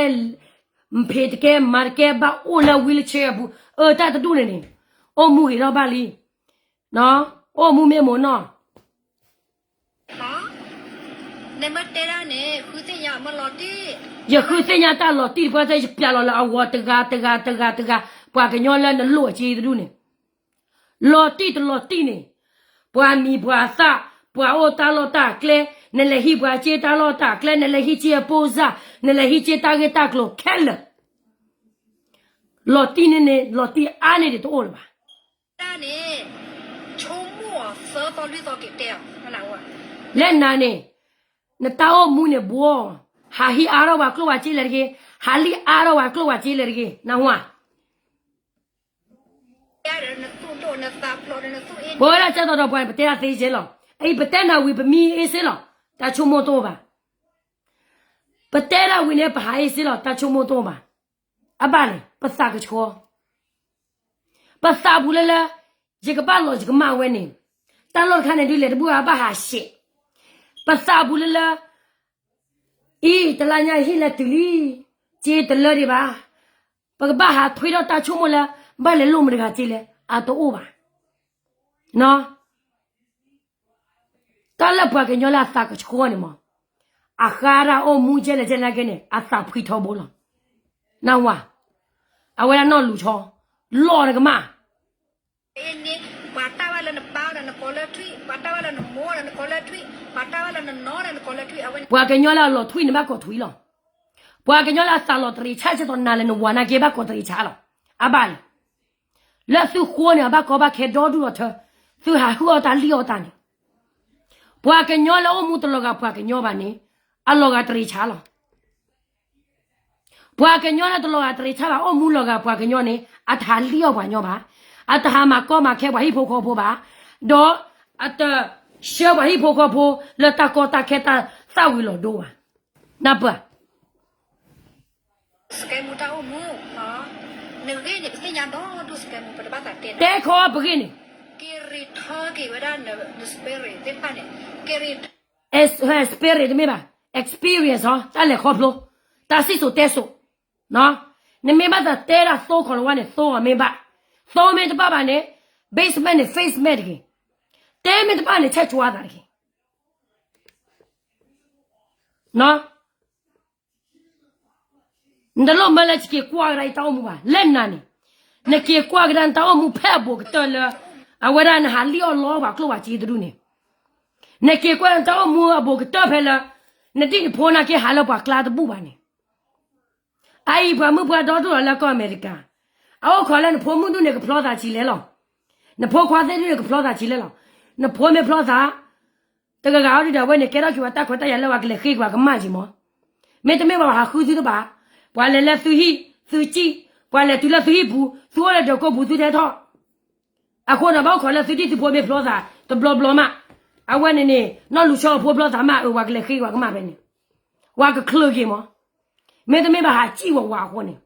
ဖံးတကဲ, မၤတကဲ, ဘၣ်အိၣ်လၢ wheelchair အပူၤ, အတၢ်တဒူၣ်န့ၣ်န့ၣ်, အိၣ်မူဂ့ၤထီၣ်ဘၣ်လံ. အိၣ်မူမ့ၢ်မုာ်နီၢ် နမ့ၢ်တဲဒၣ်န့ၣ် ဃုသ့ၣ်ညါအမ့ၢ်လီၤတံၢ်, ယဃုသ့ၣ်ညါတၢ်လီၤတံၢ်တပှၢ်တၢ် ယပျးလီၤလၢအဂီၤတဂၤတဂၤတဂၤတဂၤ, ပှၤကညီလၢနလိၣ်အစ့တဒူၣ်န့ၣ်, လီၤတံၢ်တလီၤတံၢ်န့ၣ်, ပှၤမံၤပှၤသၣ်, ပှၤအိၣ်တၢ်လီၢ်တၢ်ကျဲ, နလဲၤဟံးပှၤစ့တၢ်လီၢ်တၢ်ကျဲ, နလဲၤဟံးစ့အပိၢ်စၢ်, နလဲၤဟံးစ့တၢ်ဂ့ၢ်တၢ်ကျိၤခဲလၢာ်, လီၤတံၢ်န့ၣ်န့ၣ် လီၤတံၢ်အါန့ၢ်ဒံးတအိၣ်လၢၤဘၣ်. တၢ်န့ၣ်, ဆိကမိၣ်အီၤသၢသီလွံၢ်သီက့ၤတဲအီၤ, လၢနၤန့ၣ်, နတၢ်အိၣ်မူန့ၣ်ဘှီ, ဟးဟံးအါထီၣ်ပှၤကျိၣ်ပှၤစ့လဲၣ်တဂ့ၤ, ဟးလံၣ်အါထီၣ်ပှၤကျိၣ်ပှၤစ့လဲၣ်တဂ့ၤ, နၢ်ဟူဧါ. ပဝဲဒၣ်ကဲသိးဒီးပှၤန့ၣ် ပတဲဒၣ်သ့စ့လီၤ. အအံၤပတဲနၤဝံၤပမံအ့စ့လီၤ, တၢ်ဆိကမိၣ်တအိၣ်ဘၣ်. ပတဲဒၣ်ဝံၤန့ၣ် ပဟးအ့စ့လီၤ, တၢ်ဆိကမိၣ်တအိၣ်ဘၣ်. အဘၣ်န့ၣ် ပသးကဆှီ ပသးပူၤလၢလၢ, ယကဘၣ်လီၤယကမၣ်ဝဲန့ၣ်, တၢ်လီၢ်တခါန့ၣ်ဒုးလဲၤတဘူၣ်အဘၣ်ဟးဆဲး, ပသးပူၤလၢလၢ, အံၤတလါညါဟံၣ်လဲၤတုၤလံ, စ့တလၢဒံးဘၣ်, ပကဘၣ်ဟးထွံထီၣ်တၢ်ဆိကမိၣ်လၢ, ဘၣ်လဲၤလိၣ်မတၤတဂၤစ့လဲၣ်, အတအိၣ်ဘၣ်. တၢ်လၢပှၤကညီလၢအသးကဆှီန့ၣ်မး, အဃါတၢ်အိၣ်မူကဲလဲၣ်ကဲလဲၣ်ကဲန့ၣ် အသးဖှံထီဘိလီၤ. နၢ်ဟူဧါ, အဝဲဒၣ်နီၢ်လူၤဆီ, လီၤနကမၣ် ပှၤတၢ်ဘၣ်လၢနပၢ်ဒီးနကိးလၢထွံၣ်, ပှၤတၢ်ဘၣ်လၢနမိၢ်ဒီးနကိးလၢထွံၣ်, ပှၤတၢ်ဘၣ်လၢနနီၢ်ဒီးနကိးလၢထွံၣ်, အဝဲန့ၣ် ပှၤကညီလၢအလီၤထွံၣ်န့ၣ်ဘၣ်ကိးထွံၣ်လီၤ. ပှၤကညီလၢအသးလီၤတရံးဆါဆဲးသိးနၤလၢနဝၤနာ်က့ဘၣ်ကိးတရံးဆါလီၤ. အဘၣ်လံ. လၢသုဃိန့ၣ် အဘၣ်ကီဘၣ်ခဲဒီဒူၣ်ဒီထၢ, သုဟးဟုၣ်အီၣ်တၢ်လံၣ်အီၣ်တၢ်န့ၣ်, ပှၤကညီလၢအိၣ်မူတလီၤဂာ်ပှၤကညီဘၣ်န့ၣ်, အလီၤဂာ်တရံးဆါလီၤ. ပှၤကညီလၢတလီၤဂာ်တရံးဆါဘၣ် အိၣ်မူလီၤဂာ်ပှၤကညီန့ၣ် အတဟးလံၣ်အီၣ်ပှၤကညီဘၣ်, အတဟးမၤကီမၤခဲပှၤဟံၣ်ဖိဃီဖိဘၣ်, ဒီးအတဆှၢပှၤဟံၣ်ဖိဃီဖိ လၢတၢ်ကီတၢ်ခဲတၢ်သၣ်ဝံၤလီၤဒိဘၣ်. နၢ်ပၢၢ် စကဲမူတၢ်အိၣ်မူ, နဂ့ၢ်န့ၣ် ပသ့ၣ်ညါဒီဒူၣ်စကဲမူ ပတဘၣ်သးတဲနၤ, တဲခီပဂ့ၢ်န့ၣ်, က့ၤရံထီက့ၤဝဲဒၣ်န spirit သ့ၣ်တဖၣ်န့ၣ်, က့ၤရံထီ spirit တမ့ၢ်ဘၣ်, experience ဟီ တၢ်လဲၤခီဖျိ, တၢ်စံၣ်စိၤတဲစိၤ, နမ့ၢ်ဘၣ်သးတဲဒၣ်သိခီလီၤဝါန့ၣ် သိအီၤမ့ၢ်ဘၣ်, သိမ့ၢ်တဘၣ်ဘၣ်န့ၣ်, basement န့ၣ် face မဲာ်တဂ့ၤ, တဲမ့ၢ်တဘၣ်န့ၣ် ဆဲးကွၢ်သးတဂ့ၤ. နတလိၣ်မၢလၢယက့ၤကွၢ်ကဒါယတၢ်အိၣ်မူဘၣ်, လၢနၤန့ၣ်, နက့ၤကွၢ်ကဒါနတၢ်အိၣ်မူဖဲအဘူးကတၢၢ်လၢ, အဝဲဒၣ်နဟးလံၣ်အီၣ်လီပှၤကျိၣ်ပှၤစ့တဒူၣ်န့ၣ်, နက့ၤကွၢ်နတၢ်အိၣ်မူအဘူးကတၢၢ်ဖဲလၢ, နဒံၣ်နဖိနာ်က့ဟးလၢပှၤကျါတဘူၣ်ဘၣ်န့ၣ်, အအံၤပှၤမုၣ်ပှၢ်ဒီဒိၣ်လီၤလၢကီၢ်အမဲရကၤ, အအိၣ်ခိးလၢနဖိမုၣ်ဒူၣ်န့ၣ်ကဖျီသးဆံးလဲၣ်လီၤ. နဖိခွါသ့ၣ်ဒူၣ်န့ၣ်ကဖျီသးဆံးလဲၣ်လီၤ. နဖိမ့ၢ်ဖျီသး တဂၤဂၤအီၤဒ်ဒီးအဝဲန့ၣ် ကဲထီၣ်က့ၤပှၤတၢ်ခွဲးတၢ်ယာ်လၢပှၤကလဲၤဃ့က့ၤပှၤကမၣ်က့ၤမး. မ့တမ့ၢ်ဘၣ်ပှၤဟးဃုသုတဘၣ်, ပှၤလဲၤလၢသုဟံၣ်သုစံၣ်, ပှၤလဲၤတုၤလၢသုဟံၣ်ပူၤ, သုအိၣ်လၢဒၢးကိးပူၤသုတဲထီၣ်. အဃိန့ၣ် ဘၣ်အိၣ်ခိးလၢသုဒံၣ်သုဖိမ့ၢ်ဖျီသးတဘျီဘျီမး, အဝဲန့ၣ်န့ၣ် နီၢ်လူၤဆီအဖိဖျီသးမး အၢ ပှၤကလဲၤဃ့က့ၤပှၤကမၣ်ဖဲန့ၣ်, ပှၤကချုးက့ၤမး. မ့တမ့ၢ်ဘၣ်ဟးစံၣ်ဝးဝးအဃိန့ၣ်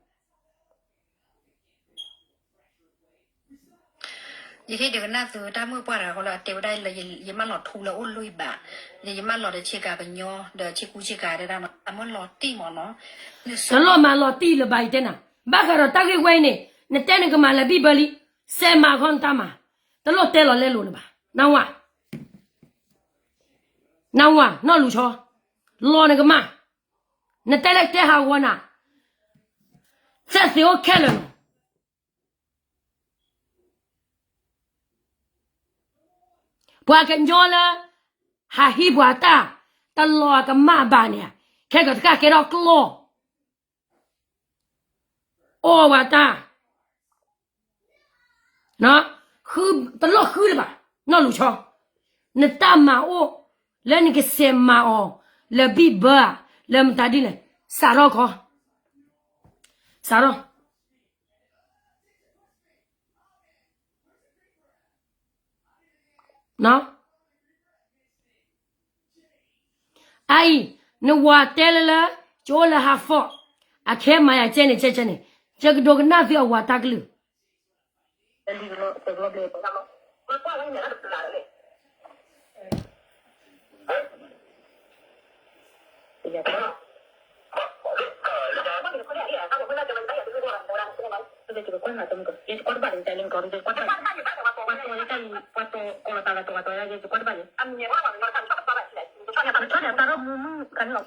ယဟ့ၣ်ဒုးကနၣ်သုတၢ်မုၣ်ပှၢ်တဂၤဃီလၢအတဲဝဲဒၣ်လၢယမၢလီၤထူလၢအိၣ်လွံၢ်ဘး, ဒီးယမၢလီၤဒီးဆ့ကၤကညီ ဒီးဆ့ကူဆ့ကၤတဲဒၣ်နီၤ အမၢလီၤတံၢ်မးနီၤ, တလီၢ်မၤလီၤတံၢ်လၢၤဘၣ်ယတဲနၤ, ဘၣ်ဃးဒီးတၢ်ဂ့ၢ်ဝဲအံၤန့ၣ် နတဲနကမၤလၢဘံၣ်ဘၢလံ, စဲးမၤခီနတၢ်မၤ, တလိၣ်တဲလီၤလဲလိာ်လၢၤဘၣ်, နဝၤ, နဝၤ နီၢ်လူၤဆီ, လီၤနကမၣ်, နတဲလၢကတဲဟးဂီၤနၤ, စဲးသ့အိၣ်ခဲလၢာ်လီၤ. ပှၤကညီလၢ ဟးဟံးပှၤတၢ် တလီၤအကမၣ်ဘၣ်န့ၣ်, ခဲကတကးကဲထီၣ်ကျီၢ်, အီၣ်ဝဲတၢ်, တလိၣ်ဃုလၢၤဘၣ်, နီၢ်လူၤဆီ, နတၢ်မၤအိၣ် လၢနကစဲးမၤအီၤ လၢဘံၣ်ဘၢဧါ, လၢမတၤဒ်လဲၣ်, စးထီၣ်ခီ, စးထီၣ် အအံၤ နဝၤတဲလၢလၢ ကအိၣ်လၢဟးဖီၣ်, အခဲမၤယၤကဲန့ၣ် ကဲကဲန့ၣ်, ယကဒိကနၣ်သုအဝၤတၢ်ကလုၢ်,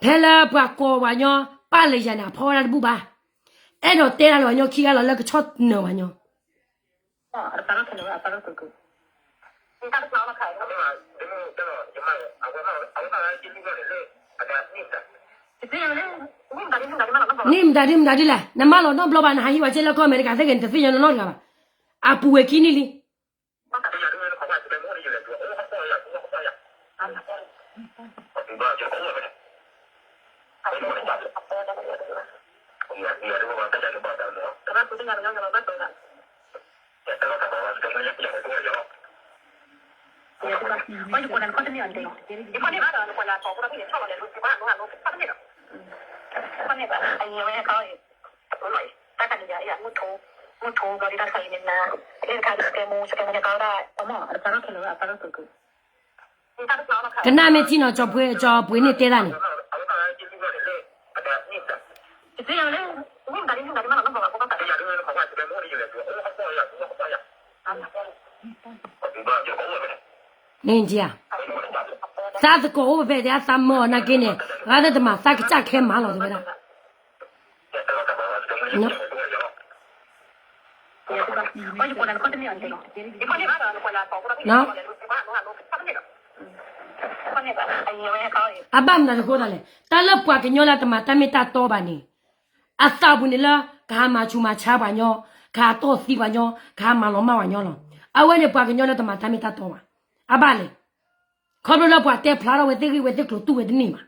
ဖဲလၢပှၤကိးပှၤညီ ပာ်လၢယၤန့ၣ် အဖီဝဲဒၣ်တဘူၣ်ဘၣ်, အဲၣ်ဒိးတဲတၢ်လၢပှၤညီခံဂၤလီၤလၢကဆီၣ်နၢၤပှၤညီ န့ၣ်မတၤဒ်မတၤဒ်လဲၣ်, နမၢလီၤနီတဘျီဘၣ် နဟးဟံးဝဲကဲလၢကီၢ်အမဲရကၤသ့ၣ်ဂ့ၤ နတသ့ၣ်ညါနီတဂၤဘၣ်, အပူၤဝဲခံနံၣ်လံ. ကနၣ်မ့ၢ်ထံၣ်နီၤ ကၠီၤပှ့ၤန့ၣ်တဲတၢ်န့ၣ် မ့ၢ်ဧါ, သးသကိးအိၣ်ဖဲဖဲတဲ သးမၢအီၤနာ်က့န့ၣ် ဂၤသ့ၣ်တမၤသးကစၢ်ခဲမၤလီၤတဲဝဲဒၣ် အဘၣ်မနုၤတဃိသးလဲၣ်, တၢ်လၢပှၤကညီလၢတမၤတၢ်မ့ၢ်တၢ်တီဘၣ်န့ၣ်, အသးပူၤန့ၣ်လၢ ကဟးမၤဆူးမၤဆါပှၤညီ, ကဟးတီၢ်သံပှၤညီ, ကဟးမၤလီၤမၢ်ပှၤညီလီၤ. အဝဲန့ၣ်ပှၤကညီလၢတမၤတၢ်မ့ၢ်တၢ်တီဘၣ်. အဘၣ်လဲၣ်, ခီဖျိလၢပှၤတဲဖျါထီၣ်ဝဲသ့ၣ်ဂ့ၢ်ဝဲသ့ၣ်ကျိၤတူၢ်ဝဲတန့ၢ်ဘၣ်.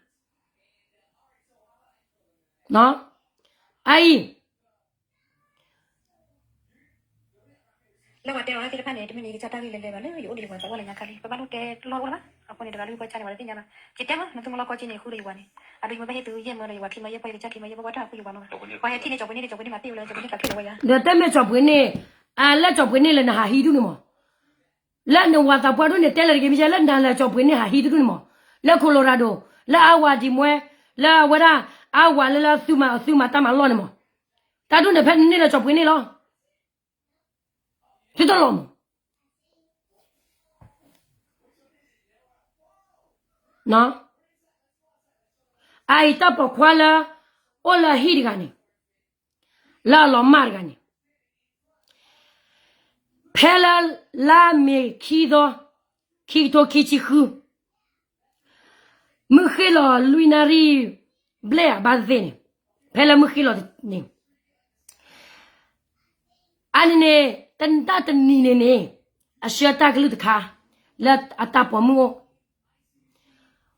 အအံၤ လၢပှၤတဲအီၤသ့ၣ်တဖၣ်န့ၣ် တမ့ၢ်န့ၣ် ယကစၢ်တၢ်ဂ့ၢ်လဲၤလဲၤဘၣ်လၢ ယအိၣ်ဒီးယပှၤသးပှၢ်လၢညါခါလံ ပဘၣ်လိၣ်တဲလီၢ်အိၣ်လၢၤဘၣ်. အဃိန့ၣ် တဂၤလၢယကွၢ်ကၢ်န့ၣ် ပှၤတသ့ၣ်ညါဘၣ်. ယတဲမး နသုမလီၢ်ကီၢ်က့န့ၣ် ဃုဒီးယဝၤန့ၣ် အဒိ ယမ့ၢ်ဘၣ်ဟ့ၣ်သုယဲၢ်မၢဒီးယဝၤခံမၢ ယဲၢ်ပီၢ်ယကစၢ်ခံမၢ ယဲၢ်ပီၢ်ပှၢ်တၢ်ဃုယဝၤမၢ ပှၤဟဲထံၣ်န့ၢ်ကၠီၤပှ့ၤန့ၣ် ကၠီၤပှ့ၤန့ၣ်မၤတ့ၢ်ဝဲလၢ ကၠီၤပှ့ၤန့ၣ်ကးထူၣ်လၢဝဲယၤ ဒီးတဲမ့ၢ်ကၠီၤပှ့ၤန့ၣ်, လၢကၠီၤပှ့ၤန့ၣ်လၢနဟးဟံးဒူၣ်န့ၣ်မး, လၢနဝၤသးပှၢ်ဒိၣ်န့ၣ် တဲလၢတဂ့ၤ မ့ၢ်လၢနၤလၢကၠီၤပှ့ၤန့ၣ်ဟးဟံးတဒူၣ်န့ၣ်မး, လၢ Colorado လၢအဝၤဒံးမွဲ, လၢအဝဲဒၣ် အဝၤလၢလၢသုမၤအီၤသုမၤတၢ်မၤလီၢ်န့ၣ်မး, တၢ်ဒိၣ်န့ၣ်ဖဲန့ၣ်လၢကၠီၤပှ့ၤန့ၣ်လီၤ. သုတလီၤမး အအံၤတၢ်ပိာ်ခွါလၢ အိၣ်လၢဟံၣ်တဂၤန့ၣ်, လၢအလီၤမၢ်တဂၤန့ၣ်, ဖဲလၢ လါမ့ၤခံသီ, ခံကထိခံဆံဃု, မုၢ်ဃ့ၢ်လီၤလွံၢ်နၣ်ရံၣ်ဘျဲၣ်အဘၣ်သ့ၣ်န့ၣ်, ဖဲလၢမုၢ်ဃ့လီၤန့ၣ် အန့ၣ်န့ၣ် တၢ်တနံၤန့ၣ်န့ၣ် အဆှၢတၢ်ကလုၢ်တခါ လၢအတၢ်ပိာ်မုၣ်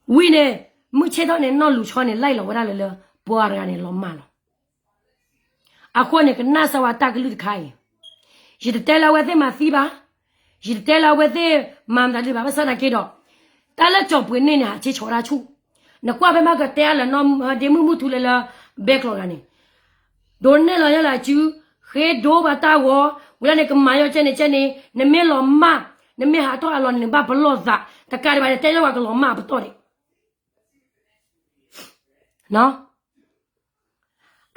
အိၣ် ဝံၤန့ၣ် မုၢ်ဆ့ၣ်ထီၣ်န့ၣ် နီၢ်လူၤဆီန့ၣ် လၢလီၤဝဲဒၣ်လၢလၢ ပှၤတဂၤန့ၣ် လီၤမၢ်လီၤ. အဃိန့ၣ် ကနၣ်စၢၤဝဲတၢ်ကလုၢ်တခါအံၤ, ယတတဲလၢအဝဲသ့ၣ်မၤသံဘၣ်, ယတတဲလၢအဝဲသ့ၣ်မၤမတၤဒုဘၣ်, ဘၣ်ဆၣ်သနာ်က့ဒီး တၢ်လၢကၠီၤပှ့ၤန့ၣ်န့ၣ် ဟးဆ့ဆီးတၢ်ဆူၣ်, နကွၢ်ဖဲမ့ၢ်ကတဲအလၢၤနီၢ်ဒ့မုၢ်မုၢ်ထူလၢလၢ ဘဲကျိးတဂၤန့ၣ် ဒိးနဲၣ်လီၤယဲလၢအစု, ဃ့ဒိဘၣ်တၢ်ဂီၤ, ဝံၤလၢန့ၣ်ကမၤယီၤကဲန့ၣ်ကဲန့ၣ်, နမ့ၢ်လီၤမၢ်, နမ့ၢ်ဟးထီၣ်အလီၢ်န့ၣ် နဘၣ်ပလီၢ်သး, တကးဒံးဘၣ်န့ၣ် တဲလၢပှၤကလီၤမၢ်အပတီၢ်ဒံး.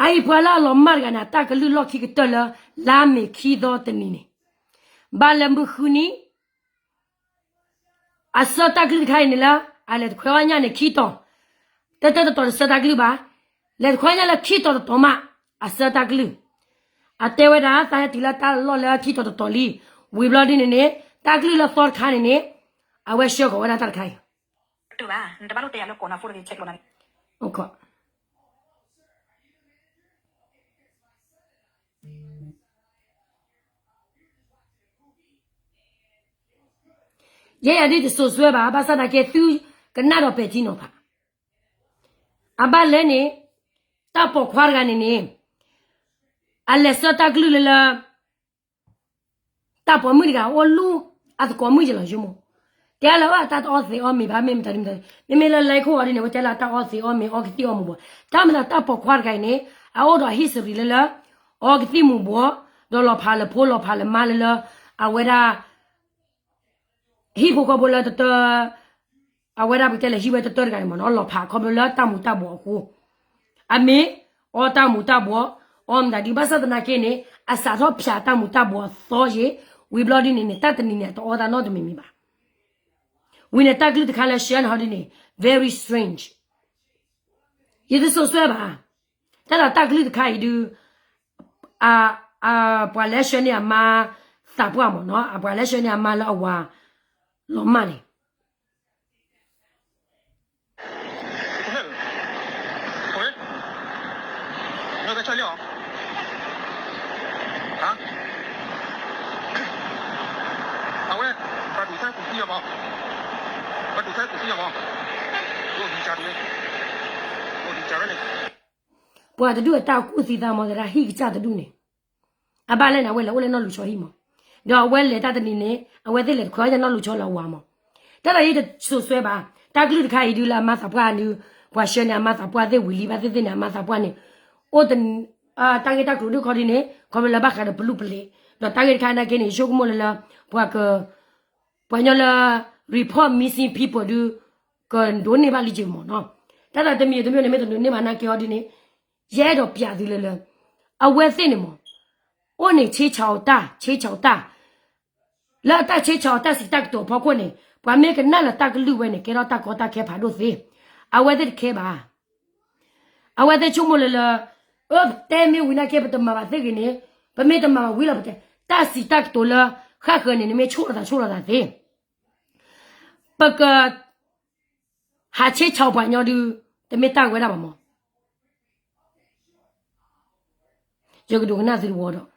အအံၤပှၤလၢအလီၤမၢ်တဂၤန့ၣ် အတၢ်ကလုၢ်လီၢ်ခံကတၢၢ်လၢ လါမ့ၤခံသီတနံၤန့ၣ်, ဘၣ်လၢမုၢ်ဃုနံၤ အဆှၢတၢ်ကလုၢ်တခါအံၤန့ၣ်လၢ အလဲၤတခွဲအီၣ်ညၣ်န့ၣ်ခံတီၤ, တၢတၢတတီၤတဆှၢတၢ်ကလုၢ်ဘၣ်, လဲၤတခွဲအီၣ်ညၣ်လၢခံတီၤတတီၤမး အဆှၢတၢ်ကလုၢ်, အတဲဝဲဒၣ် သးဟဲတုၤလၢတၢ်လီၢ်လၢခံတီၤတတီၤလံ, ဝံၤဘျီဒ်န့ၣ်န့ၣ် တၢ်ကလုၢ်လၢသီတခါန့ၣ်န့ၣ် အဝဲဆှၢဃီၤဝဲဒၣ်တၢ်တခါအံၤ ယဲယၤဒ်တစိၤစွဲဘၣ်, ဘၣ်ဆၣ်သနာ်က့ သုကနၣ်ဒီးပဲာ်ထံနီၤဖး, အဘၣ်လဲၣ်န့ၣ် တၢ်ပိာ်ခွါတဂၤန့ၣ်န့ၣ် အလဲၤဆှၢတၢ်ကလုၢ်လၢလၢ တၢ်ပိာ်မုၣ်တဂၤအိၣ်လူၢ်အသကိးမုၣ်ယလီၤယိမိၢ်, တဲလၢအတၢ်အီသံးအီမ့ၤဘၣ် မ့ၢ်မတၤဒ်မတၤ, မ့မ့ၢ်လၢလဲၤခိၣ်အီၤဒ်န့ၣ် အဝဲတဲလၢအတၢ်အီသံးအီမ့ၤ အီကသံၣ်အီမူၤဘှီး, တၢ်မၤသးတၢ်ပိာ်ခွါတဂၤအံၤန့ၣ် အအိၣ်ဒီး history လၢလၢ အီကသံၣ်မူၤဘှီး, ဒီးလီၤဖးလၢဖိလီၤဖးလၢမါလၢလၢ အဝဲဒၣ် ဟံၣ်ဖိဃီဖိလၢတတၢၢ်, အဝဲဒၣ်ပကတဲလဲၤဟံၣ်ဝဲတတၢၢ်တဂၤန့ၣ်မ့ၢ်နီၤ လီၤဖးခီဖျိလၢတၢ်မူၤတၢ်ဘှီးအဃိ, အမ့ၢ်အီတၢ်မူၤတၢ်ဘှီး, အီမတၤဒ် ဘၣ်ဆၣ်သနာ်က့န့ၣ် အစးထီၣ်ဖၠးတၢ်မူၤတၢ်ဘှီးအသီယ့ၣ်, ဝံၤဘျီဒ်န့ၣ်န့ၣ် တၢ်တနံၤန့ၣ် အတအီတၢ်နီတမံၤမံၤဘၣ်. ဝံၤန့ၣ်တၢ်ကလုၢ်တခါလၢဆှၢန့ၢ်ဟီဒ်န့ၣ် very strange, ယတစိၤစွဲဘၣ်, တၢ်ဒီးတၢ်ကလုၢ်တခါအံၤဒုး အပှၤလၢဆှၢန့ၢ်အမါသးပှၢ်မ့ၢ်နီၤ, အပှၤလၢဆှၢန့ၢ်အမါလၢအဝၤလီၤမၢ်န့ၣ် အဝဲ ပှၤဒိးသဲကူၣ်သံအီၤမး, ပှၤဒိးသဲကူၣ်သံအီၤမး, အိၣ်ဟံးကစၢ်တဒူၣ်, အိၣ်ဟံးကစၢ်ဝဲန့ၣ်, ပှၤတဒူၣ်အတၢ်ကူၣ်သံသးမ့ၢ်သရၣ်ဟံၣ်ကစၢ်တဒူၣ်န့ၣ်, အဘၣ်လဲၣ်န့ၣ် အဝဲလဲၤအိၣ်လၢနီၢ်လူၤဆီဟံၣ်မး, ဒီးအဝဲလဲၤတၢ်တနံၤန့ၣ် အဝဲသ့ၣ်လဲၤတခွဲအီၣ်ယဲနီၢ်လူၤဆီလၢအဝၤမး, တၢ်ဒီးယတစိၤစွဲဘၣ်, တၢ်ကလုၢ်တခါအံၤဒုးလၢအမါသးပှၢ်ဒုး, ပှၤဆှၢန့ၢ်အမါသးပှၢ်သ့ၣ်ဝံၤလံဘၣ်သ့ၣ်သ့ၣ်န့ၣ် အမါသးပှၢ်န့ၣ် အိၣ် တၢ်ဂ့ၢ်တၢ်ကျိၤဒုးခီဒ်န့ၣ် ခီဖျိလၢဘၣ်ဃးဒီးပလုၢ်ပလ့ၤ, ဒီးတၢ်ဂ့ၢ်တခါနာ်က့န့ၣ် ယဆိကမိၣ်လၢလၢ ပှၤက ပှၤကညီလၢ report missing people ဒုး ကဒိးန့ၢ်ဘၣ်လံက့ၤမ့ၢ်နီၤ, တၢ်သးတမံၤတမံၤန့ၣ် မ့ၢ်တဒိးန့ၢ်ဘၣ်နာ်က့အီၤဒ်န့ၣ်, ယအဲၣ်ဒိးပျးသုလၢလၢ အဝဲသ့ၣ်န့ၣ်မ့ၢ် အိၣ်န့ၣ်ဆ့ဆးအီၤတၢ်, ဆ့ဆးအီၤတၢ် လၢအတၢ်ဆ့ဆးအီၤတၢ်စံးတၢ်ကတိၤအဖီခိၣ်န့ၣ် ပှၤမ့ၢ်ကနၣ်လၢတၢ်ကလုၢ်ဝဲန့ၣ် ကဲထီၣ်တၢ်ကီတၢ်ခဲဖးဒိၣ်သ့, အဝဲသ့ၣ်တခဲဘၣ်. အဝဲသ့ၣ်ဆိကမိၣ်လၢလၢ အၢ ပတဲမ့ၢ်ဝံၤနာ်က့ ပတမၤဘၣ်သ့ဂ့ၤန့ၣ်, ပမ့ၢ်တမၤဘၣ်ဝံၤလီၤ ပတဲ တၢ်စံးတၢ်ကတိၤလၢ ဃၣ်ဃၢၤန့ၣ် နမ့ၢ်ဆိၣ်လီၤသးဆိၣ်လီၤသးသ့, ပက ဟးဆ့ဆးပှၤကညီဒုး တမ့ၢ်တၢ်ဝဲဒၣ်ဘၣ်မး. ယကဒိကနၣ်သုတဝီဒီး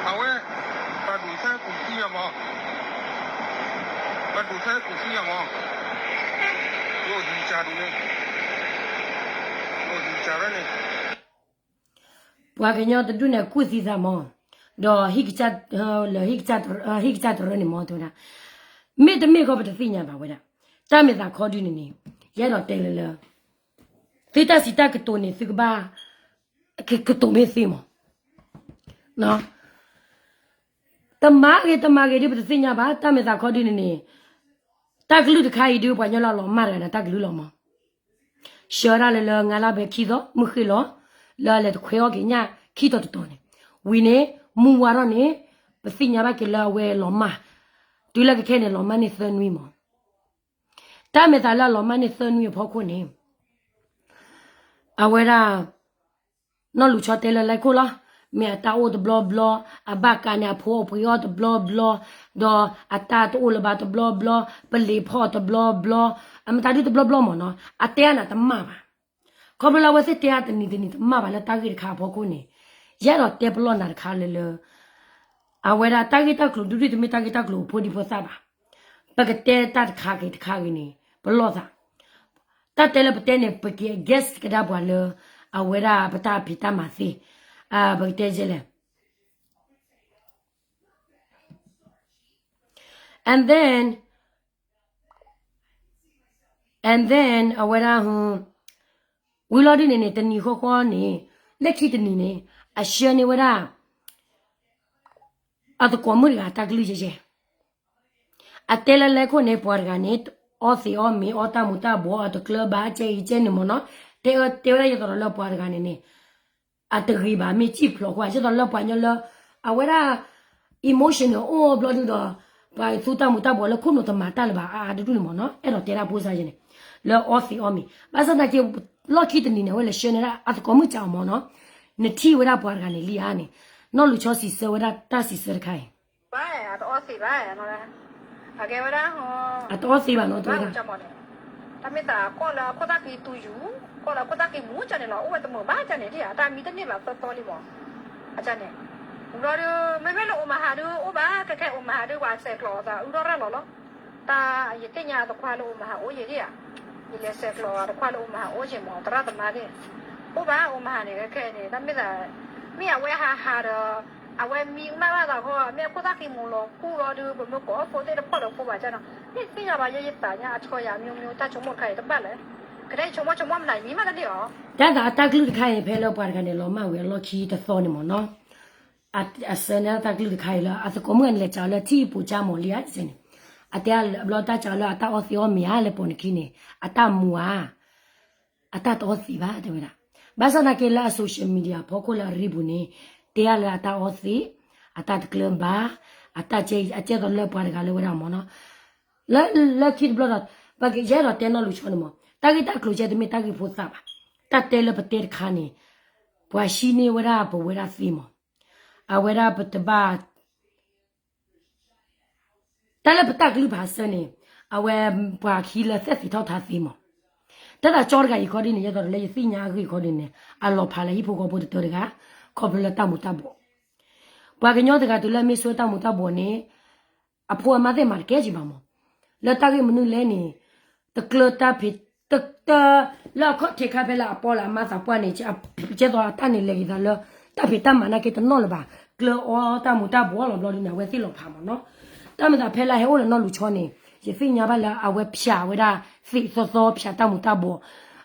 အဝဲ ပှၤဒိးသဲကူၣ်သံအီၤမး, ပှၤဒိးသဲကူၣ်သံအီၤမး, အိၣ်ဟံးကစၢ်ဒ်န့ၣ်, အိၣ်ဟံးကစၢ်ဝဲန့ၣ်, ပှၤကညီတဒူၣ်န့ၣ်ကူၣ်သံသးမး, ဒီး ဟံၣ်ကစၢ်တရၢန့ၣ်မး တဲဝဲဒၣ်, မ့တမ့ၢ်ဃီပတသ့ၣ်ညါဘၣ်ဝဲဒၣ်, တၢ်မ့ၢ်သးခီဒုန့ၣ်န့ၣ်, ယအဲၣ်ဒိးတဲလၢလၢ သုတၢ်စံးတၢ်ကတိၤန့ၣ် သုကဘၣ် ကတိၤမ့ၢ်သ့မး, တမၤဂ့ၤတမၤဂ့ၤဒုး ပတသ့ၣ်ညါဘၣ်, တၢ်မ့ၢ်သးခီဒုန့ၣ်န့ၣ်, တၢ်ကလုၢ်တခါအံၤဒုး ပှၤကညီလၢအလီၤမၢ်တဂၤန့ၣ် တၢ်ကလုၢ်လီၤမၢ်, ဆှၢဒၣ်လၢလၢ ငါးလါဘဲခံသီ မုၢ်ဃ့ၢ်လီၤ, လၢအလဲၤတခွဲအီၣ်က့ၤညၣ်ခံတီၤတတီၤန့ၣ်, ဝံၤန့ၣ် မုၢ်ဝါထီၣ်န့ၣ် ပသ့ၣ်ညါဘၣ်က့ၤလၢအဝဲလီၤမၢ်, တုၤလၢကခဲန့ၣ် လီၤမၢ်န့ၢ်သၢနွံမး, တၢ်မ့ၢ်သးလၢအလီၤမၢ်န့ၢ်သၢနွံအဖီခိၣ်န့ၣ်, အဝဲဒၣ် နီၢ်လူၤဆီတဲလၢလဲခိၣ်လီၤ, မ့ၢ်အတၢ်အိၣ်တဘျီဘျီ, အဘၣ်ကးန့ၣ်အဖိအပှ့ၤအီၣ်တဘျီဘျီ, ဒီးအတၢ်တအိၣ်လၢၤဘၣ်တဘျီဘျီ, ပလံၤဖီၣ်တဘျီဘျီ, အမတၤဒုတဘျီဘျီမ့ၢ်နီၤ, အတဲအါန့ၣ်တမၣ်ဘၣ်. ခီဖျိလၢအဝဲသ့ၣ်တဲအါတနံၤတနံၤတမၣ်ဘၣ်လၢတၢ်ဂ့ၢ်တခါအဖီခိၣ်န့ၣ်, ယအဲၣ်ဒိးတဲပလီၢ်နၤတခါလၢလၢ အဝဲဒၣ်တၢ်ဂ့ၢ်တၢ်ကျိၤဒုးဒုးတမ့ၢ်တၢ်ဂ့ၢ်တၢ်ကျိၤအဖိဒံဖိသၣ်ဘၣ်. ပကတဲတၢ်တခါဂ့ၤတခါဂ့ၤန့ၣ် ပလီၢ်သး. တၢ်တဲလၢပတဲန့ၣ် ပက့ၤ guess ကဒါပှၤလၢ အဝဲဒၣ်ပတၢ်ဖံးတၢ်မၤသ့, ပကတဲလဲၣ် and then and then အဝဲဒၣ် ဝံၤလီၤဒုးန့ၣ်န့ၣ် တနံၤဃီဃီန့ၣ်, လၢခံတနံၤန့ၣ်, အဆှၢန့ၢ်ဝဲဒၣ် အသကိးမုၣ်တဂၤတၢ်ကလုၢ်ယဲယဲ, အတဲလၢလဲခိၣ်န့ၣ် ပှၤတဂၤန့ၣ် အီသံးအီမ့ၤ အီတၢ်မူၤတၢ်ဘှီး အတကျၢၤဘၣ် ကဲအံၤကဲန့ၣ်မ့ၢ်နီၤ, တဲတဲဝဲဒၣ်ယသးဒီးလၢပှၤတဂၤန့ၣ်န့ၣ် အတဂ့ၤဘၣ် မ့ၢ်စံၣ်ဖျိးဃိ ယသးဒီးလၢပှၤကညီလၢ အဝဲဒၣ် emotional အိၣ်ဘျီဒုဒီး ပှၤသူတၢ်မူၤတၢ်ဘှီးလၢခိၣ်နူာ်တမၤတၢ်လၢၤဘၣ် အါအါဒူဒူန့ၣ်မ့ၢ်နီၤ, အဲၣ်ဒိးတဲဒၣ်ဖိစၢ်ယဲန့ၣ် လၢအီသံးအီမ့ၤ ဘၣ်ဆၣ်သနာ်က့ လီၢ်ခံတနံၤန့ၣ် အဝဲလဲၤဆှၢန့ၢ်ဒၣ်အသကိးမုၣ်စံးအီၤမ့ၢ်နီၤ, နထံၣ်ဝဲဒၣ်ပှၤတဂၤန့ၣ်လံဧါန့ၣ်, နီၢ်လူၤဆီစံးဆၢဝဲဒၣ်တၢ်စံးဆၢတခါအံၤ ဘၣ် အတအီသံးဘၣ်, အကဲဝဲဒၣ် အတအီသံးဘၣ်နီၤ တဲဝဲဒၣ် တၢ်မ့ၢ်သးကီၢ်လၢအခိၣ်သၣ်ဃံတူယူၤ, ကီၢ်လၢအခိၣ်သၣ်ဃံမူကၢ်န့ၣ်လီၤ, အိၣ်ဝဲတမုာ်ဘၣ်ကၢ်န့ၣ်ဒ်ဧါ, တၢ်မံတန့ၢ်ဘၣ်သီသီလံမး, အန့ၣ်, ဘျီဒီး မ့မ့ၢ်လၢအိၣ်မၤဟးဒုအိၣ်ဘၣ်, ခဲခဲအိၣ်မၤဟးဒု ပှၤဆဲးကျိးအသးအုၣ်ထီၣ်ရၢၢ်လီၤလီၤ, တၢ်ယသ့ၣ်ညါအသခွါလၢအိၣ်မၤဟးအိၣ်ယဲဒ်ဧါ, ယလဲၤဆဲးကျိးအသခွါလၢအိၣ်မၤဟးအိၣ်ယဲမး သရၣ်သမါသ့ၣ်, အိၣ်ဘၣ်အိၣ်မၤဟးန့ၣ် ခဲခဲန့ၣ် တၢ်မ့ၢ်သး မ့ၢ်အဝဲဟးဟးဒီး အဝဲမံကမၣ်ဘၣ်သးဃီ မ့ၢ်အခိၣ်သၣ်ဃံမူလီၤကူၣ်လီၤဒု ပမ့ၢ်ကိးအီၣ်ဖိသ့ၣ်တဖီၣ်ဒီးဖိဘၣ်ကၢ်နီၤ, မ့ၢ်သ့ၣ်ညါဘၣ်ယဲယသးညါအဆီယၤ မျိုးမျိုး တၢ်ဆိကမိၣ်တခါအံၤတဘၣ်လဲၣ်, ကဒဲယဆိကမိၣ်ဆိကမိၣ်မနုၤမံမးတန့ၢ်အီၤ, တၢ်သးအတၢ်ကလုၢ်တခါအံၤ ဖဲလၢပှၤတဂၤန့ၣ် လီၤမၢ်ဝဲအလီၢ်ခံတသီန့ၣ်မ့ၢ်နီၤ, အဆၢန့ၢ်တၢ်ကလုၢ်တခါအံၤလၢ အသကိးမုၣ်န့ၣ်လဲၤစံးလၢထံၣ်ပူၤကၢ်မီၤလံဧါန့ၣ်, အတဲအါဘျီတၢ်စံးလၢအတၢ်အီသံးအီမ့ၤဧါလၢပိာ်နခံန့ၣ် အတၢ်မူဧါ အတၢ်တအီသံးဘၣ် တဲဝဲဒၣ်, ဘၣ်ဆၣ်သနာ်က့လၢအ social media ဖီခိၣ်လၢအရ့ပူၤန့ၣ်, တဲအါလၢအတၢ်အီသံး, အတၢ်တကျၢၤဘၣ်, အတၢ်ကဲအကဲသိးလၢပှၤတဂၤလၢဝဲဒၣ်မ့ၢ်နီၤ, လၢ လၢခံတဘျီဒီး ပကယဲၢ်ဒီးတဲနီၢ်လူၤဆီန့ၣ်မး, တၢ်ဂ့ၢ်တၢ်ကျိၤကဲတမ့ၢ်တၢ်ဂ့ၢ်ဖိသၣ်ဘၣ်, တၢ်တဲလၢပတဲတခါန့ၣ်, ပှၤဟံးန့ၢ်ဝဲဒၣ်ပဝဲဒၣ်သ့မး, အဝဲဒၣ်ပတဘၣ် တၢ်လၢပတၢ်ကလုၢ်ဖးဆၢန့ၣ်, အဝဲပှၤခံလၢသဲသ့ထီၣ်ထါသ့မး, တၢ်သးကၠီတဂၤအံၤခီဒ်န့ၣ် ယဲသိးဒီးလၢယသ့ၣ်ညါအဂ့ၢ်ခီဒ်န့ၣ်, အလီၤဖးလၢဟံၣ်ဖိဃီဖိတတၢတဂၤ, ခီဖျိလၢတၢ်မူၤတၢ်ဘှီး, ပှၤကညီတဂၤတုၤလၢအမ့ၢ်ဆိတၢ်မူၤတၢ်ဘှီးန့ၣ်, အဖိအမါသ့ၣ်မၤတကဲက့ၤဘၣ်မး, လၢတၢ်ဂ့ၢ်မနုၤလဲၣ်န့ၣ်, တကျၢၤတၢ်ဖံး တ လၢအခီၣ်ထံးခါဖဲလၢအပီလၢအမါသးပှၢ်န့ၣ်, ကဲသိးအတၢ်န့ၣ်လဲၤက့ၤသးလၢ တၢ်ဖံးတၢ်မၤနာ်က့တနီၣ်လၢၤဘၣ်, ကျၢၤအီတၢ်မူၤတၢ်ဘှီးလီၤဘျီဒ်န့ၣ် အဝဲသ့ၣ်လီၤဖးမးနီၤ, တၢ်မ့ၢ်သးဖဲလၢဟဲအိၣ်လၢနီၢ်လူၤဆီန့ၣ်, ယသ့ၣ်ညါဘၣ်လၢအဝဲဖၠးဝဲဒၣ်သ့ၣ်သီသီဖၠးတၢ်မူၤတၢ်ဘှီး,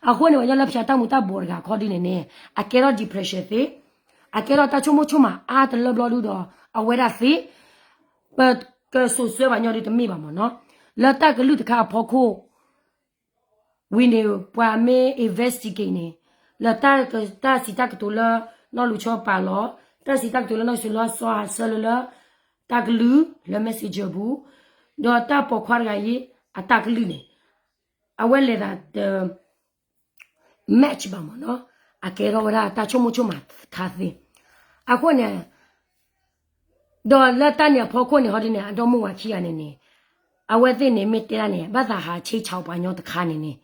အဃိန့ၣ် ပှၤကညီလၢဖၠးတၢ်မူၤတၢ်ဘှီးတဂၤခီဒ်န့ၣ်န့ၣ်, အကဲထီၣ် depression သ့, အကဲထီၣ်တၢ်ဆိကမိၣ်ဆိကမးအါတလၢဘျီဒုဒီး အဝဲဒၣ်သ့ ပကစိာ်ဆှၢပှၤညီဒုတမ့ၢ်ဘၣ်မးနီၤ, လၢတၢ်ကလုၢ်တခါအဖီခိၣ် ဝံၤန့ၣ် ပှၤမ့ၢ် investigate န့ၣ်, လၢတၢ် တၢ်စံးတၢ်ကတိၤလၢနီၢ်လူၤဆီပာ်လီၤ, တၢ်စံးတၢ်ကတိၤလၢနီၢ်လူၤဆီလီၤဆီဟးဆၢလၢလၢ တၢ်ကလုၢ်လၢ messenger ပူၤ, ဒီးတၢ်ပိာ်ခွါတဂၤအံၤ အတၢ်ကလုၢ်န့ၣ်, အဝဲလဲၤသးတ match ဘၣ်မးနီၤ, အကဲထီၣ်ဝဲဒၣ်တၢ်ဆိကမိၣ်ဆိကမးခါသ့, အဃိန့ၣ် ဒီးလၢတၢ်န့ၣ်အဖီခိၣ်န့ၣ် ဟီဒ်န့ၣ် အဒီမိၢ်ဝၤခံဂၤန့ၣ်န့ၣ်, အဝဲသ့ၣ်န့ၣ်မ့ၢ်တဲဒၣ်န့ၣ် ဘၣ်သးဟးဆ့ဆးပှၤညီတခါန့ၣ်န့ၣ်,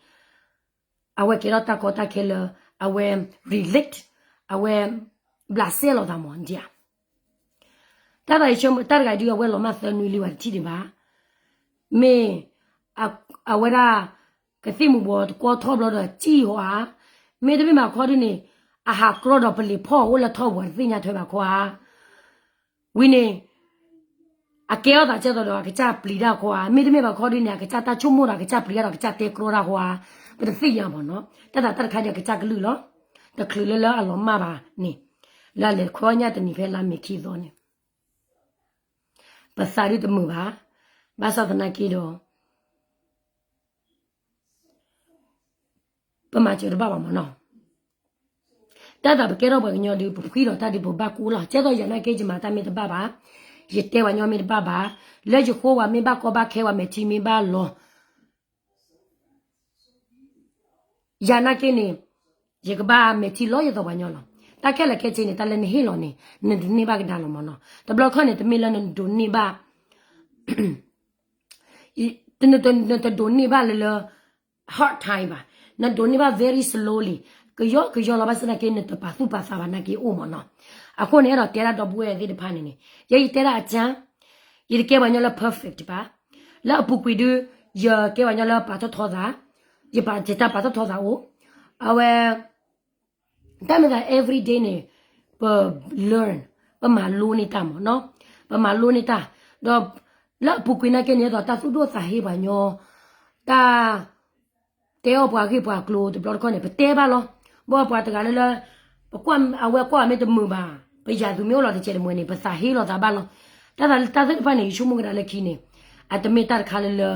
အဝဲကဲထီၣ်တၢ်ကီတၢ်ခဲလၢ အဝဲ relate အဝဲ ဘျးစဲလိာ်သးမးဒ်ဧါ, တၢ်သးယဆၢ တၢ်တဂၤဒုး အဝဲလီၤမၢ်သၢနွံလံဝဲတထံၣ်ဒံးဘၣ်, မ့ၢ် အဝဲဒၣ် ကသ့ၣ်မူၤဘှီးတကွီၢ်ထီၣ်ဘျီဒီးစံၣ်ဟီဧါ, မ့တမ့ၢ်ဘၣ်ခီဒ်န့ၣ်, အဟးကြီဒီးပလံၤဖီၣ်အိၣ်လၢထီၣ်ပှၤတသ့ၣ်ညါထွဲဘၣ်ခီဧါ, ဝံၤန့ၣ် အကဲထီၣ်သးကဲသိးဒီးအကစၢ်ပျံၤတၢ်ခီဧါ, မ့တမ့ၢ်ဘၣ်ခီဒ်န့ၣ် အကစၢ်တၢ်ဆိကမိၣ်ဒီးအကစၢ်ပျံၤတၢ်ဒီးအကစၢ်တဲကြီတၢ်ခီဧါ, ပတသ့ၣ်ညါဘၣ်နီၤ, တၢ်သးတၢ်တခါဒ်အကစၢ်ကလုၢ်လီၤ, တချုးလၢလၢအလီၤမၢ်ဘၣ်န့ၣ်, လၢအလဲၤခွဲညၣ်တနံၤဖဲလါမ့ၤခံသီန့ၣ် ပသးဒုတမုာ်ဘၣ်, ဘၣ်ဆၣ်သနာ်က့ဒီး ပမၤစၢၤတဘၣ်ဘၣ်မးနီၤ, တၢ်သးပကဲထီၣ်ပှၤကညီဒုး ပဖှံဒီးတၢ်ဒုးပဘၣ်ကူလီၤ, ကဲသိးယၤနာ်က့ယမၤတၢ်မ့ၢ်တဘၣ်ဘၣ်, ယတဲပှၤညီမ့ၢ်တဘၣ်ဘၣ်, လၢယဃိဝဲမ့ၢ်ဘၣ်ကီဘၣ်ခဲဝဲမဲာ်ထံမ့ၢ်ဘၣ်လီၤ ယၤနာ်က့န့ၣ်, ယကဘၣ်မဲာ်ထံလီၤယသိးပှၤညီလီၤ. တၢ်ခဲလၢာ်ခဲဆ့န့ၣ် တၢ်လၢနဟ့ၣ်လီၤန့ၣ် နဒိးန့ၢ်ဘၣ်ကဒါလီၤမ့ၢ်နီၤ. တဘျီခီန့ၣ် တမ့ၢ်လၢနဒိးန့ၢ်ဘၣ် နတဒိးန့ၢ်ဘၣ်လၢလၢ hard time ဘၣ်, နဒိးန့ၢ်ဘၣ် very slowly, ကယီကယီလီၤ ဘၣ်ဆၣ်သနာ်က့ နတပာ်သူၣ်ပာ်သးဘၣ်နာ်က့အိၣ်မ့ၢ်နီၤ. အဃိန့ၣ် အဲၣ်ဒိးတဲဒၣ်ဒီပုၢ်ဝဲၢ်သ့ၣ်တဖၣ်န့ၣ်န့ၣ် ယဲယတဲဒၣ်အကၢ်, ယတကဲပှၤကညီလၢ perfect ဘၣ်. လၢအပူၤကွံာ်ဒုး ယကဲပှၤကညီလၢပာ်ထီၣ်ထီသး, ယပာ်တၢ်ပာ်ထီၣ်ထီသးအိၣ်, အဝဲ တၢ်မ့ၢ်သး everyday န့ၣ် ပ learn, ပမၤလိန့ၢ်တၢ်မ့ၢ်နီၤ, ပမၤလိန့ၢ်တၢ်, ဒီးလၢအပူၤကွံာ်နာ်က့န့ၣ် ဒ်သိးတၢ်သူၣ်ဒိၣ်သးဟ့ပှၤကညီ, တၢ် တဲအီၣ်ပှၤဂ့ၢ်ပှၤကျိၤတဘျီတခီၣ်န့ၣ် ပတဲဘၣ်လီၤ. ဘၣ်ပှၤတဂၤလၢလၢ ပကွၢ်အဝဲကွၢ်မ့ၢ်တမုာ်ဘၣ်, ပယၤသူမ့ၢ်အိၣ်လီၤတစဲးတမှဲၤန့ၣ် ပသးဟ့လိာ်သးဘၣ်လီၤ. တၢ်သးတၢ်သ့ၣ်တဖၣ်န့ၣ် ယဆိကမိၣ်ကဒါလၢခံန့ၣ် အတမ့ၢ်တၢ်တခါလၢလၢ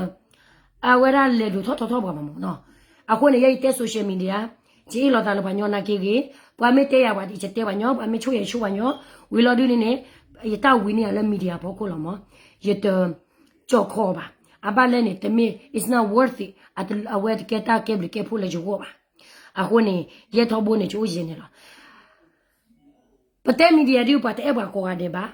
အဝဲဒၣ်လဲၤဒိးထီၣ်ထီထီၣ်ပှၤဘၣ်မ့ၢ်နီၤ. အဃိန့ၣ် ယဲယတဲ social media ယအ့ၣ်လိာ်သးလၢပှၤကညီနာ်က့ဂ့ၤ, ပှၤမ့ၢ်တဲယၤပှၤ ယတဲပှၤကညီ, ပှၤမ့ၢ်ဆိၣ်ယၤယဆိၣ်ပှၤကညီ, ဝံၤလီၤဒုန့ၣ်န့ၣ် ယတၢ်ဝံၤန့ၢ်ယၤလၢ media ဖီခိၣ်လီၤမ့ၢ်, ယတ ကၠီၣ်ခီဘၣ်. အဘၣ်လဲၣ်န့ၣ် တမ့ၢ် it's not worth it, အဝဲတကဲတၢ်ကဲဘျုးကဲဖှိၣ်လၢယဂီၢ်ဘၣ်. အဃိန့ၣ် ယဲၢ်ထီဘိန့ၣ် ယအိၣ်ယဲၢ်န့ၣ်လီၤ. ပတဲ media ဒုး ပှၤတအဲၣ်ပှၤကိးဂၤဒဲးဘၣ်,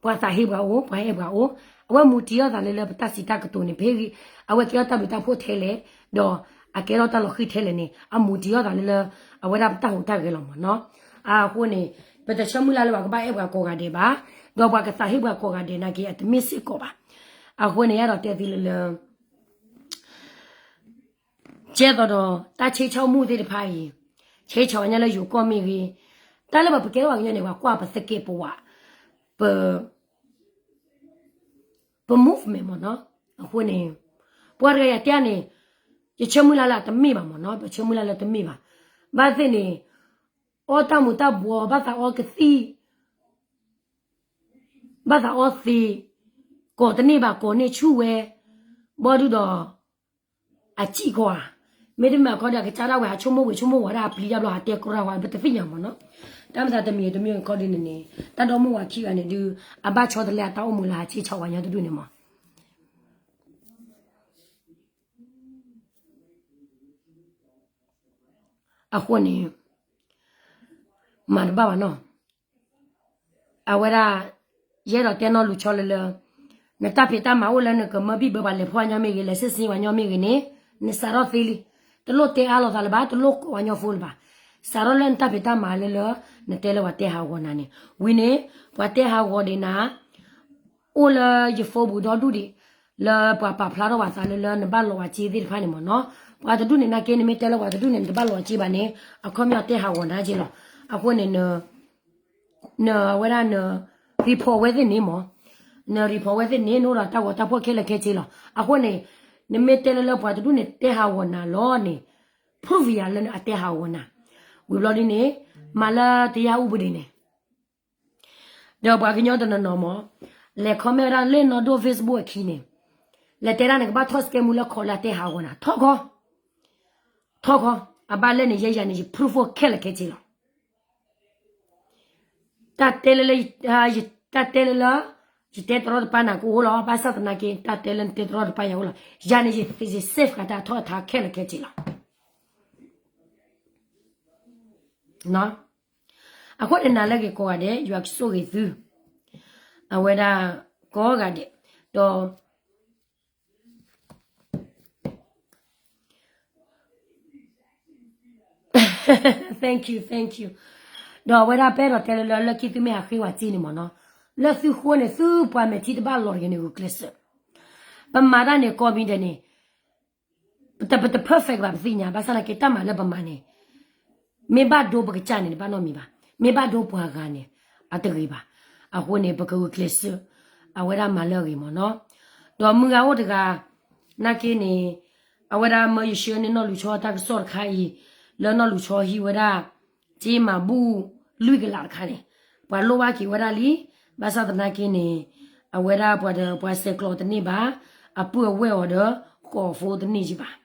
ပှၤသးဟ့ပှၤအိၣ်, ပှၤအဲၣ်ပှၤအိၣ်, အဝဲမူတံၢ်အီၣ်သးလၢလၢပတၢ်စံးတၢ်ကတိၤန့ၣ် ဖဲဂ့ၤ, အဝဲကဲထီၣ်တၢ်ဘျုးတၢ်ဖှိၣ်ထဲလဲၣ်, ဒီးအကဲထီၣ်တၢ်လီၤဃံၤထဲလဲၣ်န့ၣ် အမူတံၢ်အီၣ်သးလၢလၢ အဝဲဒၣ်ပတၢ်ဟူးတၢ်ဂဲၤလီၤမ့ၢ်နီၤ. အဃိန့ၣ် ပတဆၢမုၢ်လၢ်လၢပှၤကဘၣ်အဲၣ်ပှၤကိးဂၤဒဲးဘၣ်, ဒီးပှၤကသးဟ့ပှၤကိးဂၤဒဲးနာ်က့ အတမ့ၢ်စ့ၢ်ကီးဘၣ်. အဃိန့ၣ် အဲၣ်ဒိးတဲသုလၢလၢ ကဲသိးဒီး တၢ်ဆ့ဆီမူၣ်သ့ၣ်တဖၣ်အံၤ, ဆ့ဆီညါလၢယိၤကီၢ်မ့ၢ်ဂ့ၤ, တၢ်လၢပှၤပကဲထီၣ်ပှၤကညီန့ၣ် ပှၤကွၢ်ပသကဲးပဝး, ပ ပ movement မ့ၢ်နီၤ. အဃိန့ၣ် ပှၤတဂၤယၤတဲန့ၣ် ယဆၢမုၢ်လၢ်လၢအတမ့ၢ်ဘၣ်မ့ၢ်နီၤ, ပဆၢမုၢ်လၢ်လၢတမ့ၢ်ဘၣ်. ဘၣ်သ့ၣ်န့ၣ် အီၣ်တၢ်မူၤတၢ်ဘှီး ဘၣ်သးအီကသံၣ် ဘၣ်သးအီသံး, ကိးတန့ၢ်ဘၣ် ကိးန့ၢ်ဆူၣ်ဝဲ, ဘီဒုဒီး အစံၣ်ခီဧါ, မ့တမ့ၢ်အခီဒီး အကစၢ်ဒၣ်ဝဲ ဟးဆိကမိၣ်ဝံၤဆိကမိၣ်ဝဲဒၣ်အပျံၤတၢ်ဘျီ ဟးတဲကရၢ်ဝဲ ပတသ့ၣ်ညါမ့ၢ်နီၤ. တၢ်မ့ၢ်သးတမံၤတမံၤအခီဒုန့ၣ်န့ၣ် တၢ်ဒီမိၢ်ဝၤခံဂၤန့ၣ်ဒုး အဘၣ်ဆီတလဲအတၢ်အိၣ်မူလၢဟးဆ့ဆီပှၤကညီတဒူၣ်န့ၣ်မ့ၢ် အဃိန့ၣ် မၤတဘၣ်ဘၣ်နီၤ. အဝဲဒၣ် ယအဲၣ်ဒိးတဲနီၢ်လူၤဆီလၢလၢ နတၢ်ဖံးတၢ်မၤအိၣ်လၢနကမၢဘံၣ်ဘၢပှၤ လဲၤဖီၣ်ညီမ့ၢ်ဂ့ၤ လဲၤဆ့စ့ပှၤညီမ့ၢ်ဂ့ၤန့ၣ် နစးထီၣ်သ့လံ. တလိၣ်တဲအါလိာ်သးလၢၤဘၣ်, တလိၣ်ကိးပှၤကညီဖိလၢၤဘၣ်. စးထီၣ်လၢနတၢ်ဖံးတၢ်မၤလၢလၢ နတဲလၢပှၤတဲဟးဂီၤနၤန့ၣ် ဝံၤန့ၣ် ပှၤတဲဟးဂီၤဒံးနၤ အိၣ်လၢယ phone ပူၤဒီဒူၣ်ဒံး လၢပှၤပာ်ဖျါထီၣ်ပှၤသးလၢလၢနဘၣ်လီၤဝဲစ့သ့ၣ်တဖၣ်န့ၣ်မ့ၢ်နီၤ. ပှၤတဒူၣ်န့ၣ်နာ်က့ နမ့ၢ်တဲလၢပှၤတဒူၣ်န့ၣ် နတဘၣ်လီၤဝဲစ့ဘၣ်န့ၣ် အခီပညီတဲဟးဂီၤနၤက့လီၤ. အဃိန့ၣ် နအဝဲဒၣ်န report ဝဲသ့ၣ်န့ၣ်မ့ၢ်, န report ဝဲသ့ၣ်န့ၣ် နအိၣ်ဒီးတၢ်ဂီၤတၢ်ဖှီၣ်ခဲလၢာ်ခဲဆ့လီၤ. အဃိန့ၣ် နမ့ၢ်တဲလၢလၢပှၤတဒူၣ်န့ၣ် တဲဟးဂီၤနၤလီၤန့ၣ် prove ယၤလၢအတဲဟးဂီၤနၤ. ဝံၤဘျီဒ်န့ၣ် မၤလၢတယၢ်အူပူၤဒ်န့ၣ် ဒီးပှၤကညီတနီၤနီၤမ့ၢ် လဲၤ comment ဝဲဒၣ်လၢနီၢ်ဒိၣ် Facebook အခံန့ၣ် လဲၤတဲဒၣ်နကဘၣ်ထီၣ်စကဲမူလၢခီၣ်လၢအတဲဟးဂီၤနၤ ထီၣ်ခီ ထီၣ်ခီ. အဘၣ်လဲၣ်န့ၣ် ယဲယၤန့ၣ် ယ proof ခဲလၢာ်ခဲဆ့လီၤ. တၢ်တဲလၢလၢ တၢ်တဲလၢလၢ ယတဲတရီတပါနၤကအိၣ်လီၤ. ဘၣ်ဆၣ်သနာ်က့ တၢ်တဲလၢနတဲတရီတပါယၤအိၣ်လီၤ. ယၤန့ၣ် ယ safe ဃာ်တၢ်ထီၣ်အထါခဲလၢာ်ခဲဆ့လီၤ. အဃိန့ၣ် နၤလၢအဂ့ၤကိးဂၤဒဲး ယွၤကဆိၣ်ဂ့ၤသု အဝဲဒၣ်ကိးဂၤဒဲး ဒီး thank you, thank you. ဒီးအဝဲဒၣ်ပအဲၣ်ဒိးတဲလၢလၢ လၢခံသုမ့ၢ်ဟးဃ့ဝဲစ့န့ၣ်မ့ၢ်နီၤ, လၢသုဃိန့ၣ် သုပှၤမဲာ်ထံတဘၣ်လီၤတဂ့ၤန့ၣ် ဂုာ်ကျဲးစၢး. ပမၤတၢ်န့ၣ် ကိးမံၤဒဲးန့ၣ် ပတ ပတ perfect ဘၣ် ပသ့ၣ်ညါ, ဘၣ်ဆၣ်သနာ်က့ တၢ်မၤလၢပမၤန့ၣ် မ့ၢ်ဘၣ်ဒိပကစၢ်န့ၣ် တဘၣ်နီတမံၤဘၣ်, မ့ၢ်ဘၣ်ဒိပှၤဂၤန့ၣ် အတဂ့ၤဘၣ်. အဃိန့ၣ် ပကဂုာ်ကျဲးစၢး အဝဲဒၣ်မၤလၢအဂ့ၤမ့ၢ်နီၤ. ဒီးမုၢ်ဂၤအိၣ်တဂၤ နာ်က့န့ၣ် အဝဲဒၣ်မၢယဆှၢန့ၢ်နီၢ်လူၤဆီတၢ်ကစီၣ်တခါအံၤ လၢနီၢ်လူၤဆီဟံးဝဲဒၣ် စ့မၤဘူၣ်လွံၢ်ကလးတခါန့ၣ် ပှၤလိၣ်ဘၣ်က့ၤဝဲဒၣ်လံ. ဘၣ်ဆၣ်သနာ်က့န့ၣ် အဝဲဒၣ်ပှၤဒီးပှၤဆဲးကျိးတန့ၢ်ဘၣ်, အပုၢ်အဝဲၢ်အီၤဒီး ကိးဖိတန့ၢ်က့ၤဘၣ်.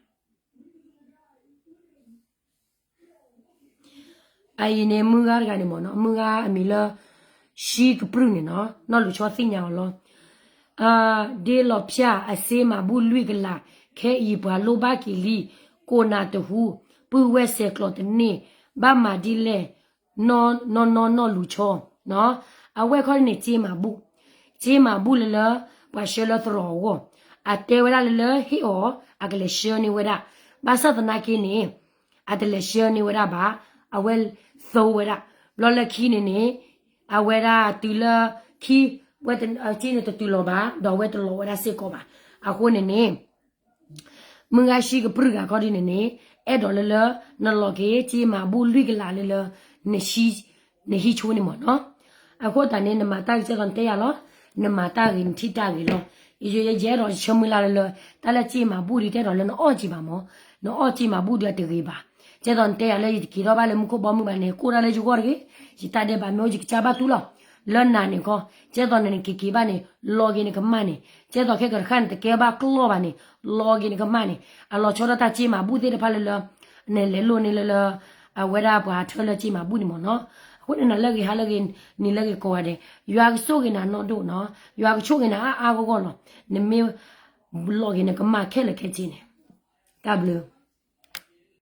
အအံၤန့ၣ် မုၢ်ဂၤတဂၤန့ၣ်မ့ၢ်နီၤ, မုၢ်ဂၤအမံၤလၢ ရှံကပြုၢ်န့ၣ်နီၤ, နီၢ်လူၤဆီသ့ၣ်ညါအီၤလီၤ. ဒ့လီၤဖၠၣ်အစ့မၤဘူၣ်လွံၢ်ကလး, ခဲအံၤပှၤလိၣ်ဘၣ်က့ၤလံ, ကိးနၤတဟူ, ပုၢ်ဝဲၢ်ဆဲးကျိးတန့ၢ်, ဘၣ်မၤဒ်လဲၣ်, နီၢ်နီၢ်နီၢ်လူၤဆီ, အဝဲခီန့ၣ် စ့မၤဘူၣ်, စ့မၤဘူၣ်လၢလၢ ပှၤဆှၢလၢသရိာ်အဂီၢ်, အတဲဝဲဒၣ်လၢလၢဟ့ၣ်အီၤ အကလဲၤဆှၢန့ၢ်ဝဲဒၣ်, ဘၣ်ဆၣ်သနာ်က့န့ၣ် အတလဲၤဆှၢန့ၢ်ဝဲဒၣ်ဘၣ်, အဝဲသိဝဲဒၣ်, ဘျီလၢခံန့ၣ်န့ၣ် အဝဲဒၣ်တုၤလၢခံ ဝဲစ့န့ၣ်တတုၤလီၤဘၣ်, ဒီးအဝဲတလီၤဝဲဒၣ်စ့ၢ်ကီးဘၣ်. အဃိန့ၣ်န့ၣ် မုၢ်ဂၤဆံကပြုၢ်ဂၤခီဒ်န့ၣ်န့ၣ် အဲၣ်ဒိးလၢလၢ နလီၤက့ၤစ့မၤဘူၣ်လွံၢ်ကလးလၢလၢ နဟံၣ်ဆိန့ၣ်မ့ၢ်နီၤ. အဃိသတးန့ၣ် နမၤတၢ်ဂ့ၤကဲသိးနတဲယၤလီၤ, နမၤတၢ်ဂ့ၤနထံၣ်တၢ်ဂ့ၤလီၤ. ယဲအဲၣ်ဒိးဆၢမုၢ်လၢ်လၢလၢ တၢ်လၢစ့မၤဘူၣ်ဒ်တအဲၣ်ဒိးလၢနအီၣ်က့ၤဘၣ်မ့ၢ်, နအီၣ်စ့မၤဘူၣ်ဒ်အတဂ့ၤဘၣ်. ကဲသိးနတဲယၤလၢယတက့ၤထီၣ်ဘၣ်လၢမူခိၣ်ဘီမုၢ်ဘၣ်န့ၣ် ကိၢ်တၢ်လၢယဂီၢ်တဂ့ၤ, ယတၢ်ဒဲးဘးမ့ၢ်အိၣ်ယကစၢ်ဘၣ်တူၢ်လီၤ. လၢနၤန့ၣ်ခီ, ကဲသိးနက့ၤက့ၤဘၣ်န့ၣ် လီၤက့ၤနကမၢ်န့ၣ်, ကဲသိးခဲကတခါန့ၣ် တကဲဘၣ်ကျီၢ်ဘၣ်န့ၣ် လီၤက့ၤနကမၢ်န့ၣ်, အလီၤဆီဒၣ်တၢ်စ့မၤဘူၣ်သ့ၣ်တဖၣ်လၢလၢ နလဲၤလိၣ်န့ၢ်လၢလၢ အဝဲဒၣ်ပှၤထၢလၢစ့မၤဘူၣ်န့ၣ်မ့ၢ်နီၤ. အဃိန့ၣ်နၤလၢဂ့ၤဟါလၢဂ့ၤ နံၤလၢဂ့ၤကိးဂၤဒဲး, ယွၤကဆိၣ်ဂ့ၤနၤနီၢ်ဒိၣ်နီၤ, ယွၤကဆိၣ်ဂ့ၤနၤအါအါဂီၢ်ဂီၢ်လီၤ. နမ့ၢ်လီၤက့ၤနကမၢ်ခဲလၢာ်ခဲဆ့န့ၣ်, တၢ်ဘျုး